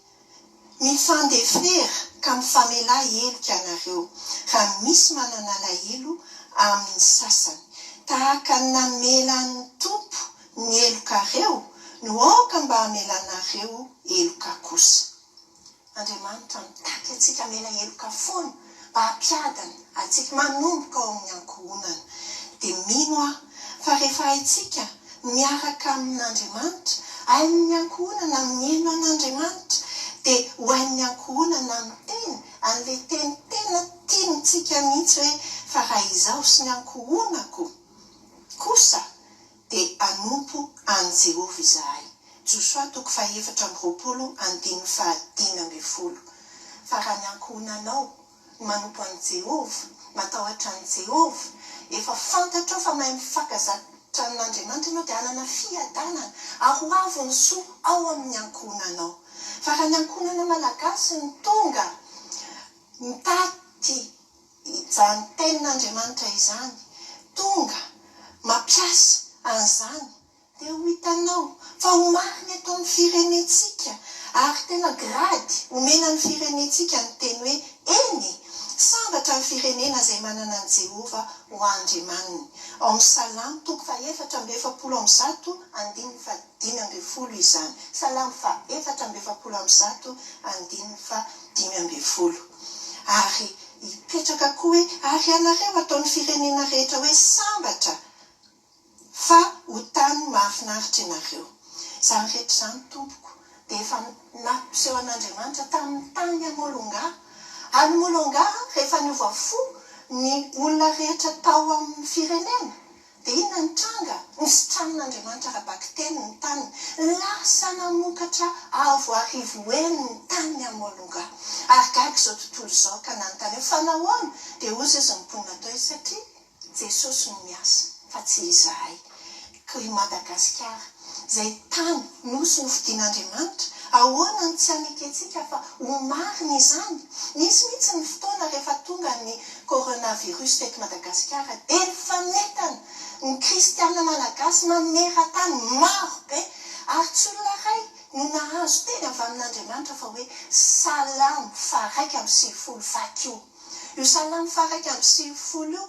Mifandefera ka mifamelà heloka ianareo raha misy manana alahelo amin'ny sasany. Tahaka ny namelan'ny Tompo ny helokareo no aoka mba hamelanareo heloka kosa. Andriamanitra mitaky antsika hamela heloka foana mba hampiadana antsika manomboka ao amin'ny ankohonana. Dia mino aho fa rehefa haintsika ny miaraka amin'Andriamanitra, hain'ny ankohonana ny mihaino an'Andriamanitra, dia ho hain'ny ankohonana miteny an'ilay teny tena tiantsika mihitsy hoe fa raha izaho sy ny ankohonako kosa dia hanompo an'i Jehovah izahay. Josoa toko faha-24 andininy faha-15. Fa raha ny ankohonanao no manompo an'i Jehovah, matahotra an'i Jehovah, efa fantatrao fa mahay mifankazatra amin'Andriamanitra ianao, dia hanana fiadanana ary ho avy ny soa ao amin'ny ankohonanao. Fa raha ny ankohonana malagasy no tonga mitaty Izany tenin'Andriamanitra izany, tonga mampiasa an'izany dia ho hitanao fa ho marina eto amin'ny firenentsika ary tena grady omena ny firenentsika ny teny hoe eny e! Sambatra ny firenena izay manana an'i Jehovah ho Andriamaniny. Ao amin'ny Salamo toko fahefatra amby 140 andininy faha-15 izany. Salamo faha-144 andininy faha-15. Ary hipetraka koa hoe, Ary ianareo ataon'ny firenena rehetra hoe sambatra fa ho tany mahafinaritra ianareo. Izany rehetra izany, tompoko, dia efa nampiseho an'Andriamanitra tamin'ny tany Amolongà. Any Molongà, rehefa niova fo ny olona rehetra tao amin'ny firenena, dia inona no tranga? Nositranin'Andriamanitra ara-bakiteny ny taniny. Lasa namokatra avo arivo heny ny tanin'i Amolongà. Ary gaga izao tontolo izao ka nanontany hoe, Fa nahoana? Dia hoy izy ny mponina tao hoe, Satria Jesosy no miasa fa tsy izahay. Koa i Madagasikara, izay tany, nosy nofidin'Andriamanitra, ahoana no tsy hanekentsika fa ho marina izany? Nisy mihitsy ny fotoana rehefa tonga ny coronavirus teto Madagasikara dia nifanentana ny kristiana malagasy maneran-tany maro be ary tsy olona iray no nahazo teny avy amin'Andriamanitra fa hoe Salamo faha 91 vakio. Io Salamo faha 91 io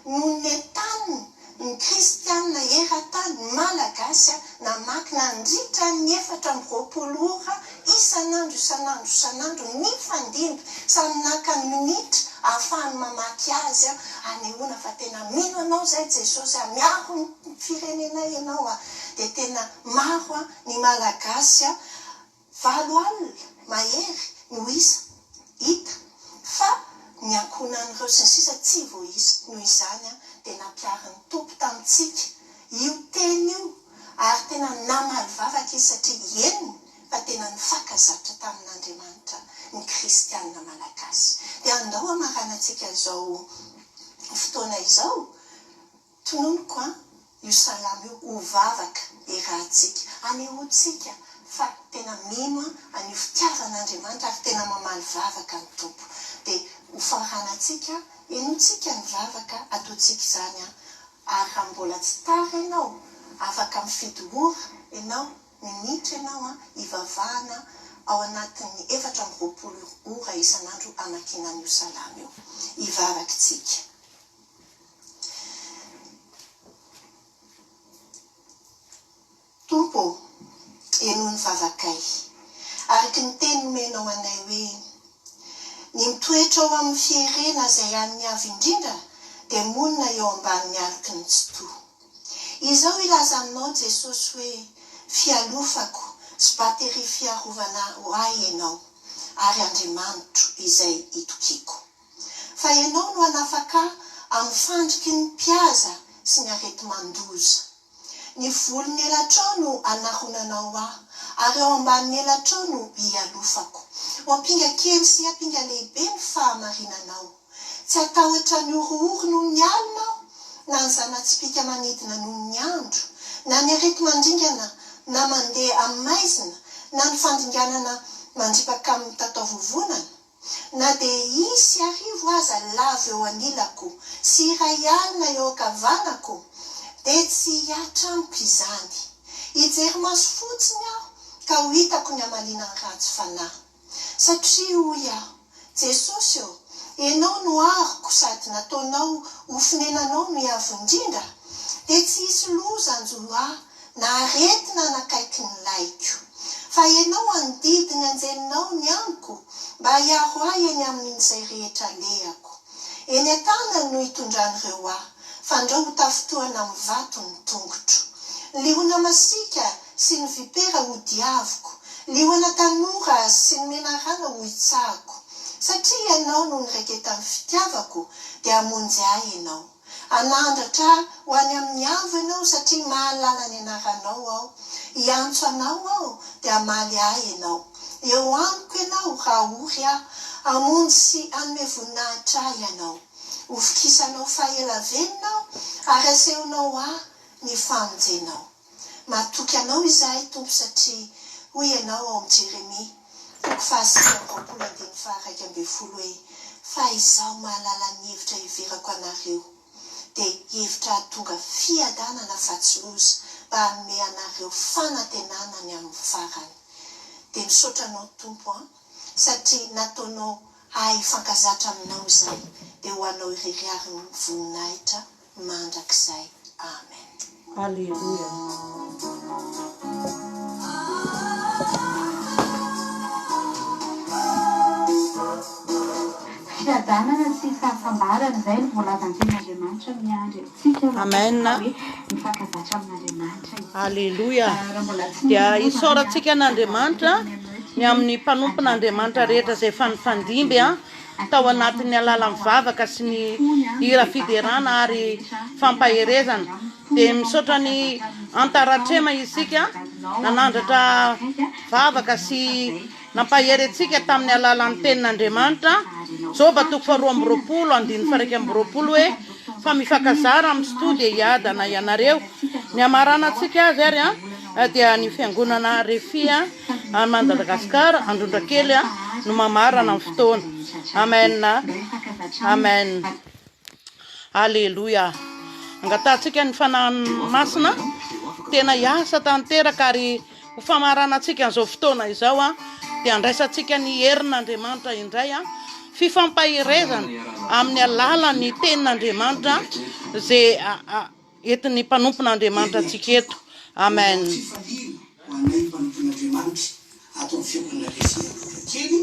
no nentanina ny kristiana eran-tany, Malagasy, namaky nandritra ny 24 ora isan'andro isan'andro isan'andro nifandimby, samy naka ny minitra ahafahany mamaky azy, hanehoana fa tena mino anao izay Jesosy a, miaro ny firenenay ianao a, dia tena maro ny Malagasy 80 mahery no isa hita fa ny ankohonan'ireo sy ny sisa tsy voaisa. Noho izany dia nampiharin'ny Tompo tamintsika io teny io ary tena namaly vavaka izy satria henony fa tena nifankazatra tamin'Andriamanitra ny kristianina malagasy. Dia andao hamaranantsika izao fotoana izao. Tononiko an io salamo io ho vavaka iarahantsika, anehoantsika fa tena mino an an'io fitiavan'Andriamanitra ary tena mamaly vavaka ny Tompo. Dia ho faranantsika, henointsika ny vavaka ataontsika izany an, ary raha mbola tsy tara ianao, afaka mifidy ora ianao, minitra ianao an, hivavahana ao anatin'ny 24 ora isan'andro hamakiana an'io salamo io. Hivavaka isika. Tompo ô, henoy ny vavakay, araka ny teny nomenao anay hoe, Ny mitoetra ao amin'ny fierena izay an'ny Avo Indrindra dia monina eo ambanin'ny aloky ny Tsitoha. Izao hilaza aminao Jesosy hoe, Fialofako sy bateria fiarovana ho ahy Ianao, ary Andriamanitro izay itokiako. Fa ianao no hanafaka ahy amin'ny fandriky ny mpihaza sy ny areti-mandoza. Ny volon'ny elatrao no anaronanao ahy, ary ao ambanin'ny elatrao no hialofako. Ho ampinga kely sy ampinga lehibe ny fahamarinanao. Tsy hatahotra ny horohoro noho ny alina aho, na ny zana-tsipìka manidina noho ny andro, na ny areti-mandringana na mandeha amin'ny maizina, na ny fandringanana mandripaka amin'ny mitataovovonana. Na dia hisy arivo aza lavo eo anilako sy 1000 eo ankavanako, dia tsy hihatra amiko izany. Hijery maso fotsiny aho ka ho hitako ny hamaliana ny ratsy fanahy. Satria hoy aho, Jesosy ô, Ianao no aroko sady nataonao ho fonenanao no Avo Indrindra, dia tsy hisy loza hanjo ahy na aretina hanakaiky ny laiko. Fa Ianao handidy ny anjelinao ny amiko mba hiaro ahy eny amin'izay rehetra alehako. Eny an-tanany no hitondran'ireo ahy, fandrao ho tafintohina amin'ny vato ny tongotro. Ny liona masiaka sy ny vipera hodiaviko, liona tanora sy ny menarana hohitsahako. Satria Ianao no niraiketan'ny fitiavako, dia hamonjy ahy Ianao. Hanandratra ahy ho any amin'ny avo Ianao satria mahalala ny anaranao aho. Hiantso Anao aho dia hamaly ahy Ianao. Eo amiko Ianao raha ory aho. Hamonjy sy hanome voninahitra ahy Ianao. Hovokisanao fahela velona aho ary asehonao ahy ny famonjenao. Matoky Anao izahay Tompo satria hoy Ianao ao amin'ny Jeremia toko faha29 andininy faha-11 hoe, Fa Izaho mahalala ny hevitra heverako anareo, dia hevitra hahatonga fiadanana fa tsy loza, mba hanome anareo fanantenana ny amin'ny farany. Dia misaotra Anao Tompo an, satria nataonao. Hahay hifankazatra aminao izahay, dia ho anao irery àry ny voninahitra mandrakizay. Amen. Aleloia. Fiadanana sy fahasambarana, izay no voalazan'ny Tenin'Andriamanitra miandry antsika raha Amen. ohatra ka hoe mifankazatra amin'Andriamanitra isika. Aleloia. Raha mbola tsy Dia nino moa izany isaorantsika an, an'Andriamanitra aza teny aminao ity ny hoe amin'ny mpanompon'Andriamanitra aza rehetra izay efa nifandimby an, tao anatin'ny alalan'ny vavaka sy ny hira fiderana ary fampaherezana. Dia misaotra ny Antaratrema isika nanandratra vavaka sy nampahery antsika tamin'ny alalan'ny tenin'Andriamanitra, Joba toko faharoa amby roapolo andininy faha-21 hoe, Fa mifankazara amin'ny Tsitoha dia hiadana ianareo. Ny hamaranantsika azy ary dia ny Fiangonana Refia any Madagasikara, Androndrakely no mamarana ny fotoana. Amen. Amen. Aleloia. Angatahantsika ny Fanahy Masina tena hiasa tanteraka ary ho famaranantsika an'izao fotoana izao dia andraisantsika ny herin'Andriamanitra indray, fifampaherezana amin'ny alalan'ny tenin'Andriamanitra izay entin'ny mpanompon'Andriamanitra antsika eto. Amen. Fifaliana ho anay mpanompon'Andriamanitra ato amin'ny Fiangonana Resi Androndrakely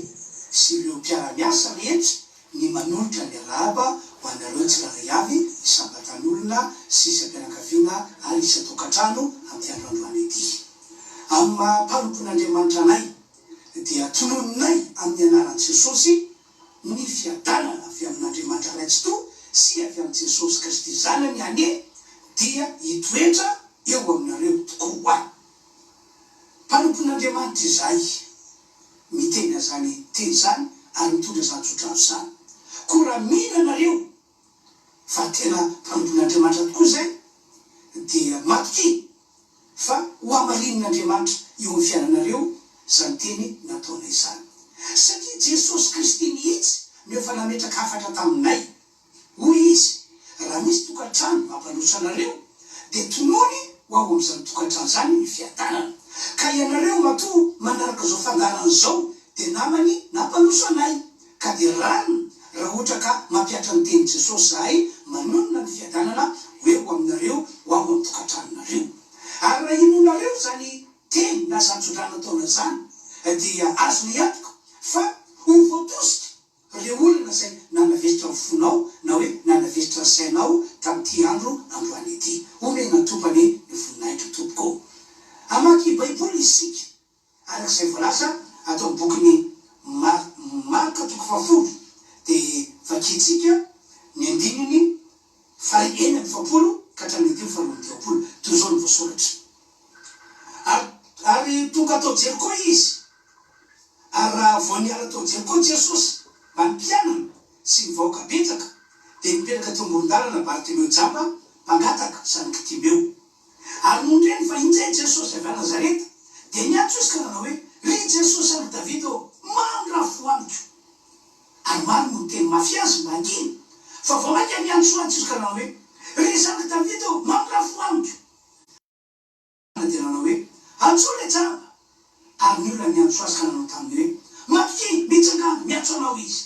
sy ireo mpiara-miasa rehetra ny manolotra ny arahaba ho anareo tsirairay avy, isam-batan'olona sy isam-pianakaviana ary isan-tokantrano amin'ity andro androany ity. Amin'ny maha mpanompon'Andriamanitra anay dia tononinay amin'ny anaran'i Jesosy ny fiadanana avy amin'Andriamanitra Ray Tsitoha sy avy amin'i Jesosy Kristy Zanany anie dia hitoetra eo aminareo tokoa. Mpanompon'Andriamanitra izahay. miteny an'izany teny izany ary mitondra izany tsodrano izany. Koa raha mino ianareo fa tena mpanompon'Andriamanitra tokoa izay, dia matokia fa hohamarinin'Andriamanitra eo amin'ny fiainanareo izany teny nataonay izany. Satria Jesosy Kristy mihitsy no efa nametraka hafatra taminay. Hoy izy, Raha misy tokantrano mampandroso anareo, dia tonony ho ao amin'izany tokantrano izany ny fiadanana. Ka ianareo matoa manaraka izao fandaharana izao dia namany nampandroso anay. Ka dia rariny raha ohatra ka mampihatra ny tenin'i Jesosy izahay manonona ny fiadanana ho eo aminareo ho ao amin'ny tokantranonareo. Ary raha inoanareo izany teny na izany tsodrano ataonay izany dia azonay antoka fa ho voatosika Ireo olona izay nanavesitra ny fonao na hoe nanavesitra ny sainao tamin'ity andro androany ity. Omena ny Tompo anie ny voninahitra tompoko ô. Hamaky Baiboly isika araka izay voalaza ato amin'ny bokin'i Marka toko fahafolo dia vakintsika ny andininy faha 46 ka hatramin'ny andininy faha 52. Toy izao no voasoratra. Ary ary tonga tao Jeriko izy. Ary raha vao niala tao Jeriko Jesosy mba ny mpianany sy ny vahoaka betsaka, dia nipetraka teo amoron-dalana Bartimeo jamba, mpangataka, zanak'i Timeo. Ary nony reny fa injay Jesosy avy any Nazareta, dia niantso izy ka nanao hoe, Ry Jesosy zanak'i Davida ô, mamindrà fo amiko! Ary maro no niteny mafy azy mba hangina, fa vao mainka niantsoantso izy ka nanao hoe, Ry zanak'i Davida ô, mamindrà fo amiko! dia nanao hoe, Antsoy ilay jamba! Ary ny olona niantso azy ka nanao taminy hoe, Matokia, mitsangàna, miantso anao izy.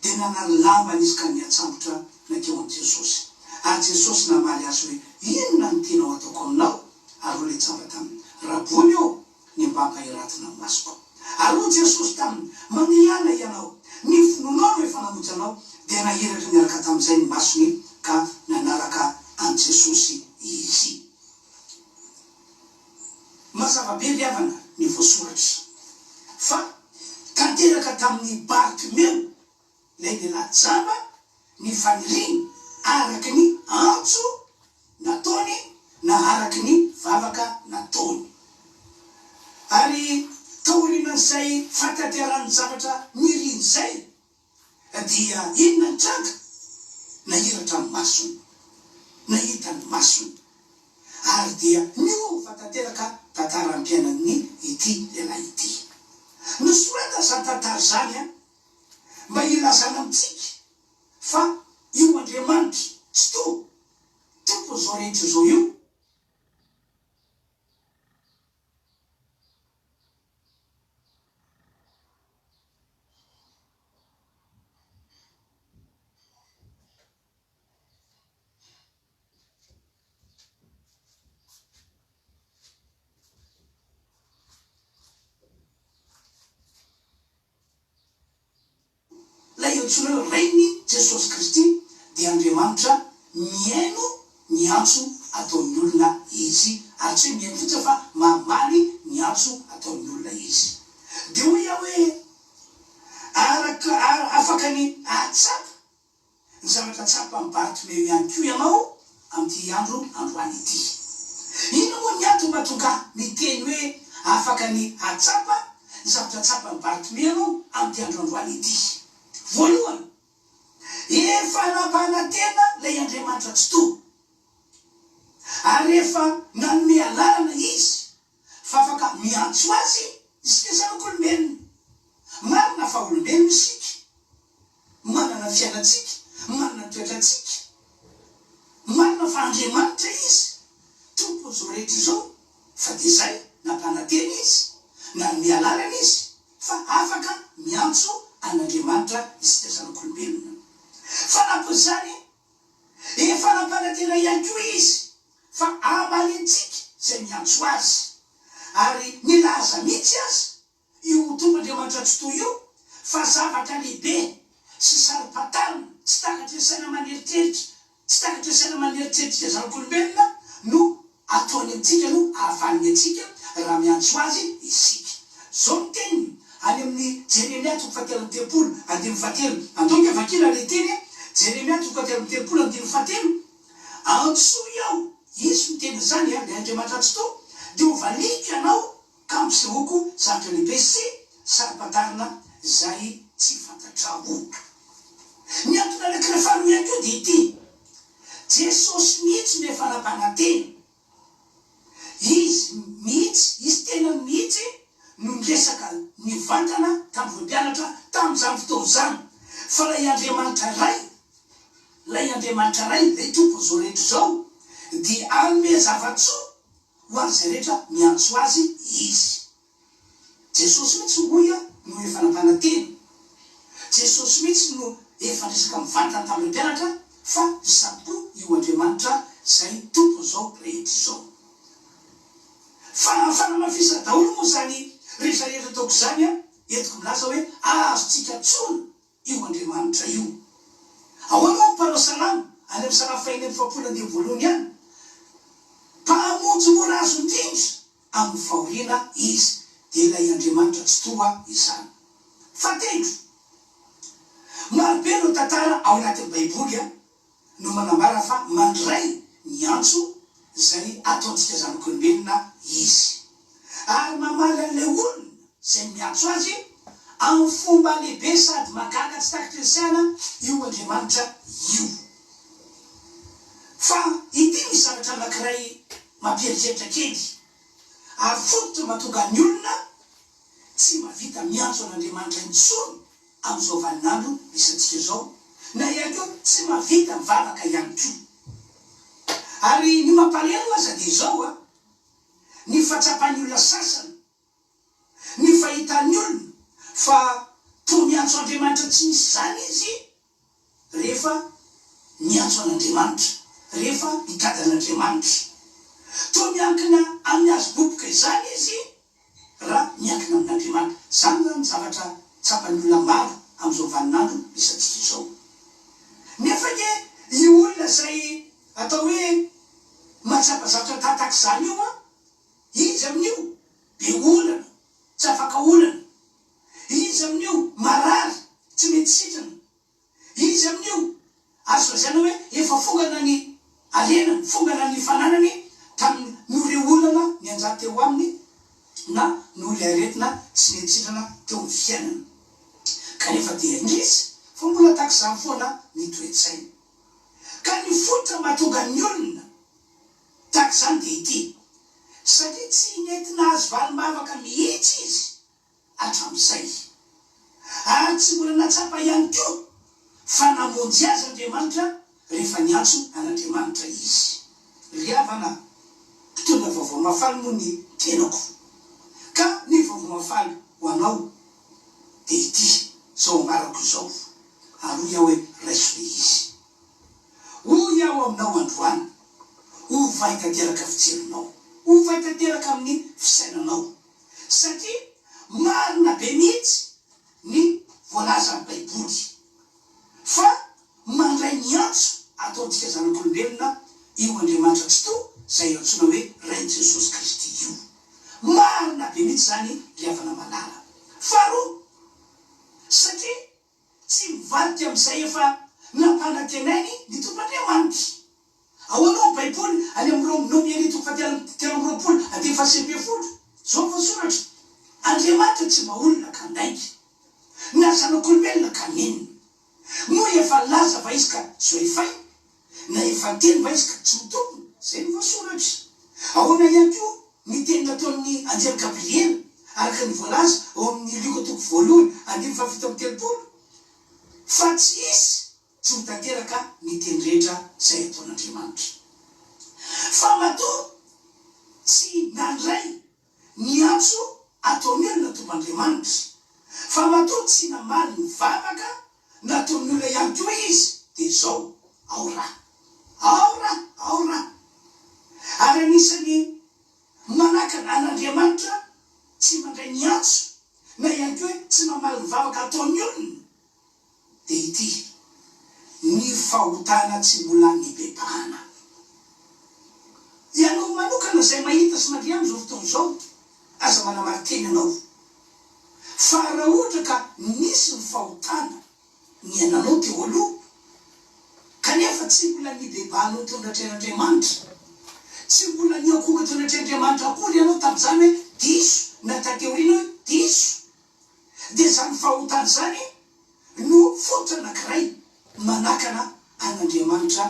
Dia nanary lambany izy ka niantsambotra nankeo amin'i Jesosy. Ary Jesosy namaly azy hoe, Inona no tianao hataoko aminao? Ary hoy ilay jamba taminy, Rabony ô, ny mba hampahiratina ny masoko. Ary hoy Jesosy taminy, Mandehana hianao, ny finoanao no efa namonjy anao. Dia nahiratra niaraka tamin'izay ny masony ka nanaraka an'i Jesosy izy. Mazava be ry havana ny voasoratra fa tanteraka tamin'i Bartimeo ilay lehilahy jamba ny faniriany araka ny antso nataony na araka ny vavaka nataony. Ary taorianan'izay fahatanterahan'ny zavatra niriany izay Dia inona ny tranga? Nahiratra ny masony. Nahita ny masony. Ary dia niova tanteraka tantaram-piainan'ny ity lehilahy ity. Nosoratana izany tantara izany mba hilazana amintsika fa io Andriamanitra Tsitoha, Tompon'izao rehetra izao io, antsoina hoe Rain'i Jesosy Kristy dia Andriamanitra mihaino ny antso ataon'ny olona Izy, ary tsy hoe mihaino fotsiny fa mamaly ny antso ataon'ny olona Izy. Dia hoy aho hoe, Araka, afaka ny hahatsapa ny zavatra tsapan'i Bartimeo ihany koa ianao amin'ity andro androany ity. Inona moa ny antony mahatonga ahy miteny hoe afaka ny hahatsapa ny zavatra tsapan'i Bartimeo ianao amin'ity andro androany ity? Voalohany, efa nampanantena ilay Andriamanitra Tsitoha, ary efa nanome alalana Izy fa afaka miantso Azy isika zanak'olombelona. Marina fa olombelona isika, manana ny fiainantsika, manana ny toetrantsika. Marina fa Andriamanitra Izy, Tompon'izao rehetra izao, fa dia izay, nampanantena Izy, nanome alalana Izy, fa afaka miantso an'Andriamanitra isika zanak'olombelona. Fanampin'izany, efa nampanantena ihany koa Izy fa hamaly antsika izay miantso Azy, ary nilaza mihitsy aza Io Tompo Andriamanitra Tsitoha io fa zavatra lehibe sy saro-pantarina, tsy takatry ny saina aman'eritreritra, tsy takatry ny saina aman'eritreritrika zanak'olombelona no ataony amintsika no ahavaliny antsika raha miantso Azy isika. Izao no teniny any amin'ny Jeremia toko fahatelo amby telopolo andininy fahatelo. Andao ange vakiana ilay teny e! Jeremia toko fahatelo amby telopolo andininy fahatelo, Antsoy aho, Izy miteny an'izany, ilay Andriamanitra Tsitoha, dia hovaliako ianao Ka ampisehoako zavatra lehibe sy saro-pantarina izay tsy fantatrao. Ny antony anankiray faharoa ihany koa dia ity, Jesosy mihitsy no efa nampanantena. Izy mihitsy, Izy tenany mihitsy no niresaka nivantana tamin'ireo mpianatra tamin'izany fotoana izany, fa ilay Andriamanitra Ray, ilay Andriamanitra Ray, ilay Tompon'izao rehetra izao, dia hanome zava-tsoa Ho an'izay rehetra miantso Azy Izy. Jesosy mihitsy hoy aho no efa nampanantena. Jesosy mihitsy no efa niresaka mivantana tamin'ireo mpianatra fa Izaho tokoa io Andriamanitra izay Tompon'izao rehetra izao. Fa fanamafisana daholo moa izany rehetra rehetra ataoko izany an, entiko milaza hoe azontsika antsoina io Andriamanitra io. Ahoana hoy ny mpanao salamo any amin'ny salamo fahenina amby efapolo andininy voalohany ihany? Mpamonjy mora azo indrindra amin'ny fahoriana Izy, dia ilay Andriamanitra Tsitoha izany. Fahatelo, marobe ireo tantara ao anatin'ny Baiboly no manambara fa mandray ny antso izay ataontsika zanak'olombelona Izy, ary mamaly an'ilay olona izay miantso Azy amin'ny fomba lehibe sady mahagaga tsy takatry ny saina io Andriamanitra io. Fa ity misy zavatra anankiray mampieritreritra kely, ary fototra mahatonga ny olona tsy mahavita miantso an'Andriamanitra intsony amin'izao vaninandro misy antsika izao, na ihany koa tsy mahavita mivavaka ihany koa. Ary ny mampalahelo aza dia izao a, ny fahatsapan'ny olona sasany, ny fahitan'ny olona fa toa miantso Andriamanitra tsy misy izany izy, rehefa miantso an'Andriamanitra, rehefa mitady an'Andriamanitra. Toa miankina amin'ny hazo boboka izany izy raha miankina amin'Andriamanitra. Izany izany ny zavatra tsapan'ny olona maro amin'izao vaninandro misy antsika izao. Nefa ange io olona izay atao hoe mahatsapa zavatra tahaka izany io an, izy amin'io be olana, tsy afaka olana. Izy amin'io marary tsy mety sitrana. Izy amin'io azo lazaina hoe efa fongana ny harenany, fongana ny fananany tamin'ny noho ireo olana nianjady teo aminy na noho ilay aretina tsy nety sitrana teo amin'ny fiainany. Kanefa dia indrisy fa mbola tahaka izany foana ny toe-tsainy. Ka ny fototra mahatonga ny olona tahaka izany dia ity, satria tsy nety nahazo valim-bavaka mihitsy izy hatramin'izay. Ary tsy mbola nahatsapa ihany koa fa namonjy azy Andriamanitra rehefa niantso an'Andriamanitra izy. Ry havana, mpitondra vaovao mahafaly moa ny tenako. Ka ny vaovao mahafaly ho anao dia ity, izao ambarako izao, ary hoy aho hoe raiso ilay izy. Hoy aho aminao androany, ovay tanteraka fijerinao, ovay tanteraka amin'ny fisainanao. Satria marina be mihitsy ny voalazan'ny Baiboly. Fa mandray ny antso ataontsika zanak'olombelona io Andriamanitra Tsitoha izay antsoina hoe Rain'i Jesosy Kristy io. Marina be mihitsy izany ry havana malala. Faharoa, satria tsy mivadika amin'izay efa nampanantenainy ny Tompo Andriamanitra. Ahoana hoy ny Baiboly any amin'ny Rom Nomery toko fahatelo 23 andininy faha-19? Izao no voasoratra, Andriamanitra tsy mba olona ka handainga, na zanak'olombelona ka haninona. Moa efa nilaza va izy ka tsy ho efaina? Na efa niteny va izy ka tsy ho tompony? Izay no voasoratra. Ahoana ihany koa ny teny nataon'ny anjely Gabriela, araka ny voalaza ao amin'ny Lioka toko voalohany andininy fahafito amby 30, Fa tsy hisy tsy ho tanteraka ny teny rehetra izay ataon'Andriamanitra. Fa matoa tsy nandray ny antso ataon'ny olona Tompo Andriamanitra, fa matoa tsy namaly ny vavaka nataon'ny olona ihany koa Izy, dia izao, ao raha. Ao raha, ao raha. Ary anisan'ny manakana an'Andriamanitra tsy mandray ny antso na ihany koa hoe tsy mamaly ny vavaka ataon'ny olona, dia ity, ny fahotana tsy mbola nibebahana. Ianao manokana izay mahita sy mandre amin'izao fotoana izao, aza manamari-tena ianao. Fa raha ohatra ka nisy ny fahotana niainanao teo aloha, kanefa tsy mbola nibebahanao teo anatrehan'Andriamanitra, tsy mbola niankohoka teo anatrehan'Andriamanitra akory ianao tamin'izany hoe diso, na taty aoriana hoe diso, Dia izany fahotana izany no fototra anankiray manakana an'Andriamanitra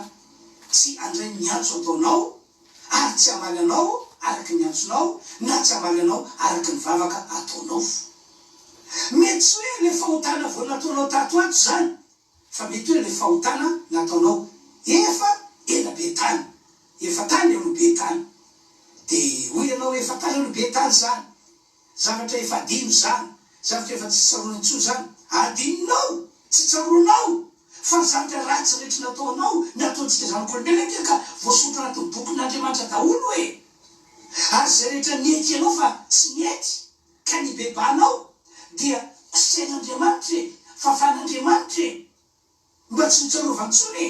tsy handray ny antso ataonao ary tsy hamaly anao araka ny antsonao na tsy hamaly anao araka ny vavaka ataonao. Mety tsy hoe ilay fahotana vao nataonao tato ato izany fa mety hoe ilay fahotana nataonao efa ela be tany, efa tany aloha be tany. Dia hoy ianao efa tany aloha be tany izany. Zavatra efa adino izany, zavatra efa tsy tsaroana intsony izany. Adinonao, tsy tsaroanao fa ny zavatra ratsy rehetra nataonao, nataontsika zanak'olombelona ange ka voasoratra anatin'ny bokin'Andriamanitra daholo e! Ary izay rehetra niekenao fa tsy nety ka nibebahanao dia kosehin'Andriamanitra e, fafan'Andriamanitra e! Mba tsy ho tsarovany intsony e!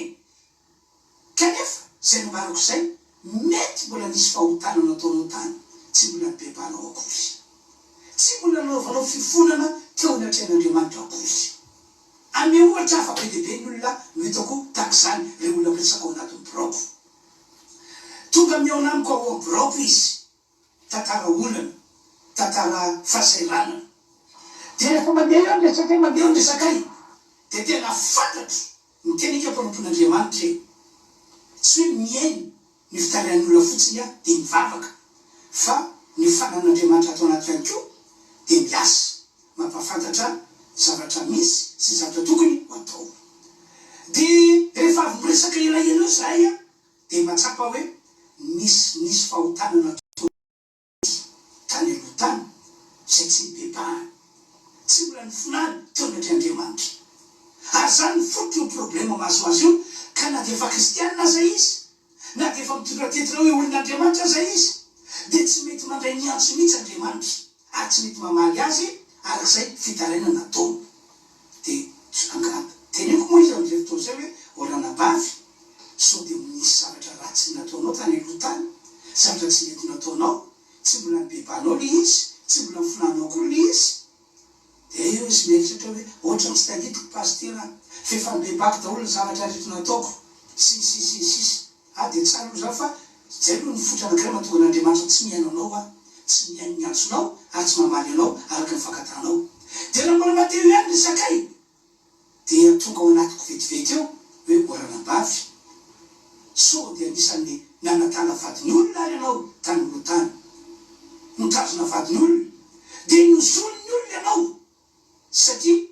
Kanefa, izay nambarako izay, mety mbola nisy fahotana nataonao tany tsy mbola nibebahanao akory. Tsy mbola nanaovanao fifonana teo anatrehan'Andriamanitra akory. Hanome ohatra aho fa be dia be ny olona no hitako tahaka izany, ireo olona miresaka ao anatin'ny biraoko. Tonga mihaona amiko ao amin'ny biraoko izy. Tantara olana, tantara fahasahiranana. Dia rehefa mandeha eo ny resakay, mandeha eo ny resakay, dia tena fantatro ny tena ika mpanompon'Andriamanitra e! Tsy hoe mihaino ny fitarain'ny olona fotsiny aho dia mivavaka, fa ny fanan'Andriamanitra ato anaty ihany koa dia miasa, mampahafantatra zavatra misy sy zavatra tokony ho atao. Dia rehefa avy miresaka elaela eo izahay an, Dia mahatsapa hoe nisy nisy fahotana nataony tany aloha tany izay tsy nibebahany, tsy mbola nifonany teo anatrehan'Andriamanitra. Ary izany no fototr'io problema mahazo azy io, ka na dia efa kristianina aza izy, na dia efa mitondra titre hoe olon'Andriamanitra aza izy, dia tsy mety mandray ny antso mihitsy Andriamanitra, ary tsy mety mamaly azy araka izay fitarainana ataony. Dia angaha teneniko moa izy amin'izay fotoana izay hoe, O ranabavy, sao dia nisy zavatra ratsy nataonao tany aloha tany, zavatra tsy nety nataonao, tsy mbola nibebahanao ilay izy, tsy mbola nifonanao akory ilay izy? Dia eo izy mieritreritra hoe, ohatran'ny tsy tadidiko pasitera a, fa efa nibebako daholo ny zavatra rehetra nataoko, sy ny sisa sy ny sisa. Ah dia tsara aloha izany fa izay aloha ny fototra anankiray mahatonga an'Andriamanitra tsy mihaino anao ah, tsy mihaino ny antsonao ary tsy mamaly anao araka ny fankatahanao. Dia raha mbola mandeha eo ihany ry sakay dia tonga ao anatiko vetivety eo hoe o ranabavy, sao dia anisan'ny nanatala vadin'olona ary ianao tany aloha tany, nitazona vadin'olona dia nozonin'ny olona ianao satria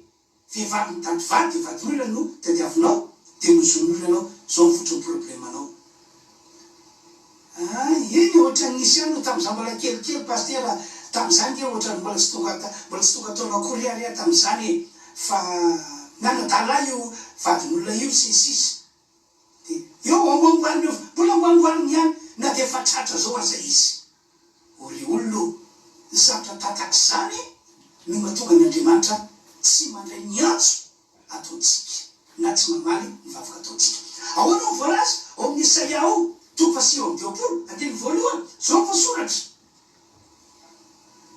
Vehivavy mitady vady dia vadin'olona no tadiavinao dia nozonin'olona ianao zao ny fotry ny problème anao ah eny e ohatran'ny nisy ihany no tamin'izaho mbola kelikely pasitera tamin'izany nge ohatran'ny mbola tsy tonga mbola tsy tonga taona akory ary aho tamin'izany e fa nanadala ahy io vadin'olona io sy ny sisa dia eo amboamboariny eo mbola amboamboariny ihany na dia efa tratra zao aza izy O ry olona ô, ny zavatra tatak'izany no mahatonga an' Andriamanitra tsy mandray ny antso ataontsika. na tsy mamaly ny vavaka ataontsika. Ahoana no voalaza ao amin'ny Isaia ao, toko fahasivy 59, andininy voalohany? Izao no voasoratra,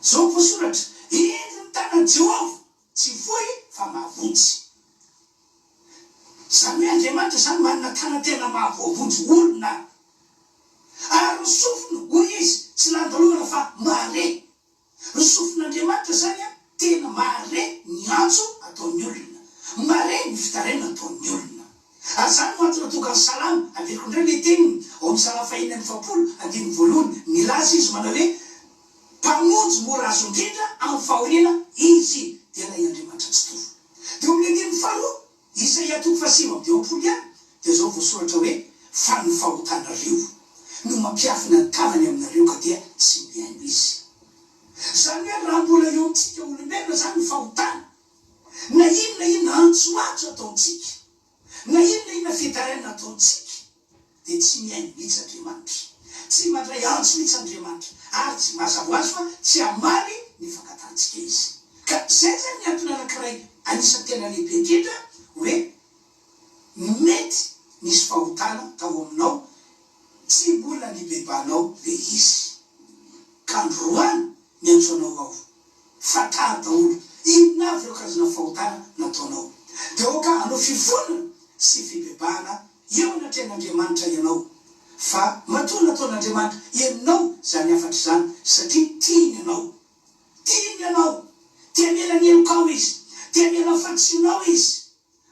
Izao no voasoratra, Indro ny tanan'i Jehovah, tsy fohy fa mahavonjy. Izany hoe Andriamanitra izany manana tanana tena mahavoavonjy olona. Ary ny sofiny, hoy izy, tsy landalovana fa mahare. Ny sofin'Andriamanitra izany tena mahare ny antso ataon'ny olona, mahare ny fitarainana ataon'ny olona. Ary izany no antony nahatonga ny Salamo, averiko indray ilay teniny, ao amin'ny Salamo fahenina amby 40, andininy voalohany, milaza izy manao hoe, Mpamonjy mora azo indrindra amin'ny fahoriana Izy, dia ilay Andriamanitra Tsitoha. Dia eo amin'ny andininy faharoa, Isaia toko fahasivy 59 ihany, dia izao voasoratra hoe, Fa ny fahotanareo no mampiafina ny tavany aminareo ka dia tsy mihaino Izy. Izany hoe raha mbola eo amintsika olombelona izany ny fahotana, na inona na inona antsoantso ataontsika, na inona na inona fitarainana ataontsika, dia tsy mihaino mihitsy Andriamanitra. Tsy mandray antso mihitsy Andriamanitra, ary tsy mazava ho azy fa tsy hamaly ny fangatahantsika Izy. Ka izay izany ny antony anankiray anisan'ny tena lehibe indrindra hoe mety nisy fahotana tao aminao tsy mbola nibebanao le izy. Ka androany miantso anao aho. Fantaro daholo inona avy ireo karazana fahotana nataonao. Dia aoka hanao fifonana sy fibebahana eo anatrehan'Andriamanitra ianao. Fa matoa nataon'Andriamanitra ianao izany hafatra izany satria tiany ianao. Tiany ianao. Te hamela ny helokao Izy. Te hamela ny fahadisoanao Izy.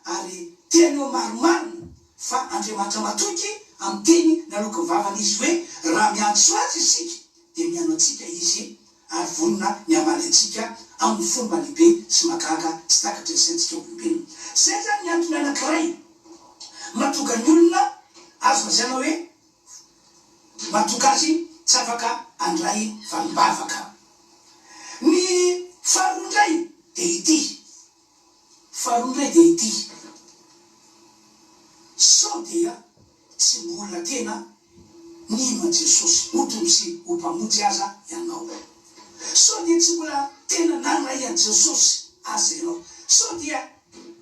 Ary te haneho marimarina fa Andriamanitra matoky amin'ny teny naloaky ny vavany Izy hoe raha miantso Azy isika dia mihaino antsika Izy ary vonona ny hamaly antsika amin'ny fomba lehibe sy mahagaga tsy takatry ny saintsika olombelona. Izay izany ny antony anankiray mahatonga ny olona azo lazaina hoe mahatonga azy tsy afaka handray valim-bavaka. Ny faharoa indray dia ity. Faharoa indray dia ity, sao dia tsy mbola tena nino an'i Jesosy ho Tompo sy ho Mpamonjy aza ianao? Sao dia tsy mbola tena nandray an'i Jesosy aza ianao? Sao dia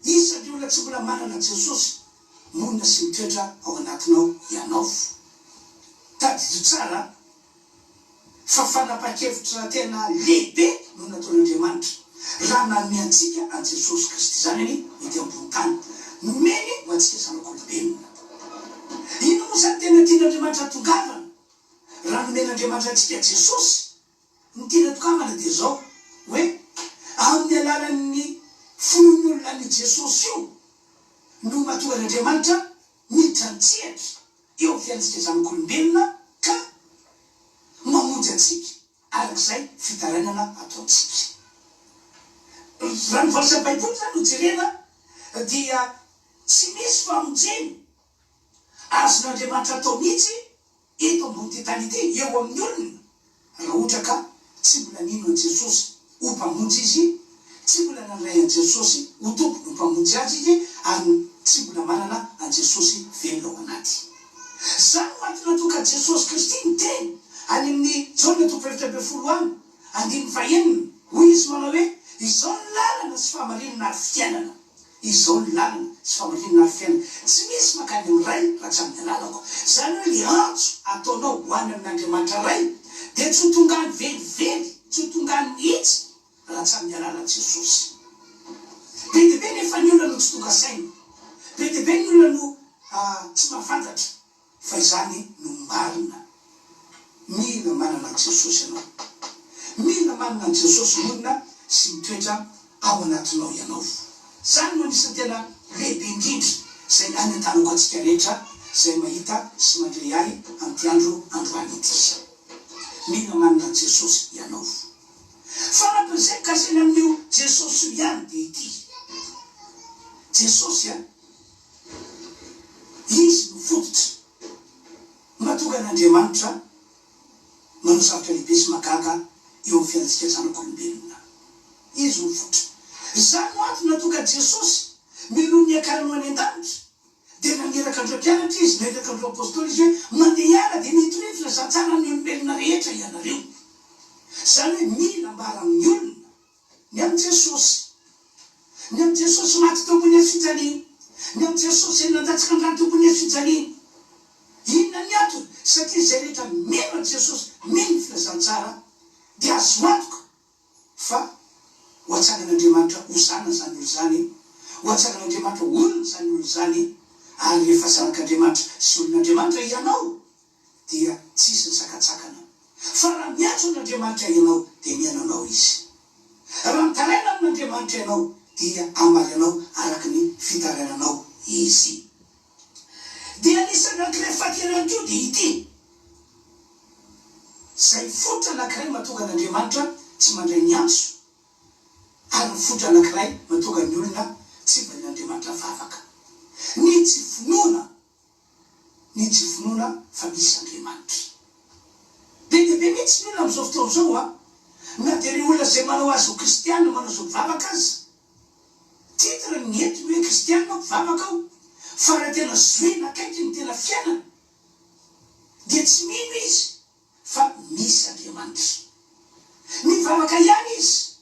isan'ireo olona tsy mbola manana an'i Jesosy monina sy mitoetra ao anatinao ianao? Tadidio tsara fa fanapahan-kevitra tena lehibe no nataon'Andriamanitra raha nanome antsika an'i Jesosy Kristy Zanany ho ety ambony tany. Nomeny ho antsika zanak'olombelona. Inona moa izany tena tian'Andriamanitra hatongavana raha nomen'Andriamanitra antsika Jesosy? Ny tiany hatongavana dia izao, hoe amin'ny alalan'ny finoan'ny olona an'io Jesosy io no mahatonga an'Andriamanitra miditra an-tsehatra eo amin'ny fiainantsika zanak'olombelona ka mamonjy antsika araka izay fitarainana ataontsika. Raha ny voalazan'ny Baiboly izany no jerena dia tsy misy famonjena azon'Andriamanitra atao mihitsy eto ambon'ity tany ity eo amin'ny olona raha ohatra ka tsy mbola nino an'i Jesosy ho Mpamonjy izy, tsy mbola nandray an'i Jesosy ho Tompo ho Mpamonjy azy izy ary tsy mbola manana an'i Jesosy velona ao anaty. Izany no antony nahatonga an'i Jesosy Kristy niteny any amin'ny Jaona toko faha-14 any, andininy fahenina, hoy Izy manao hoe, Izao ny lalana sy fahamarinana ary fiainana. Izao ny lalana sy fahamarinana ary fiainana. Tsy misy mankany amin'ny Ray raha tsy amin'ny alalako. Izany hoe ny antso ataonao ho any amin'Andriamanitra Ray dia tsy ho tonga any velively, tsy ho tonga any mihitsy raha tsy amin'ny alalan'i Jesosy. Be dia be nefa ny olona no tsy tonga saina. Be dia be ny olona no tsy mahafantatra. Fa izany no marina. Mila manana an'i Jesosy ianao. Mila manana an'i Jesosy monina sy mitoetra ao anatinao ianao. Izany no anisan'ny tena lehibe indrindra izay anentanako antsika rehetra izay mahita sy mandre ahy amin'ity andro androany ity. Mila manana an'i Jesosy ianao. Fanampin'izay kasaina amin'io Jesosy io ihany dia ity. Jesosy a! Izy no fototra mahatonga an'Andriamanitra manao zavatra lehibe sy mahagaga eo amin'ny fiainantsika zanak'olombelona. Izy no fototra. Izany no antony nahatonga an'i Jesosy, mialoha ny niakarany ho any an-danitra, dia naniraka an'ireo mpianatra Izy, naniraka an'ireo apostoly Izy hoe, Mandehana dia mitoria ny filazantsara amin'ny olombelona rehetra ianareo. Izany hoe mila ambara amin'ny olona Ny amin'i Jesosy. Ny amin'i Jesosy maty teo ambony hazofijaliana. Ny amin'i Jesosy izay nandatsaka ny rany teo ambony hazo fijaliana. Inona ny antony? Satria izay rehetra mino an'i Jesosy, mino ny filazantsara, dia azo antoka fa ho atsangan'Andriamanitra ho zanany izany olona izany, ho atsangan'Andriamanitra ho olony izany olona izany, ary rehefa zanak'Andriamanitra sy olon'Andriamanitra hianao, dia tsy hisy ny sakantsakana. Fa raha miantso an'Andriamanitra ianao, dia mihaino anao Izy. Raha mitaraina amin'Andriamanitra ianao, dia hamaly anao araka ny fitarainanao Izy. Dia anisan'ny anankiray fahatelo ihany koa dia ity, izay fototra anankiray mahatonga an'Andriamanitra tsy mandray ny antso, ary ny fototra anankiray mahatonga ny olona tsy valian'Andriamanitra vavaka, ny tsy finoana. Ny tsy finoana fa misy Andriamanitra. Be dia be mihitsy ny olona amin'izao fotoana izao an! Na dia ireo olona izay manao azy ho kristiana, manao azy ho mpivavaka aza. Titre ny entiny hoe kristiana aho, mpivavaka aho, fa raha tena zohina akaiky ny tena fiainana dia tsy mino izy fa misy Andriamanitra. Mivavaka ihany izy,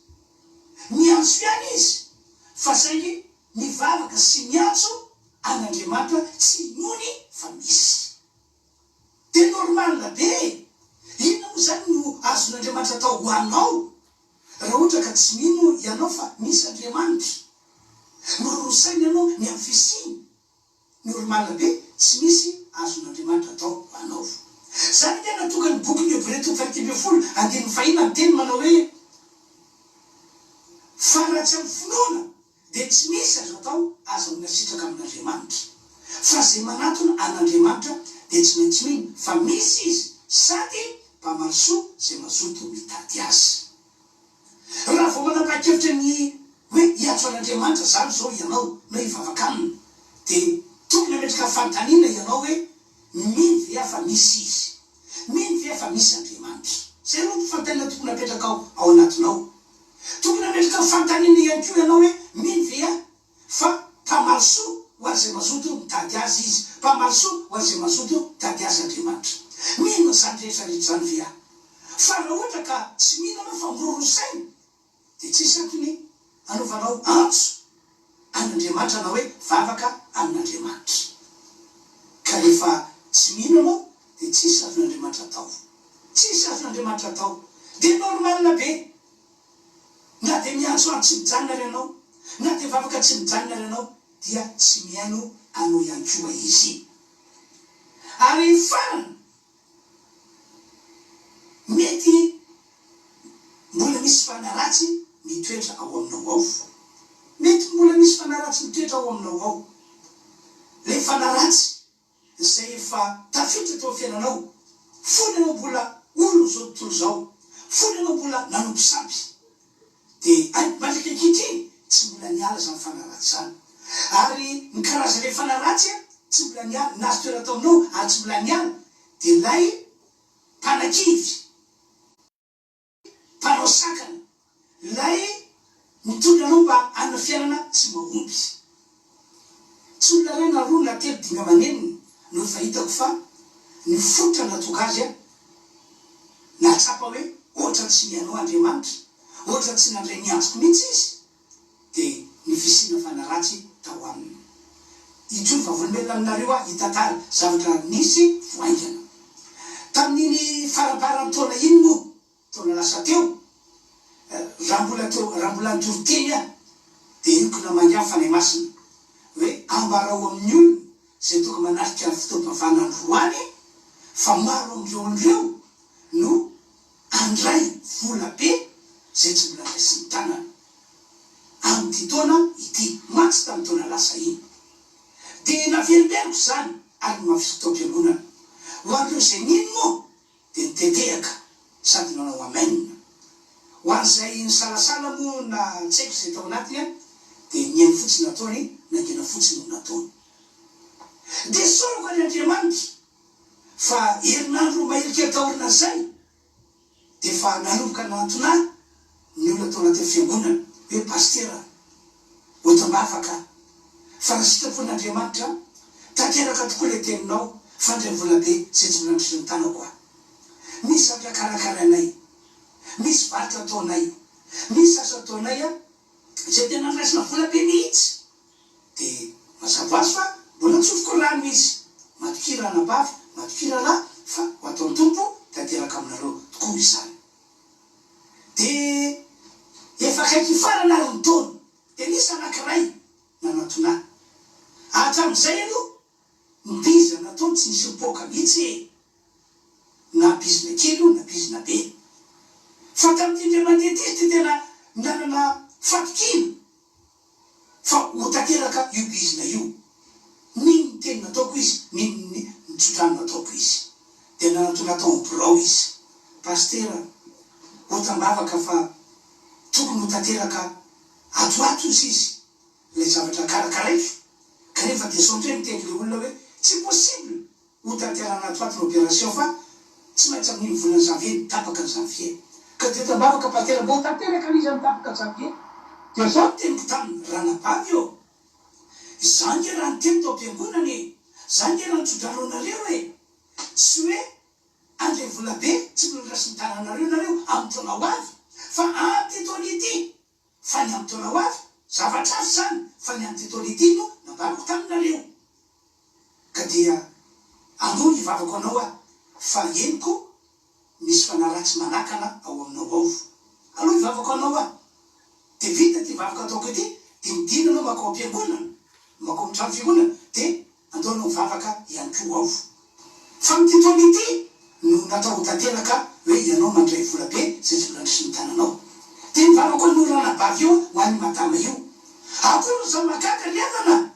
miantso ihany izy, fa saingy mivavaka sy miantso an'Andriamanitra tsy inoany fa misy. Dia normal be e! Inona moa izany no azon'Andriamanitra atao ho anao raha ohatra ka tsy mino ianao fa misy Andriamanitra? Miroro saina ianao ny amin'ny fisiany. Normal be, tsy misy azon'Andriamanitra atao ho anao. Izany ange nahatonga ny bokin'ny Hebreo toko faha 11 andininy fahina miteny manao hoe, Fa raha tsy amin'ny finoana dia tsy misy azo atao azahoana sitraka amin'Andriamanitra. Fa izay manatona an'Andriamanitra dia tsy maintsy mino fa misy Izy sady mpamaly soa izay mazoto mitady Azy. Raha vao manapa-kevitra ny hoe hiantso an'Andriamanitra izany izao ianao na hivavaka Aminy dia tokony hametraka fanontaniana ianao hoe, Mino ve aho fa misy Izy? Mino ve aho fa misy Andriamanitra? Izay aloha no fanontaniana tokony hapetrakao ao anatinao. Tokony hametraka fanontaniana ihany koa ianao hoe, Mino ve aho fa mpamaly soa ho an'izay mazoto mitady Azy Izy? Mpamaly soa ho an'izay mazoto mitady Azy Andriamanitra. Mino an'izany rehetra rehetra izany ve aho? Fa raha ohatra ka tsy mino ianao fa miroro saina, dia tsisy antony anaovanao antso an'Andriamanitra na hoe vavaka amin'Andriamanitra. Ka rehefa tsy mino ianao dia tsisy azon'Andriamanitra atao. Tsisy azon'Andriamanitra atao. Dia normal be na dia miantso andro tsy mijanona ary ianao, na dia vavaka tsy mijanona ary ianao dia tsy mihaino anao ihany koa Izy. Ary farany, Mety mbola misy fanahy ratsy mitoetra ao aminao ao. Mety mbola misy fanahy ratsy mitoetra ao aminao ao. Ilay fanahy ratsy izay efa tafiditra teo amin'ny fiainanao fony ianao mbola olon'izao tontolo izao, fony ianao mbola nanompo sampy. Dia hay mandraka ankehitriny tsy mbola niala izany fanahy ratsy izany. Ary ny karazan'ilay fanahy ratsy tsy mbola niala, nahazo toerana tao aminao ary tsy mbola niala dia ilay mpanakivy, mpanao sakana, ilay mitondra anao mba hanana fiainana tsy mahomby. Tsy olona iray na roa na telo dimy aman'enina no efa hitako fa ny fototra nahatonga azy nahatsapa hoe ohatran'ny tsy mihaino ahy Andriamanitra, ohatran'ny tsy nandray ny antsoko mihitsy Izy, dia ny fisiana fanahy ratsy tao aminy. Hijoro vavolombelona aminareo aho hitantara zavatra nisy vao haingana. Tamin'iny faramparan'ny taona iny moa, Taona lasa teo, raha mbola teo, raha mbola nitory teny aho, dia henoko namangy ahy ny Fanahy Masina, hoe ambarao amin'ny olona izay tonga manatrika ny fotoam-pivavahana androany fa maro amin'ireo olona ireo no handray vola be izay tsy mbola raisin'ny tanana amin'ity taona ity, mantsy tamin'ny taona lasa iny. Dia naverimberiko izany ary nomafisiko tao am-piangonana. Ho an'ireo izay nino moa, dia nitetehaka sady nanao amen. Ho an'izay nisalasala moa na tsy haiko izay tao anatiny an, dia nihaino fotsiny nataony, nangina fotsiny no nataony. Dia isaorako an' Andriamanitra fa herinandro mahery kely taorinan'izay dia efa nanomboka nahantona ahy ny olona tao anatin'ny fiangonana hoe Pasitera hoentim-bavaka fa raha sitrapon'Andriamanitra tanteraka tokoa ilay teninao fa ndray mbola be izay tsy mbola nandritry ny tanako aho. Misy zavatra karakarainay, misy varotra ataonay, misy asa ataonay izay tena andraisana vola be mihitsy dia. Mazava ho azy fa mbola tsofiko rano izy. Matokia ranabavy, matokia rahalahy fa ho ataon'ny Tompo tanteraka aminareo tokoa izany. Dia efa akaiky hifarana ary ny taona, dia nisy anankiray nanatona ahy. Hatramin'izay aloha, ny bizina nataony tsy nisy nipoaka mihitsy e! Na bizina kely io na bizina be. Fa tamin'ity indray mandeha ity izy dia tena nanana fatokiana fa ho tanteraka io bizina io. Nino ny teny nataoko izy, nino ny tsodrano nataoko izy. Dia nanantona tao amin'ny birao izy. Pasitera, hotam-bavaka fa tokony ho tanteraka ato ho ato hozy izy ilay zavatra karakaraiko, kanefa dia sao indray miteny ilay olona hoe tsy possible Ho tanterahina ato ato ny opération fa tsy maintsy amin'iny volana janvier ny tapaka ny janvier. Ka dia tambavaka pasitera mba ho tanteraka ilay izy amin'ny tapaka janvier. Dia zao ny teniko taminy, ranabavy ô! Izaho nge raha niteny tao am-piangonana e! Za nge raha nitsodrano anareo e! Tsy hoe handray volabe tsy mbola noraisin'ny tananareo nareo amin'ny taona ho avy fa amin'ity taona ity Fa ny amin'ny taona ho avy, zavatra hafa izany, fa ny amin'ity taona ity no nambarako taminareo. Ka dia aloha hivavako anao aho, fa henoko misy fanahy ratsy manakana ao aminao ao. Aloha hivavako anao aho. Dia vita ity vavaka ataoko ity, dia midina anao mankao am-piangonana, mankao amin'ny trano fiangonana, dia Andao hanao vavaka ihany koa aho. Fa amin'ity taona ity no natao ho tanteraka hoe ianao mandray vola be izay tsy mbola nandrisy ny tananao. Dia nivavaka ho an'io ranabavy io ho an'i madama io. Akory ny zava-mahagaga ry havana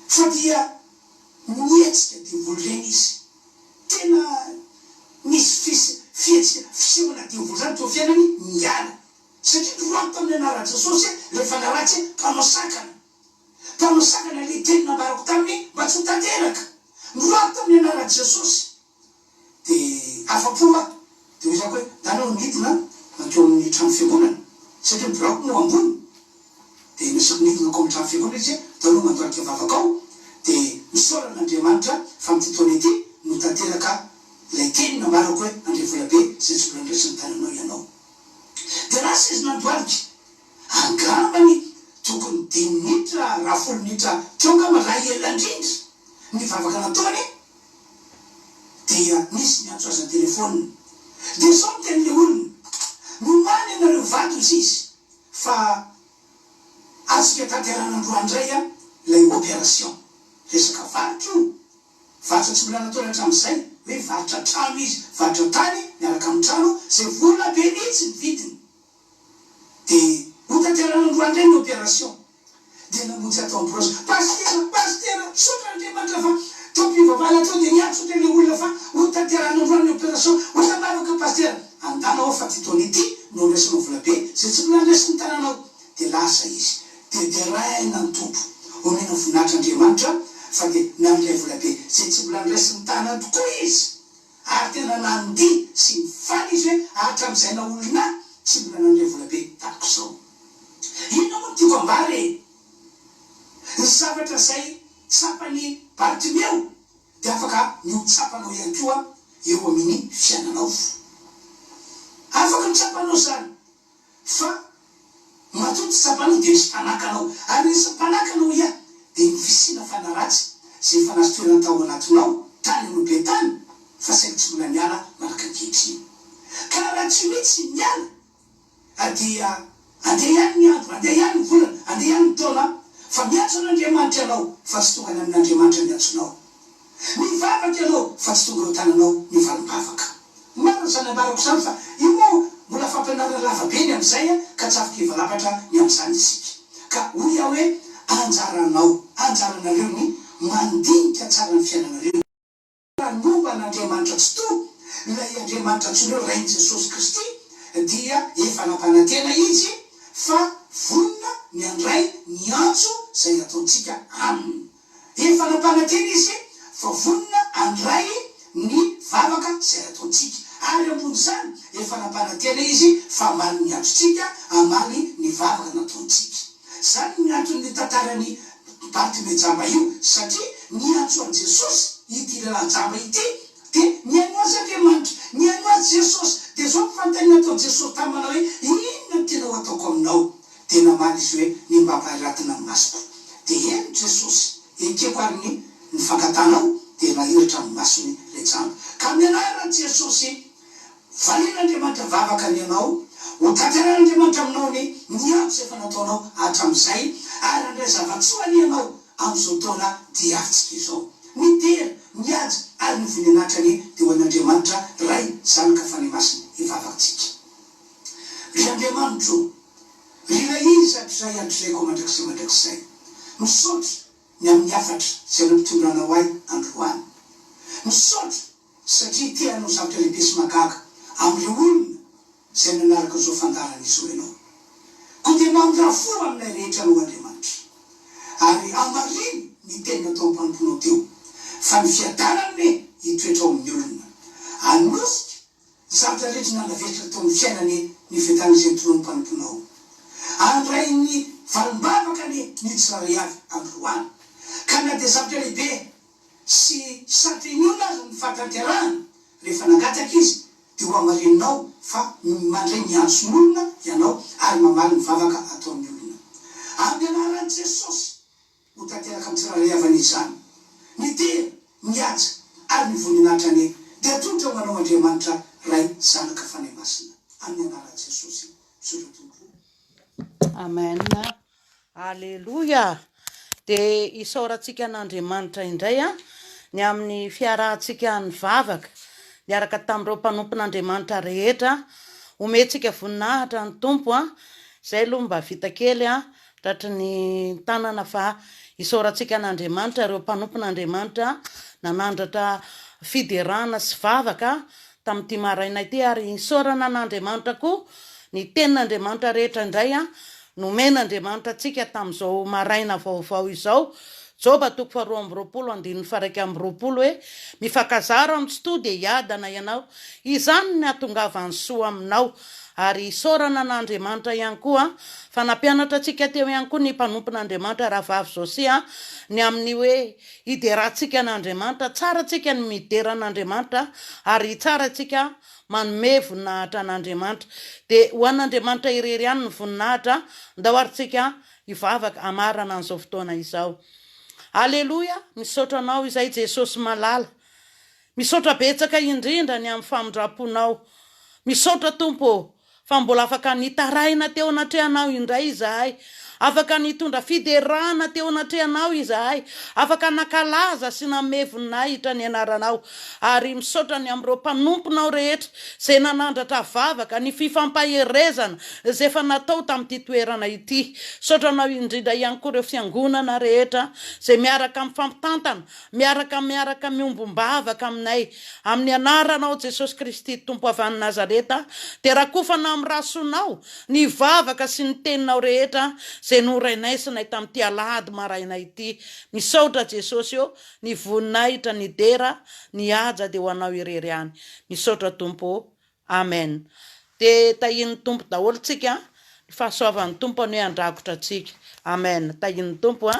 fa dia nihetsika devoly ireny izy. Tena nisy fis fihetsika fisehoana devoly izany teo fiainany niala. Satria noroahiko tamin'ny anaran'i Jesosy ilay fanahy ratsy mpanao sakana. Mpanao sakana ilay teny nambarako taminy mba tsy ho tanteraka. Noroahiko tamin'ny anaran'i Jesosy. Dia afa-po aho. Dia hoy izy amiko hoe, Ndana aho nidina nankeo amin'ny trano fiangonana, satria ny biraoko moa ambony. Dia nasaiko nidina nankao amin'ny trano fiangonana izy, tao aloha mandohalika vavaka ao. Dia nisaorana Andriamanitra fa amin'ity taona ity no tanteraka ilay teny nambarako hoe, Handray vola be izay tsy mbola noraisin'ny tananao ianao. Dia lasa izy nandohalika. Angambany tokony dimy minitra raha folo minitra teo angamba raha ela indrindra ny vavaka nataony dia nisy niantso azy an-telefaonina. Dia izao no tenin'ilay olona, Miomàna ianareo vady hozy izy fa azontsika tanterahina androany indray ilay opération. Resaka varotra io, varotra tsy mbola nataony hatramin'izay, hoe varotra trano izy, varotra tany miaraka amin'ny trano izay vola be mihitsy ny vidiny. Dia ho tanterahina androany indray ny opération. Dia namonjy ato Ambrose. Pasitera, pasitera, misaotra Andriamanitra fa teo am-pivavahana teo dia niantso indray ilay olona fa ho tanterahina androany ny opération. Ho tambavaka pasitera. Andana aho fa ity taona ity no andraisanao volabe izay tsy mbola andraisin'ny tananao. Dia lasa izy. Dia deraina ny Tompo. Omena voninahitra Andriamanitra fa dia nandray volabe izay tsy mbola andraisin'ny tanany tokoa izy. Ary tena nandihy sy nifaly izy hoe hatramin'izay naolona ahy tsy mbola nandray volabe tahaka izao. Inona moa no tiako ambara e? Ny zavatra izay tsapan'i Bartimeo dia afaka ny ho tsapanao ihany koa eo amin'ny fiainanao. Afaka ny tsapanao izany. Fa matoa tsy tsapanao dia misy mpanakana ao. Ary rehefa mpanakana ao iah dia ny fisiana fanahy ratsy izay efa nahazo toerana tao anatinao tany aloha be tany fa saingy tsy mbola niala mandraka ankehitriny. Ka raha tsy hoe tsy miala dia andeha ihany ny andro, andeha ihany ny volana, andeha ihany ny taona fa miantso an'Andriamanitra ianao fa tsy tonga any amin'Andriamanitra ny antsonao. Mivavaka ianao fa tsy tonga eo tananao ny valim-bavaka. Marina izany ambarako izany fa io moa mbola fampianarana lava be ny amin'izay ka tsy afaka hivalapatra ny amin'izany isika. Ka hoy aho hoe anjaranao, anjaranareo ny mandinika tsara ny fiainanareo. Raha ny momba an'Andriamanitra Tsitoha, ilay Andriamanitra antsoina hoe Rain'i Jesosy Kristy dia efa nampanantena Izy fa vonona ny handray ny antso izay ataontsika Aminy. Efa nampanantena Izy fa vonona handray ny vavaka izay ataontsika. Ary ambon'izany, efa nampanantena Izy fa hamaly ny antsontsika, hamaly ny vavaka nataontsika. Izany ny anton'ny tantaran'i Bartimeo jamba io, satria niantso an'i Jesosy ity lehilahy jamba ity, dia nihaino azy Andriamanitra, nihaino azy Jesosy. Dia izao ny fanontaniana nataon'i Jesosy taminy manao hoe, Inona no tianao hataoko aminao? Dia namaly izy hoe, Ny mba hampahiratina ny masoko. Dia heno Jesosy. anaran'i Jesosy, valian'Andriamanitra vavaka anie anao, ho tanterahin'Andriamanitra aminao anie ny antso izay efa nataonao hatramin'izay, ary handray zava-tsoa anie ianao amin'izao taona diavintsika izao. Ny dera, ny haja ary ny voninahitra anie dia ho an'Andriamanitra Ray, Zanaka, Fanahy Masina. Hivavaka tsika. Ry Andriamanitro ô, ry Ilay Izy hatrizay hatrizay koa mandrakizay mandrakizay, misaotra ny amin'ny hafatra izay nampitondranao ahy androany. Misaotra satria te hanao zavatra lehibe sy mahagaga amin'ireo olona izay nanaraka izao fandaharana izao ianao. Koa dia mamindrà fo aminay rehetra ianao Andriamanitra, ary hamarino ny teny nataon'ny mpanomponao teo, fa ny fiadanana anie hitoetra ao amin'ny olona. Hanosika ny zavatra rehetra nanavetratra teo amin'ny fiainany ny fiadanana izay nitoroan'ny mpanomponao. Handray ny valim-bavaka anie ny tsirairay avy androany, ka na dia zavatra lehibe sy sarotra inoana aza ny fahatanterahany, rehefa nangataka izy, dia ho hamarininao fa mandray ny antson'olona ianao ary mamaly ny vavaka ataon'ny olona. Amin'ny anaran'i Jesosy, ho tanteraka amin'ny tsirairay avy anie izany. Ny dera, ny haja ary ny voninahitra anie dia atolotra ho anao Andriamanitra Ray, Zanaka, Fanahy Masina. Amin'ny anaran'i Jesosy. Misaotra Tompo o. Amen Aleloia Dia isaorantsika an'Andriamanitra indray ny amin'ny fiarahantsika nivavaka niaraka tamin'ireo mpanompon'Andriamanitra rehetra. Omentsika voninahitra ny Tompo an! Izay aloha mba vita kely an! Tratry ny tanana fa isaorantsika an'Andriamanitra ireo mpanompon'Andriamanitra nanandratra fiderana sy vavaka tamin'ity maraina ity ary isaorana an'Andriamanitra koa ny tenin'Andriamanitra rehetra indray nomen'Andriamanitra antsika tamin'izao maraina vaovao izao Joba toko faharoa amby roapolo andininy faha-21 hoe, Mifankazara amin'ny Tsitoha dia hiadana ianao, izany no hahatongavan'ny soa aminao. Ary isaorana an'Andriamanitra ihany koa fa nampianatra antsika teo ihany koa ny mpanompon'Andriamanitra Rahavavy Josia ny amin'ny hoe hiderantsika an'Andriamanitra, tsara tsika ny midera an'Andriamanitra ary tsara tsika manome voninahitra an'Andriamanitra. Dia ho an'Andriamanitra irery ihany ny voninahitra, ndao ary tsika hivavaka hamarana an'izao fotoana izao. Aleloia, misaotra anao izay Jesosy malala. Misaotra betsaka indrindra ny amin'ny famindram-ponao. Misaotra Tompo ô, fa mbola afaka nitaraina teo anatrehanao indray izahay. Afaka nitondra fiderana teo anatrehanao izahay. Afaka nankalaza sy nanome voninahitra ny anaranao. Ary misaotra ny amin'ireo mpanomponao rehetra izay nanandratra vavaka, ny fifampaherezana izay efa natao tamin'ity toerana ity. Misaotra anao indrindra ihany koa ireo fiangonana rehetra izay miaraka mifampitantana, miaraka miaraka miombom-bavaka aminay. Amin'ny anaranao Jesosy Kristy Tompo avy any Nazareta dia rakofana amin'ny rasonao ny vavaka sy ny teninao rehetra izay norainaisinay tamin'ity alahady maraina ity. Misaotra Jesosy ô. Ny voninahitra, ny dera, ny haja dia ho anao irery ihany. Misaotra Tompo ô. Amen. Dia tahian'ny Tompo daholo tsika, ny fahasoavan'ny Tompo anie handrakotra antsika. Amen. Tahian'ny Tompo a.